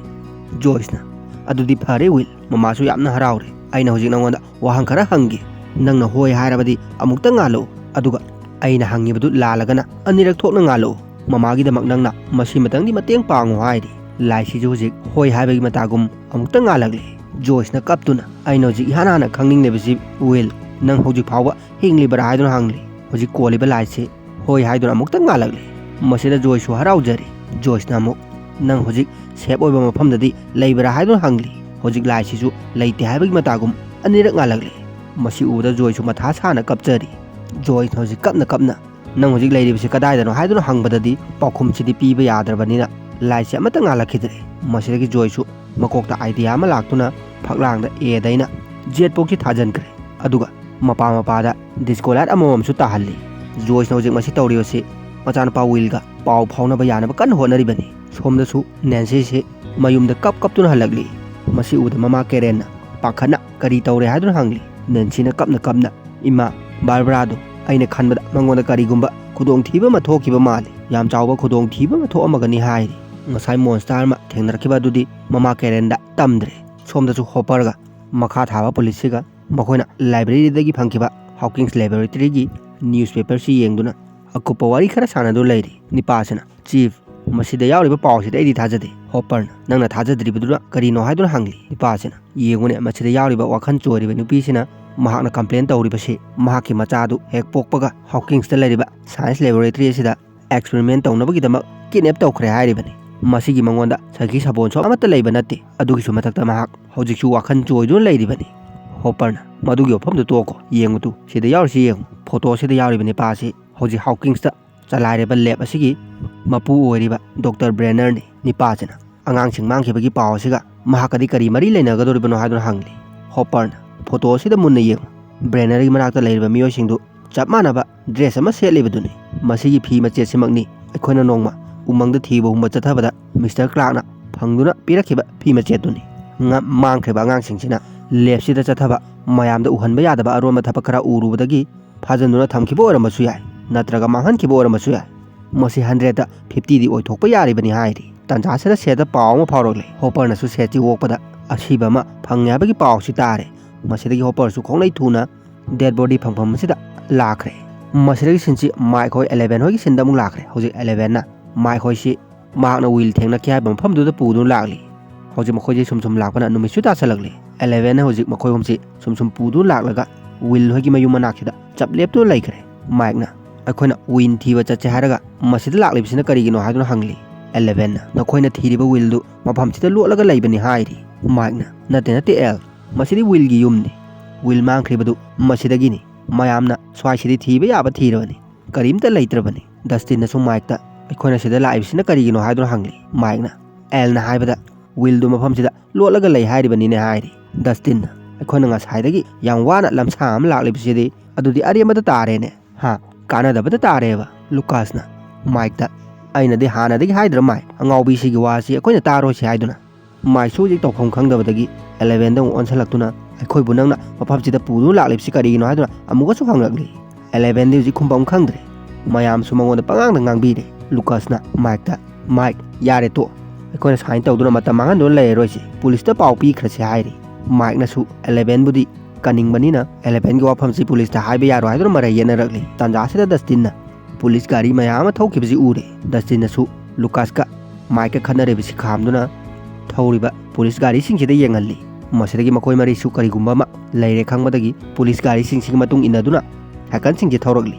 ꯖꯣꯏꯁꯅ, "ꯑꯗꯨꯗꯤ ꯐꯔꯦ ꯋꯤꯜ, ꯃꯃꯥꯁꯨ ꯌꯥꯝꯅ ꯍꯔꯥꯎꯔꯦ꯫ ꯑꯩꯅ ꯍꯧꯖꯤꯛ ꯅꯉꯣꯟꯗ ꯋꯥꯍꯪ ꯈꯔ ꯍꯪꯒꯦ꯫ ꯅꯪꯅ ꯍꯣꯏ ꯍꯥꯏꯔꯕꯗꯤ ꯑꯃꯨꯛꯇ ꯉꯥꯜꯂꯛꯎ, ꯑꯗꯨꯒ ꯑꯩꯅ ꯍꯪꯉꯤꯕꯗꯨ ꯂꯥꯜꯂꯒꯅ ꯑꯅꯤꯔꯛ ꯊꯣꯛꯅ ꯉꯥꯜꯂꯛꯎ꯫ ꯃꯃꯥꯒꯤꯗꯃꯛ ꯅꯪꯅ ꯃꯁꯤꯃꯇꯪꯗꯤ ꯃꯇꯦꯡ ꯄꯥꯡꯉꯨ ꯍꯥꯏꯔꯤ꯫ ꯂꯥꯏꯁꯤꯁꯨ ꯍꯧꯖꯤꯛ ꯍꯣꯏ ꯍꯥꯏꯕꯒꯤ ꯃꯇꯥꯒꯨꯝ ꯑꯃꯨꯛꯇ ꯉꯥꯜꯂꯛꯂꯤ꯫ ꯖꯣꯏꯁꯅ ꯀꯞꯇꯨꯅ, "ꯑꯩꯅ ꯍꯧꯖꯤꯛ ꯏꯍꯥꯟ ꯍꯥꯟꯅ ꯈꯪꯅꯤꯡꯂꯤꯕꯁꯤ, ꯋꯤꯜ, ꯅꯪ ꯍꯧꯖꯤꯛ ꯐꯥꯎꯕ ꯍꯤꯡꯂꯤꯕꯔꯥ?" ꯍꯥꯏꯗꯨꯅ ꯍꯪꯂꯤ꯫ ꯍꯧꯖꯤꯛ ꯀꯣꯜꯂꯤꯕ ꯂꯥꯏꯁꯤ ꯍꯣꯏ ꯍꯥꯏꯗꯨꯅ ꯑꯃꯨꯛꯇ ꯉꯥꯜꯂꯛꯂꯤ꯫ ꯃꯁꯤꯗ ꯖꯣꯏꯁꯁꯨ ꯍꯔꯥꯎꯖꯔꯤ꯫ ꯖꯣꯏꯁꯅ ꯑꯃꯨꯛ, "ꯅꯪ ꯍꯧꯖꯤꯛ ꯁꯦꯞ ꯑꯣꯏꯕ ꯃꯐꯝꯗꯗꯤ ꯂꯩꯕ꯭ꯔꯥ?" ꯍꯥꯏꯗꯨꯅ ꯍꯪꯂꯤ꯫ ꯍꯧꯖꯤꯛ ꯂꯥꯏꯁꯤꯁꯨ ꯂꯩꯇꯦ ꯍꯥꯏꯕꯒꯤ ꯃꯇꯥꯒꯨꯝ ꯑꯅꯤꯔꯛ ꯉꯥꯜꯂꯛꯂꯤ꯫ ꯃꯁꯤ ꯎꯕꯗ ꯖꯣꯏꯁꯁꯨ ꯃꯊꯥ ꯁꯥꯅ ꯀꯞꯆꯔꯤ꯫ ꯖꯣꯏꯁꯅ ꯍꯧꯖꯤꯛ ꯀꯞꯅ ꯀꯞꯅ, "ꯅꯪ ꯍꯧꯖꯤꯛ ꯂꯩꯔꯤꯕꯁꯤ ꯀꯗꯥꯏꯗꯅꯣ?" ꯍꯥꯏꯗꯨꯅ ꯍꯪꯕꯗꯗꯤ ꯄꯥꯎꯈꯨꯝꯁꯤꯗꯤ ꯄꯤꯕ ꯌꯥꯗ꯭ꯔꯕꯅꯤꯅ ꯂꯥꯏꯁꯤ ꯑꯃꯠꯇ ꯉꯥꯜꯂꯛꯈꯤꯗ꯭ꯔꯦ꯫ ꯃꯁꯤꯗꯒꯤ ꯖꯣꯏꯁꯨ ꯃꯀꯣꯛꯇ ꯑꯥꯏꯗꯤꯌꯥ ꯑꯃ ꯂꯥꯛꯇꯨꯅ ꯐꯛꯂꯥꯡꯗ ꯑꯦꯗ ꯑꯩꯅ ꯖꯦꯠ ꯕꯣꯛꯁꯁꯤ ꯊꯥꯖꯤꯟꯈ꯭ꯔꯦ꯫ ꯑꯗꯨꯒ ꯃꯄꯥ ꯃꯄꯥꯗ ꯗꯤꯁꯀꯣ ꯂꯥꯏꯠ ꯑꯃꯃꯝꯁꯨ ꯇꯥꯍꯜꯂꯤ꯫ ꯖꯣꯏꯁꯅ ꯍꯧꯖꯤꯛ ꯃꯁꯤ ꯇꯧꯔꯤꯕꯁꯤ ꯃꯆꯥꯅꯨꯄꯥ ꯋꯤꯜꯒ ꯄꯥꯎ ꯐꯥꯎꯅꯕ ꯌꯥꯅꯕ ꯀꯟꯅ ꯍꯣꯠꯅꯔꯤꯕꯅꯤ꯫ ꯁꯣꯝꯗꯁꯨ ꯅꯦꯟꯁꯤꯁꯤ ꯃꯌꯨꯝꯗ ꯀꯞ ꯀꯞꯇꯨꯅ ꯍꯜꯂꯛꯂꯤ꯫ ꯃꯁꯤ ꯎꯕꯗ ꯃꯃꯥ ꯀꯦꯔꯦꯟꯅ ꯄꯥꯈꯠꯅ ꯀꯔꯤ ꯇꯧꯔꯦ ꯍꯥꯏꯗꯨꯅ ꯍꯪꯂꯤ꯫ ꯅꯦꯟꯁꯤꯅ ꯀꯞꯅ ꯀꯞꯅ, "ꯏꯃꯥ, ꯕꯥꯔꯕꯔꯥꯗꯣ ꯑꯩꯅ ꯈꯟꯕꯗ ꯃꯉꯣꯟꯗ ꯀꯔꯤꯒꯨꯝꯕ ꯈꯨꯗꯣꯡꯊꯤꯕ ꯑꯃ ꯊꯣꯛꯈꯤꯕ ꯃꯥꯜꯂꯤ꯫ ꯌꯥꯝ ꯆꯥꯎꯕ ꯈꯨꯗꯣꯡꯊꯤꯕ ꯑꯃ ꯊꯣꯛꯑꯝꯃꯒꯅꯤ" ꯍꯥꯏꯔꯤ꯫ ꯉꯁꯥꯏ ꯃꯣꯟꯁꯇꯔ ꯑꯃ ꯊꯦꯡꯅꯔꯛꯈꯤꯕ ꯑꯗꯨꯗꯤ ꯃꯃꯥ ꯀꯦꯔꯦꯟꯗ ꯇꯝꯗ꯭ꯔꯦ꯫ ꯁꯣꯝꯗꯁꯨ ꯍꯣꯄꯔꯒ ꯃꯈꯥ ꯊꯥꯕ ꯄꯨꯂꯤꯁꯁꯤꯒ ꯃꯈꯣꯏꯅ ꯂꯥꯏꯕ꯭ꯔꯦꯔꯤꯗꯒꯤ ꯐꯪꯈꯤꯕ ꯍꯥꯎꯀꯤꯟꯁ ꯂꯦꯕꯣꯔꯦꯇꯔꯤꯒꯤ ꯅ꯭ꯌꯨꯁꯄꯦꯄꯔꯁꯤ ꯌꯦꯡꯗꯨꯅ ꯑꯀꯨꯞꯄ ꯋꯥꯔꯤ ꯈꯔ ꯁꯥꯟꯅꯗꯨꯅ ꯂꯩꯔꯤ꯫ ꯅꯤꯄꯥꯁꯤꯅ, "ꯆꯤꯐ, ꯃꯁꯤꯗ ꯌꯥꯎꯔꯤꯕ ꯄꯥꯎꯁꯤꯗꯤ ꯑꯩꯗꯤ ꯊꯥꯖꯗꯦ꯫" ꯍꯣꯄꯔꯅ, "ꯅꯪꯅ ꯊꯥꯖꯗ꯭ꯔꯤꯕꯗꯨꯅ ꯀꯔꯤꯅꯣ?" ꯍꯥꯏꯗꯨꯅ ꯍꯪꯂꯤ꯫ ꯅꯤꯄꯥꯁꯤꯅ, "ꯌꯦꯡꯉꯨꯅꯦ, ꯃꯁꯤꯗ ꯌꯥꯎꯔꯤꯕ ꯋꯥꯈꯜ ꯆꯣꯏꯔꯤꯕ ꯅꯨꯄꯤꯁꯤꯅ ꯃꯍꯥꯛꯅ ꯀꯝꯄ꯭ꯂꯦꯟ ꯇꯧꯔꯤꯕꯁꯤ ꯃꯍꯥꯛꯀꯤ ꯃꯆꯥꯗꯨ ꯍꯦꯛ ꯄꯣꯛꯄꯒ ꯍꯥꯎꯀꯤꯟꯁꯇ ꯂꯩꯔꯤꯕ ꯁꯥꯏꯟꯁ ꯂꯦꯕꯣꯔꯦꯇꯔꯤ ꯑꯁꯤꯗ ꯑꯦꯛꯁꯄꯦꯔꯤꯃꯦꯟ ꯇꯧꯅꯕꯒꯤꯗꯃꯛ ꯀꯤꯗꯅꯦꯞ ꯇꯧꯈ꯭ꯔꯦ ꯍꯥꯏꯔꯤꯕꯅꯤ꯫ ꯃꯁꯤꯒꯤ ꯃꯉꯣꯟꯗ ꯁꯈꯤ ꯁꯥꯕꯣꯟꯁꯨ ꯑꯃꯠꯇ ꯂꯩꯕ ꯅꯠꯇꯦ꯫ ꯑꯗꯨꯒꯤꯁꯨ ꯃꯊꯛꯇ ꯃꯍꯥꯛ ꯍꯧꯖꯤꯛꯁꯨ ꯋꯥꯈꯜ ꯆꯣꯏꯗꯨꯅ ꯂꯩꯔꯤꯕꯅꯤ꯫" ꯍꯣꯄꯔꯅ, "ꯃꯗꯨꯒꯤ ꯋꯥꯐꯝꯗꯨ ꯇꯣꯛꯈꯣ, ꯌꯦꯡꯉꯨ ꯇꯨ, ꯁꯤꯗ ꯌꯥꯎꯔꯤꯁꯤ ꯌꯦꯡꯉꯨ꯫ ꯐꯣꯇꯣꯁꯤꯗ ꯌꯥꯎꯔꯤꯕ ꯅꯤꯄꯥ ꯑꯁꯤ ꯍꯧꯖꯤꯛ ꯍꯥꯎꯀꯤꯟꯁꯇ ꯆꯂꯥꯏꯔꯤꯕ ꯂꯦꯕ ꯑꯁꯤꯒꯤ ꯃꯄꯨ ꯑꯣꯏꯔꯤꯕ ꯗꯣꯛꯇꯔ ꯕ꯭ꯔꯦꯅꯔꯅꯤ꯫" ꯅꯤꯄꯥꯁꯤꯅ ꯑꯉꯥꯡꯁꯤꯡ ꯃꯥꯡꯈꯤꯕꯒꯤ ꯄꯥꯎ ꯑꯁꯤꯒ ꯃꯍꯥꯛꯀꯗꯤ ꯀꯔꯤ ꯃꯔꯤ ꯂꯩꯅꯒꯗꯧꯔꯤꯕꯅꯣ ꯍꯥꯏꯗꯨꯅ ꯍꯪꯂꯤ꯫ ꯍꯣꯄꯔꯅ, "ꯐꯣꯇꯣ ꯑꯁꯤꯗ ꯃꯨꯟꯅ ꯌꯦꯡꯉꯨ꯫ ꯕ꯭ꯔꯦꯅꯔꯒꯤ ꯃꯅꯥꯛꯇ ꯂꯩꯔꯤꯕ ꯃꯤꯑꯣꯏꯁꯤꯡꯗꯨ ꯆꯞ ꯃꯥꯟꯅꯕ ꯗ꯭ꯔꯦꯁ ꯑꯃ ꯁꯦꯠꯂꯤꯕꯗꯨꯅꯤ꯫ ꯃꯁꯤꯒꯤ ꯐꯤ ꯃꯆꯦꯠꯁꯤꯃꯛꯅꯤ ꯑꯩꯈꯣꯏꯅ ꯅꯣꯡꯃ ꯎꯃꯪꯗ ꯊꯤꯕ ꯍꯨꯝꯕ ꯆꯠꯊꯕꯗ ꯃꯤꯁꯇꯔ ꯀ꯭ꯂꯥꯔꯛꯅ ꯐꯪꯗꯨꯅ ꯄꯤꯔꯛꯈꯤꯕ ꯐꯤ ꯃꯆꯦꯠꯇꯨꯅꯤ꯫ ꯉ-, ꯃꯥꯡꯈ꯭ꯔꯤꯕ ꯑꯉꯥꯡꯁꯤꯡꯁꯤꯅ ꯂꯦꯕꯁꯤꯗ ꯆꯠꯊꯕ ꯃꯌꯥꯝꯗ ꯎꯍꯟꯕ ꯌꯥꯗꯕ ꯑꯔꯣꯟꯕ ꯊꯕꯛ ꯈꯔ ꯎꯔꯨꯕꯗꯒꯤ ꯐꯥꯖꯤꯟꯗꯨꯅ ꯊꯝꯈꯤꯕ ꯑꯣꯏꯔꯝꯕꯁꯨ ꯌꯥꯏ, ꯅꯠꯇ꯭ꯔꯒ ꯃꯥꯡꯍꯟꯈꯤꯕ ꯑꯣꯏꯔꯝꯕꯁꯨ ꯌꯥꯏ꯫ ꯃꯁꯤ ꯍꯟꯗ꯭ꯔꯦꯠꯇ ꯐꯤꯐꯇꯤꯗꯤ ꯑꯣꯏꯊꯣꯛꯄ ꯌꯥꯔꯤꯕꯅꯤ" ꯍꯥꯏꯔꯤ꯫ ꯇꯥꯟꯖꯥꯁꯤꯗ ꯁꯦꯠꯇ ꯄꯥꯎ ꯑꯃ ꯐꯥꯎꯔꯛꯂꯦ꯫ ꯍꯣꯄꯔꯅꯁꯨ ꯁꯦꯠꯁꯤ ꯑꯣꯛꯄꯗ ꯑꯁꯤꯕ ꯑꯃ ꯐꯪꯉꯦ ꯍꯥꯏꯕꯒꯤ ꯄꯥꯎꯁꯤ ꯇꯥꯔꯦ꯫ ꯃꯁꯤꯗꯒꯤ ꯍꯣꯄꯔꯁꯨ ꯈꯣꯡꯂꯩ ꯊꯨꯅ ꯗꯦꯗ ꯕꯣꯗꯤ ꯐꯪꯐꯝ ꯑꯁꯤꯗ ꯂꯥꯛꯈ꯭ꯔꯦ꯫ ꯃꯁꯤꯗꯒꯤ ꯁꯤꯟꯁꯤ ꯃꯥꯏꯛ ꯍꯣꯏ ꯑꯦꯂꯦꯚꯦꯟ ꯍꯣꯏꯒꯤ ꯁꯤꯟꯗ ꯑꯃꯨꯛ ꯂꯥꯛꯈ꯭ꯔꯦ꯫ ꯍꯧꯖꯤꯛ ꯑꯦꯂꯦꯚꯦꯟꯅ ꯃꯥꯏꯛ ꯍꯣꯏꯁꯤ ꯃꯍꯥꯛꯅ ꯋꯤꯜ ꯊꯦꯡꯅꯈꯤ ꯍꯥꯏꯕ ꯃꯐꯝꯗꯨꯗ ꯄꯨꯗꯨꯅ ꯂꯥꯛꯂꯤ꯫ ꯍꯧꯖꯤꯛ ꯃꯈꯣꯏꯁꯦ ꯁꯨꯝ ꯁꯨꯝ ꯂꯥꯛꯄꯅ ꯅꯨꯃꯤꯠꯁꯨ ꯇꯥꯁꯜꯂꯛꯂꯤ꯫ ꯑꯦꯂꯦꯚꯦꯟꯅ ꯍꯧꯖꯤꯛ ꯃꯈꯣꯏ ꯑꯍꯨꯝꯁꯤ ꯁꯨꯝ ꯁꯨꯝ ꯄꯨꯗꯨꯅ ꯂꯥꯛꯂꯒ ꯋꯤꯜ ꯍꯣꯏꯒꯤ ꯃꯌꯨꯝ ꯃꯅꯥꯛꯁꯤꯗ ꯆꯞ ꯂꯦꯞꯇꯨꯅ ꯂꯩꯈ꯭ꯔꯦ꯫ ꯃꯥꯏꯛꯅ, "ꯑꯩꯈꯣꯏꯅ ꯋꯤꯜ ꯊꯤꯕ ꯆꯠꯁꯦ ꯍꯥꯏꯔꯒ ꯃꯁꯤꯗ ꯂꯥꯛꯂꯤꯕꯁꯤꯅ ꯀꯔꯤꯒꯤꯅꯣ?" ꯍꯥꯏꯗꯨꯅ ꯍꯪꯂꯤ꯫ ꯑꯦꯂꯦꯚꯦꯟꯅ, "ꯅꯈꯣꯏꯅ ꯊꯤꯔꯤꯕ ꯋꯤꯜꯗꯨ ꯃꯐꯝꯁꯤꯗ ꯂꯣꯠꯂꯒ ꯂꯩꯕꯅꯤ" ꯍꯥꯏꯔꯤ꯫ ꯃꯥꯏꯛꯅ, "ꯅꯠꯇꯦ, ꯅꯠꯇꯦ, ꯑꯦꯜ, ꯃꯁꯤꯗꯤ ꯋꯤꯜꯒꯤ ꯌꯨꯝꯅꯤ꯫ ꯋꯤꯜ ꯃꯥꯡꯈ꯭ꯔꯤꯕꯗꯨ ꯃꯁꯤꯗꯒꯤꯅꯤ꯫ ꯃꯌꯥꯝꯅ ꯁ꯭ꯋꯥꯏꯁꯤꯗꯤ ꯊꯤꯕ ꯌꯥꯕ ꯊꯤꯔꯕꯅꯤ, ꯀꯔꯤꯝꯇ ꯂꯩꯇ꯭ꯔꯕꯅꯤ"꯫ ꯗꯁꯇꯤꯟꯅꯁꯨ ꯃꯥꯏꯛꯇ, "ꯑꯩꯈꯣꯏꯅ ꯁꯤꯗ ꯂꯥꯛꯏꯕꯁꯤꯅ ꯀꯔꯤꯒꯤꯅꯣ?" ꯍꯥꯏꯗꯨꯅ ꯍꯪꯂꯤ꯫ ꯃꯥꯏꯛꯅ, "ꯑꯦꯜꯅ ꯍꯥꯏꯕꯗ ꯋꯤꯜꯗꯨ ꯃꯐꯝꯁꯤꯗ ꯂꯣꯠꯂꯒ ꯂꯩ ꯍꯥꯏꯔꯤꯕꯅꯤꯅꯦ" ꯍꯥꯏꯔꯤ꯫ ꯗꯁꯇꯤꯟꯅ, "ꯑꯩꯈꯣꯏꯅ ꯉꯁꯥꯏꯗꯒꯤ ꯌꯥꯝ ꯋꯥꯅ ꯂꯝꯁꯥꯡ ꯑꯃ ꯂꯥꯛꯂꯤꯕꯁꯤꯗꯤ, ꯑꯗꯨꯗꯤ ꯑꯔꯦꯝꯕꯗ ꯇꯥꯔꯦꯅꯦ, ꯍꯥ? ꯀꯥꯟꯅꯗꯕꯗ ꯇꯥꯔꯦꯕ"꯫ ꯂꯨꯀꯥꯁꯅ, "ꯃꯥꯏꯛꯇ ꯑꯩꯅꯗꯤ ꯍꯥꯟꯅꯗꯒꯤ ꯍꯥꯏꯗ꯭ꯔ ꯃꯥꯏꯛ, ꯑꯉꯥꯎꯕꯤꯁꯤꯒꯤ ꯋꯥꯁꯤ ꯑꯩꯈꯣꯏꯅ ꯇꯥꯔꯣꯏꯁꯤ ꯍꯥꯏꯗꯨꯅ?" ꯃꯥꯏꯛꯁꯨ ꯍꯧꯖꯤꯛ ꯇꯧꯐꯝ ꯈꯪꯗꯕꯗꯒꯤ ꯑꯦꯂꯦꯚꯦꯟꯗ ꯑꯃꯨꯛ ꯑꯣꯟꯁꯤꯜꯂꯛꯇꯨꯅ, "ꯑꯩꯈꯣꯏꯕꯨ ꯅꯪꯅ ꯃꯐꯝꯁꯤꯗ ꯄꯨꯗꯨꯅ ꯂꯥꯛꯂꯤꯕꯁꯤ ꯀꯔꯤꯒꯤꯅꯣ?" ꯍꯥꯏꯗꯨꯅ ꯑꯃꯨꯛꯀꯁꯨ ꯍꯪꯂꯛꯂꯤ꯫ ꯑꯦꯂꯦꯚꯦꯟꯗꯤ ꯍꯧꯖꯤꯛ ꯈꯨꯝꯐꯝ ꯈꯪꯗ꯭ꯔꯦ꯫ ꯃꯌꯥꯝꯁꯨ ꯃꯉꯣꯟꯗ ꯄꯉꯥꯡꯗ ꯉꯥꯡꯕꯤꯔꯦ꯫ ꯂꯨꯀꯥꯁꯅ ꯃꯥꯏꯛꯇ, "ꯃꯥꯏꯛ, ꯌꯥꯔꯦ, ꯇꯣꯛ꯫ ꯑꯩꯈꯣꯏꯅ ꯁꯨꯃꯥꯏꯅ ꯇꯧꯗꯨꯅ ꯃꯇꯝ ꯃꯥꯡꯍꯟꯗꯨꯅ ꯂꯩꯔꯔꯣꯏꯁꯤ꯫ ꯄꯨꯂꯤꯁꯇ ꯄꯥꯎ ꯄꯤꯈ꯭ꯔꯁꯤ" ꯍꯥꯏꯔꯤ꯫ ꯃꯥꯏꯛꯅꯁꯨ ꯑꯦꯂꯦꯚꯦꯟꯕꯨꯗꯤ ꯀꯟꯅꯤꯡꯕꯅꯤꯅ ꯑꯦꯂꯦꯚꯦꯟꯒꯤ ꯋꯥꯐꯝꯁꯤ ꯄꯨꯂꯤꯁꯇ ꯍꯥꯏꯕ ꯌꯥꯔꯣꯏ ꯍꯥꯏꯗꯨꯅ ꯃꯔꯩ ꯌꯦꯠꯅꯔꯛꯂꯤ꯫ ꯇꯥꯟꯖꯥꯁꯤꯗ ꯗꯁꯇꯤꯟꯅ ꯄꯨꯂꯤꯁ ꯒꯥꯔꯤ ꯃꯌꯥꯝ ꯑꯃ ꯊꯧꯈꯤꯕꯁꯤ ꯎꯔꯦ꯫ ꯗꯁꯇꯤꯟꯅꯁꯨ ꯂꯨꯀꯥꯁꯀ ꯃꯥꯏꯛꯀ ꯈꯠꯅꯔꯤꯕꯁꯤ ꯈꯥꯝꯗꯨꯅ ꯊꯧꯔꯤꯕ ꯄꯨꯂꯤꯁ ꯒꯥꯔꯤꯁꯤꯡꯁꯤꯗ ꯌꯦꯡꯍꯜꯂꯤ꯫ ꯃꯁꯤꯗꯒꯤ ꯃꯈꯣꯏ ꯃꯔꯤꯁꯨ ꯀꯔꯤꯒꯨꯝꯕ ꯑꯃ ꯂꯩꯔꯦ ꯈꯪꯕꯗꯒꯤ ꯄꯨꯂꯤꯁ ꯒꯥꯔꯤꯁꯤꯡꯁꯤꯒꯤ ꯃꯇꯨꯡ ꯏꯟꯅꯗꯨꯅ ꯁꯥꯏꯀꯜꯁꯤꯡꯁꯤ ꯊꯧꯔꯛꯂꯤ꯫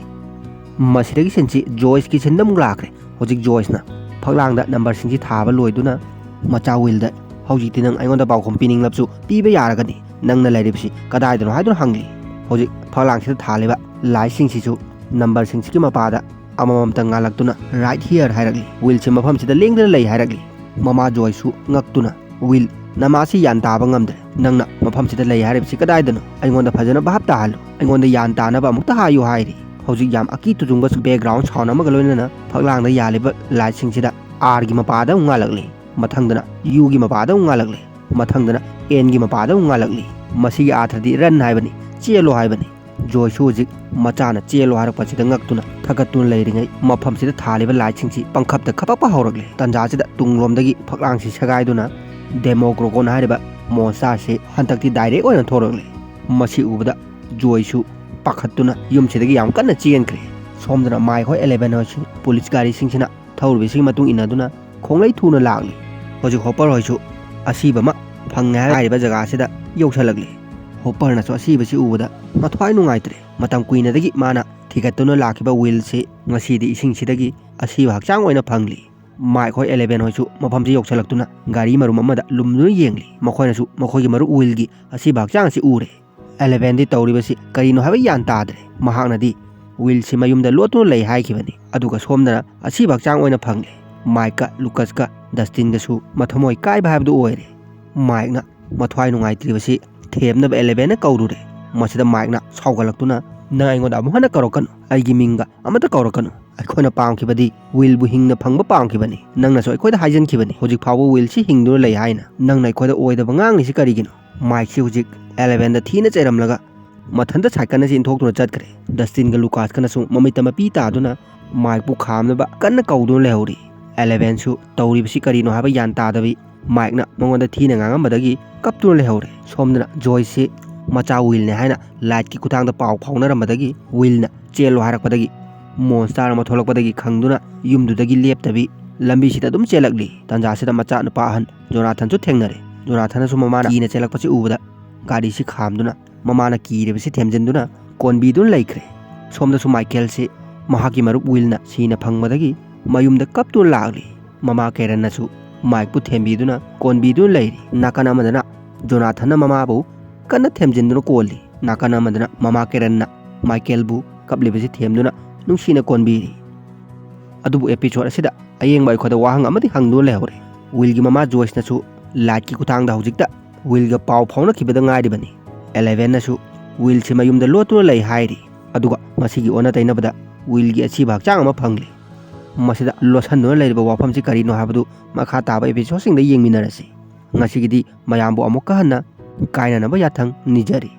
ꯃꯁꯤꯗꯒꯤ ꯁꯤꯟꯁꯤ ꯖꯣꯏꯁꯀꯤ ꯁꯤꯟꯗ ꯑꯃꯨꯛ ꯂꯥꯛꯈ꯭ꯔꯦ꯫ ꯍꯧꯖꯤꯛ ꯖꯣꯏꯁꯅ ꯐꯛꯂꯥꯡꯗ ꯅꯝꯕꯔꯁꯤꯡꯁꯤ ꯊꯥꯕ ꯂꯣꯏꯗꯨꯅ, "ꯃꯆꯥ ꯋꯤꯜꯗ, ꯍꯧꯖꯤꯛꯇꯤ ꯅꯪ ꯑꯩꯉꯣꯟꯗ ꯄꯥꯎꯈꯨꯝ ꯄꯤꯅꯤꯡꯂꯕꯁꯨ ꯄꯤꯕ ꯌꯥꯔꯒꯅꯤ꯫ ꯅꯪꯅ ꯂꯩꯔꯤꯕꯁꯤ ꯀꯗꯥꯏꯗꯅꯣ?" ꯍꯥꯏꯗꯨꯅ ꯍꯪꯂꯤ꯫ ꯍꯧꯖꯤꯛ ꯐꯛꯂꯥꯡꯁꯤꯗ ꯊꯥꯜꯂꯤꯕ ꯂꯥꯏꯠꯁꯤꯡꯁꯤꯁꯨ ꯅꯝꯕꯔꯁꯤꯡꯁꯤꯒꯤ ꯃꯄꯥꯗ ꯑꯃꯃꯝꯇ ꯉꯥꯜꯂꯛꯇꯨꯅ, "Right here" ꯍꯥꯏꯔꯛꯂꯤ꯫ ꯋꯤꯜꯁꯤ ꯃꯐꯝꯁꯤꯗ ꯂꯦꯡꯗꯅ ꯂꯩ ꯍꯥꯏꯔꯛꯂꯤ꯫ ꯃꯃꯥ ꯖꯣꯏꯁꯨ ꯉꯛꯇꯨꯅ, "ꯋꯤꯜ, ꯅꯃꯥꯁꯤ ꯒ꯭ꯌꯥꯟ ꯇꯥꯕ ꯉꯝꯗ꯭ꯔꯦ꯫ ꯅꯪꯅ ꯃꯐꯝꯁꯤꯗ ꯂꯩ ꯍꯥꯏꯔꯤꯕꯁꯤ ꯀꯗꯥꯏꯗꯅꯣ? ꯑꯩꯉꯣꯟꯗ ꯐꯖꯅ ꯚꯥꯞ ꯇꯥꯍꯜꯂꯨ꯫ ꯑꯩꯉꯣꯟꯗ ꯒ꯭ꯌꯥꯟ ꯇꯥꯅꯕ ꯑꯃꯨꯛꯇ ꯍꯥꯏꯌꯨ" ꯍꯥꯏꯔꯤ꯫ ꯍꯧꯖꯤꯛ ꯌꯥꯝ ꯑꯀꯤ ꯇꯨꯖꯨꯡꯕ ꯕꯦꯛꯒ꯭ꯔꯥꯎꯟ ꯁꯥꯎꯟ ꯑꯃꯒ ꯂꯣꯏꯅꯅ ꯐꯛꯂꯥꯡꯗ ꯌꯥꯜꯂꯤꯕ ꯂꯥꯏꯠꯁꯤꯡꯁꯤꯗ ꯑꯥꯔꯒꯤ ꯃꯄꯥꯗ ꯑꯃꯨꯛ ꯉꯥꯜꯂꯛꯂꯤ, ꯃꯊꯪꯗꯅ ꯌꯨꯒꯤ ꯃꯄꯥꯗ ꯑꯃꯨꯛ ꯉꯥꯜꯂꯛꯂꯤ, ꯃꯊꯪꯗꯅ ꯑꯦꯟꯒꯤ ꯃꯄꯥꯗ ꯑꯃꯨꯛ ꯉꯥꯜꯂꯛꯂꯤ꯫ ꯃꯁꯤꯒꯤ ꯑꯥꯔꯊꯗꯤ "Run" ꯍꯥꯏꯕꯅꯤ, ꯆꯦꯜꯂꯣ ꯍꯥꯏꯕꯅꯤ꯫ ꯖꯣꯏꯁꯨ ꯍꯧꯖꯤꯛ ꯃꯆꯥꯅ ꯆꯦꯜꯂꯣ ꯍꯥꯏꯔꯛꯄꯁꯤꯗ ꯉꯛꯇꯨꯅ ꯊꯛꯀꯠꯇꯨꯅ ꯂꯩꯔꯤꯉꯩ, ꯃꯐꯝꯁꯤꯗ ꯊꯥꯜꯂꯤꯕ ꯂꯥꯏꯠꯁꯤꯡꯁꯤ ꯄꯪꯈꯞꯇ ꯈꯞꯄꯛꯄ ꯍꯧꯔꯛꯂꯦ꯫ ꯇꯥꯟꯖꯥꯁꯤꯗ ꯇꯨꯡꯂꯣꯝꯗꯒꯤ ꯐꯛꯂꯥꯡꯁꯤ ꯁꯦꯒꯥꯏꯗꯨꯅ ꯗꯦꯃꯣꯒ꯭ꯔꯣꯒꯣꯟ ꯍꯥꯏꯔꯤꯕ ꯃꯣꯟꯁꯇꯔꯁꯤ ꯍꯟꯗꯛꯇꯤ ꯗꯥꯏꯔꯦꯛ ꯑꯣꯏꯅ ꯊꯣꯔꯛꯂꯦ꯫ ꯃꯁꯤ ꯎꯕꯗ ꯖꯣꯏꯁꯨ ꯄꯥꯈꯠꯇꯨꯅ ꯌꯨꯝꯁꯤꯗꯒꯤ ꯌꯥꯝ ꯀꯟꯅ ꯆꯦꯟꯈ꯭ꯔꯦ꯫ ꯁꯣꯝꯗꯅ ꯃꯥꯏꯛ ꯍꯣꯏ ꯑꯦꯂꯦꯚꯦꯟ ꯍꯣꯏꯁꯤ ꯄꯨꯂꯤꯁ ꯒꯥꯔꯤꯁꯤꯡꯁꯤꯅ ꯊꯧꯔꯤꯕꯁꯤꯒꯤ ꯃꯇꯨꯡ ꯏꯟꯅꯗꯨꯅ ꯈꯣꯡꯂꯩ ꯊꯨꯅ ꯂꯥꯛꯂꯤ꯫ ꯍꯧꯖꯤꯛ ꯍꯣꯄꯔ ꯍꯣꯏꯁꯨ ꯑꯁꯤꯕ ꯑꯃ ꯐꯪꯉꯦ ꯍꯥꯏꯔꯤꯕ ꯖꯒꯥꯁꯤꯗ ꯌꯧꯁꯜꯂꯛꯂꯤ꯫ ꯍꯣꯄꯔꯅꯁꯨ ꯑꯁꯤꯕꯁꯤ ꯎꯕꯗ ꯃꯊ꯭ꯋꯥꯏ ꯅꯨꯡꯉꯥꯏꯇ꯭ꯔꯦ꯫ ꯃꯇꯝ ꯀꯨꯏꯅꯗꯒꯤ ꯃꯥꯅ ꯊꯤꯒꯠꯇꯨꯅ ꯂꯥꯛꯈꯤꯕ ꯋꯤꯜꯁꯤ ꯉꯁꯤꯗꯤ ꯏꯁꯤꯡꯁꯤꯗꯒꯤ ꯑꯁꯤꯕ ꯍꯛꯆꯥꯡ ꯑꯣꯏꯅ ꯐꯪꯂꯤ꯫ ꯃꯥꯏꯛ ꯍꯣꯏ ꯑꯦꯂꯦꯚꯦꯟ ꯍꯣꯏꯁꯨ ꯃꯐꯝꯁꯤ ꯌꯧꯁꯜꯂꯛꯇꯨꯅ ꯒꯥꯔꯤ ꯃꯔꯨꯝ ꯑꯃꯗ ꯂꯨꯝꯗꯨꯅ ꯌꯦꯡꯂꯤ꯫ ꯃꯈꯣꯏꯅꯁꯨ ꯃꯈꯣꯏꯒꯤ ꯃꯔꯨꯞ ꯋꯤꯜꯒꯤ ꯑꯁꯤꯕ ꯍꯛꯆꯥꯡ ꯑꯁꯤ ꯎꯔꯦ꯫ ꯑꯦꯂꯦꯚꯦꯟꯗꯤ ꯇꯧꯔꯤꯕꯁꯤ ꯀꯔꯤꯅꯣ ꯍꯥꯏꯕ ꯒ꯭ꯌꯥꯟ ꯇꯥꯗ꯭ꯔꯦ꯫ ꯃꯍꯥꯛꯅꯗꯤ ꯋꯤꯜꯁꯤ ꯃꯌꯨꯝꯗ ꯂꯣꯠꯇꯨꯅ ꯂꯩ ꯍꯥꯏꯈꯤꯕꯅꯤ, ꯑꯗꯨꯒ ꯁꯣꯝꯗꯅ ꯑꯁꯤꯕ ꯍꯛꯆꯥꯡ ꯑꯣꯏꯅ ꯐꯪꯂꯦ꯫ ꯃꯥꯏꯛꯀ ꯂꯨꯀꯁꯀ ꯗꯁꯇꯤꯟꯒꯁꯨ ꯃꯊꯃꯣꯏ ꯀꯥꯏꯕ ꯍꯥꯏꯕꯗꯨ ꯑꯣꯏꯔꯦ꯫ ꯃꯥꯏꯛꯅ ꯃꯊ꯭ꯋꯥꯏ ꯅꯨꯡꯉꯥꯏꯇ꯭ꯔꯤꯕꯁꯤ ꯊꯦꯝꯅꯕ ꯑꯦꯂꯦꯚꯦꯟꯅ ꯀꯧꯔꯨꯔꯦ꯫ ꯃꯁꯤꯗ ꯃꯥꯏꯛꯅ ꯁꯥꯎꯒꯠꯂꯛꯇꯨꯅ, "ꯅꯪ ꯑꯩꯉꯣꯟꯗ ꯑꯃꯨꯛ ꯍꯟꯅ ꯀꯧꯔꯛꯀꯅꯨ, ꯑꯩꯒꯤ ꯃꯤꯡꯒ ꯑꯃꯠꯇ ꯀꯧꯔꯛꯀꯅꯨ꯫ ꯑꯩꯈꯣꯏꯅ ꯄꯥꯝꯈꯤꯕꯗꯤ ꯋꯤꯜꯕꯨ ꯍꯤꯡꯅ ꯐꯪꯕ ꯄꯥꯝꯈꯤꯕꯅꯤ꯫ ꯅꯪꯅꯁꯨ ꯑꯩꯈꯣꯏꯗ ꯍꯥꯏꯖꯤꯟꯈꯤꯕꯅꯤ, ꯍꯧꯖꯤꯛ ꯐꯥꯎꯕ ꯋꯤꯜꯁꯤ ꯍꯤꯡꯗꯨꯅ ꯂꯩ ꯍꯥꯏꯅ꯫ ꯅꯪꯅ ꯑꯩꯈꯣꯏꯗ ꯑꯣꯏꯗꯕ ꯉꯥꯡꯂꯤꯁꯤ ꯀꯔꯤꯒꯤꯅꯣ?" ꯃꯥꯏꯛꯁꯤ ꯍꯧꯖꯤꯛ ꯑꯦꯂꯦꯚꯦꯟꯗ ꯊꯤꯅ ꯆꯩꯔꯝꯂꯒ ꯃꯊꯟꯇ ꯁꯥꯏꯀꯜꯅ ꯆꯦꯟꯊꯣꯛꯇꯨꯅ ꯆꯠꯈ꯭ꯔꯦ꯫ ꯗꯁꯇꯤꯟꯒ ꯂꯨꯀꯥꯁꯀꯅꯁꯨ ꯃꯃꯤꯠꯇ ꯃꯄꯤ ꯇꯥꯗꯨꯅ ꯃꯥꯏꯛꯄꯨ ꯈꯥꯝꯅꯕ ꯀꯟꯅ ꯀꯧꯗꯨꯅ ꯂꯩꯍꯧꯔꯤ꯫ ꯑꯦꯂꯦꯚꯦꯟꯁꯨ ꯇꯧꯔꯤꯕꯁꯤ ꯀꯔꯤꯅꯣ ꯍꯥꯏꯕ ꯒ꯭ꯌꯥꯟ ꯇꯥꯗꯕꯤ ꯃꯥꯏꯛꯅ ꯃꯉꯣꯟꯗ ꯊꯤꯅ ꯉꯥꯡꯉꯝꯕꯗꯒꯤ ꯀꯞꯇꯨꯅ ꯂꯩꯍꯧꯔꯦ꯫ ꯁꯣꯝꯗꯅ ꯖꯣꯏꯁꯁꯤ ꯃꯆꯥ ꯋꯤꯜꯅꯦ ꯍꯥꯏꯅ ꯂꯥꯏꯠꯀꯤ ꯈꯨꯠꯊꯥꯡꯗ ꯄꯥꯎ ꯐꯥꯎꯅꯔꯝꯕꯗꯒꯤ ꯋꯤꯜꯅ ꯆꯦꯜꯂꯣ ꯍꯥꯏꯔꯛꯄꯗꯒꯤ ꯃꯣꯟꯁꯇꯥꯔ ꯑꯃ ꯊꯣꯛꯂꯛꯄꯗꯒꯤ ꯈꯪꯗꯨꯅ ꯌꯨꯝꯗꯨꯗꯒꯤ ꯂꯦꯞꯇꯕꯤ ꯂꯝꯕꯤꯁꯤꯗ ꯑꯗꯨꯝ ꯆꯦꯜꯂꯛꯂꯤ꯫ ꯇꯟꯖꯥꯁꯤꯗ ꯃꯆꯥ ꯅꯨꯄꯥ ꯑꯍꯟ ꯖꯣꯅꯥꯊꯟꯁꯨ ꯊꯦꯡꯅꯔꯦ꯫ ꯖꯣꯅꯥꯊꯟꯅꯁꯨ ꯃꯃꯥꯅ ꯀꯤꯅ ꯆꯦꯜꯂꯛꯄꯁꯤ ꯎꯕꯗ ꯒꯥꯔꯤꯁꯤ ꯈꯥꯝꯗꯨꯅ ꯃꯃꯥꯅ ꯀꯤꯔꯤꯕꯁꯤ ꯊꯦꯝꯖꯤꯟꯗꯨꯅ ꯀꯣꯟꯕꯤꯗꯨꯅ ꯂꯩꯈ꯭ꯔꯦ꯫ ꯁꯣꯝꯗꯁꯨ ꯃꯥꯏꯀꯦꯜꯁꯤ ꯃꯍꯥꯛꯀꯤ ꯃꯔꯨꯞ ꯋꯤꯜꯅ ꯁꯤꯅ ꯐꯪꯕꯗꯒꯤ ꯃꯌꯨꯝꯗ ꯀꯞꯇꯨꯅ ꯂꯥꯛꯂꯤ꯫ ꯃꯃꯥ ꯀꯦꯔꯟꯅꯁꯨ ꯃꯥꯏꯛꯄꯨ ꯊꯦꯝꯕꯤꯗꯨꯅ ꯀꯣꯟꯕꯤꯗꯨꯅ ꯂꯩꯔꯤ꯫ ꯅꯥꯀꯟ ꯑꯃꯗꯅ ꯖꯣꯅꯥꯊꯟꯅ ꯃꯃꯥꯕꯨ ꯀꯟꯅ ꯊꯦꯝꯖꯤꯟꯗꯨꯅ ꯀꯣꯜꯂꯤ꯫ ꯅꯥꯀꯟ ꯑꯃꯗꯅ ꯃꯃꯥ ꯀꯦꯔꯟꯅ ꯃꯥꯏꯀꯦꯜꯕꯨ ꯀꯞꯂꯤꯕꯁꯤ ꯊꯦꯝꯗꯨꯅ ꯅꯨꯡꯁꯤꯅ ꯀꯣꯟꯕꯤꯔꯤ꯫ ꯑꯗꯨꯕꯨ ꯑꯦꯄꯤꯁꯣꯗ ꯑꯁꯤꯗ ꯑꯌꯦꯡꯕ ꯑꯩꯈꯣꯏꯗ ꯋꯥꯍꯪ ꯑꯃꯗꯤ ꯍꯪꯗꯨꯅ ꯂꯩꯍꯧꯔꯦ꯫ ꯋꯤꯜꯒꯤ ꯃꯃꯥ ꯖꯣꯏꯁꯅꯁꯨ ꯂꯥꯏꯠꯀꯤ ꯈꯨꯠꯊꯥꯡꯗ ꯍꯧꯖꯤꯛꯇ ꯋꯤꯜꯒ ꯄꯥꯎ ꯐꯥꯎꯅꯈꯤꯕꯗ ꯉꯥꯏꯔꯤꯕꯅꯤ꯫ ꯑꯦꯂꯦꯚꯦꯟꯅꯁꯨ ꯋꯤꯜꯁꯤ ꯃꯌꯨꯝꯗ ꯂꯣꯠꯇꯨꯅ ꯂꯩ ꯍꯥꯏꯔꯤ꯫ ꯑꯗꯨꯒ ꯃꯁꯤꯒꯤ ꯑꯣꯟꯅ ꯇꯩꯅꯕꯗ ꯋꯤꯜꯒꯤ ꯑꯁꯤꯕ ꯍꯛꯆꯥꯡ ꯑꯃ ꯐꯪꯂꯤ꯫ ꯃꯁꯤꯗ ꯂꯣꯠꯁꯟꯗꯨꯅ ꯂꯩꯔꯤꯕ ꯋꯥꯐꯝꯁꯤ ꯀꯔꯤꯅꯣ ꯍꯥꯏꯕꯗꯨ ꯃꯈꯥ ꯇꯥꯕ ꯑꯦꯄꯤꯁꯣꯗꯁꯤꯡꯗ ꯌꯦꯡꯃꯤꯟꯅꯔꯁꯤ꯫ ꯉꯁꯤꯒꯤꯗꯤ ꯃꯌꯥꯝꯕꯨ ꯑꯃꯨꯛꯀ ꯍꯟꯅ ꯀꯥꯏꯅꯅꯕ ꯌꯥꯊꯪ ꯅꯤꯖꯔꯤ꯫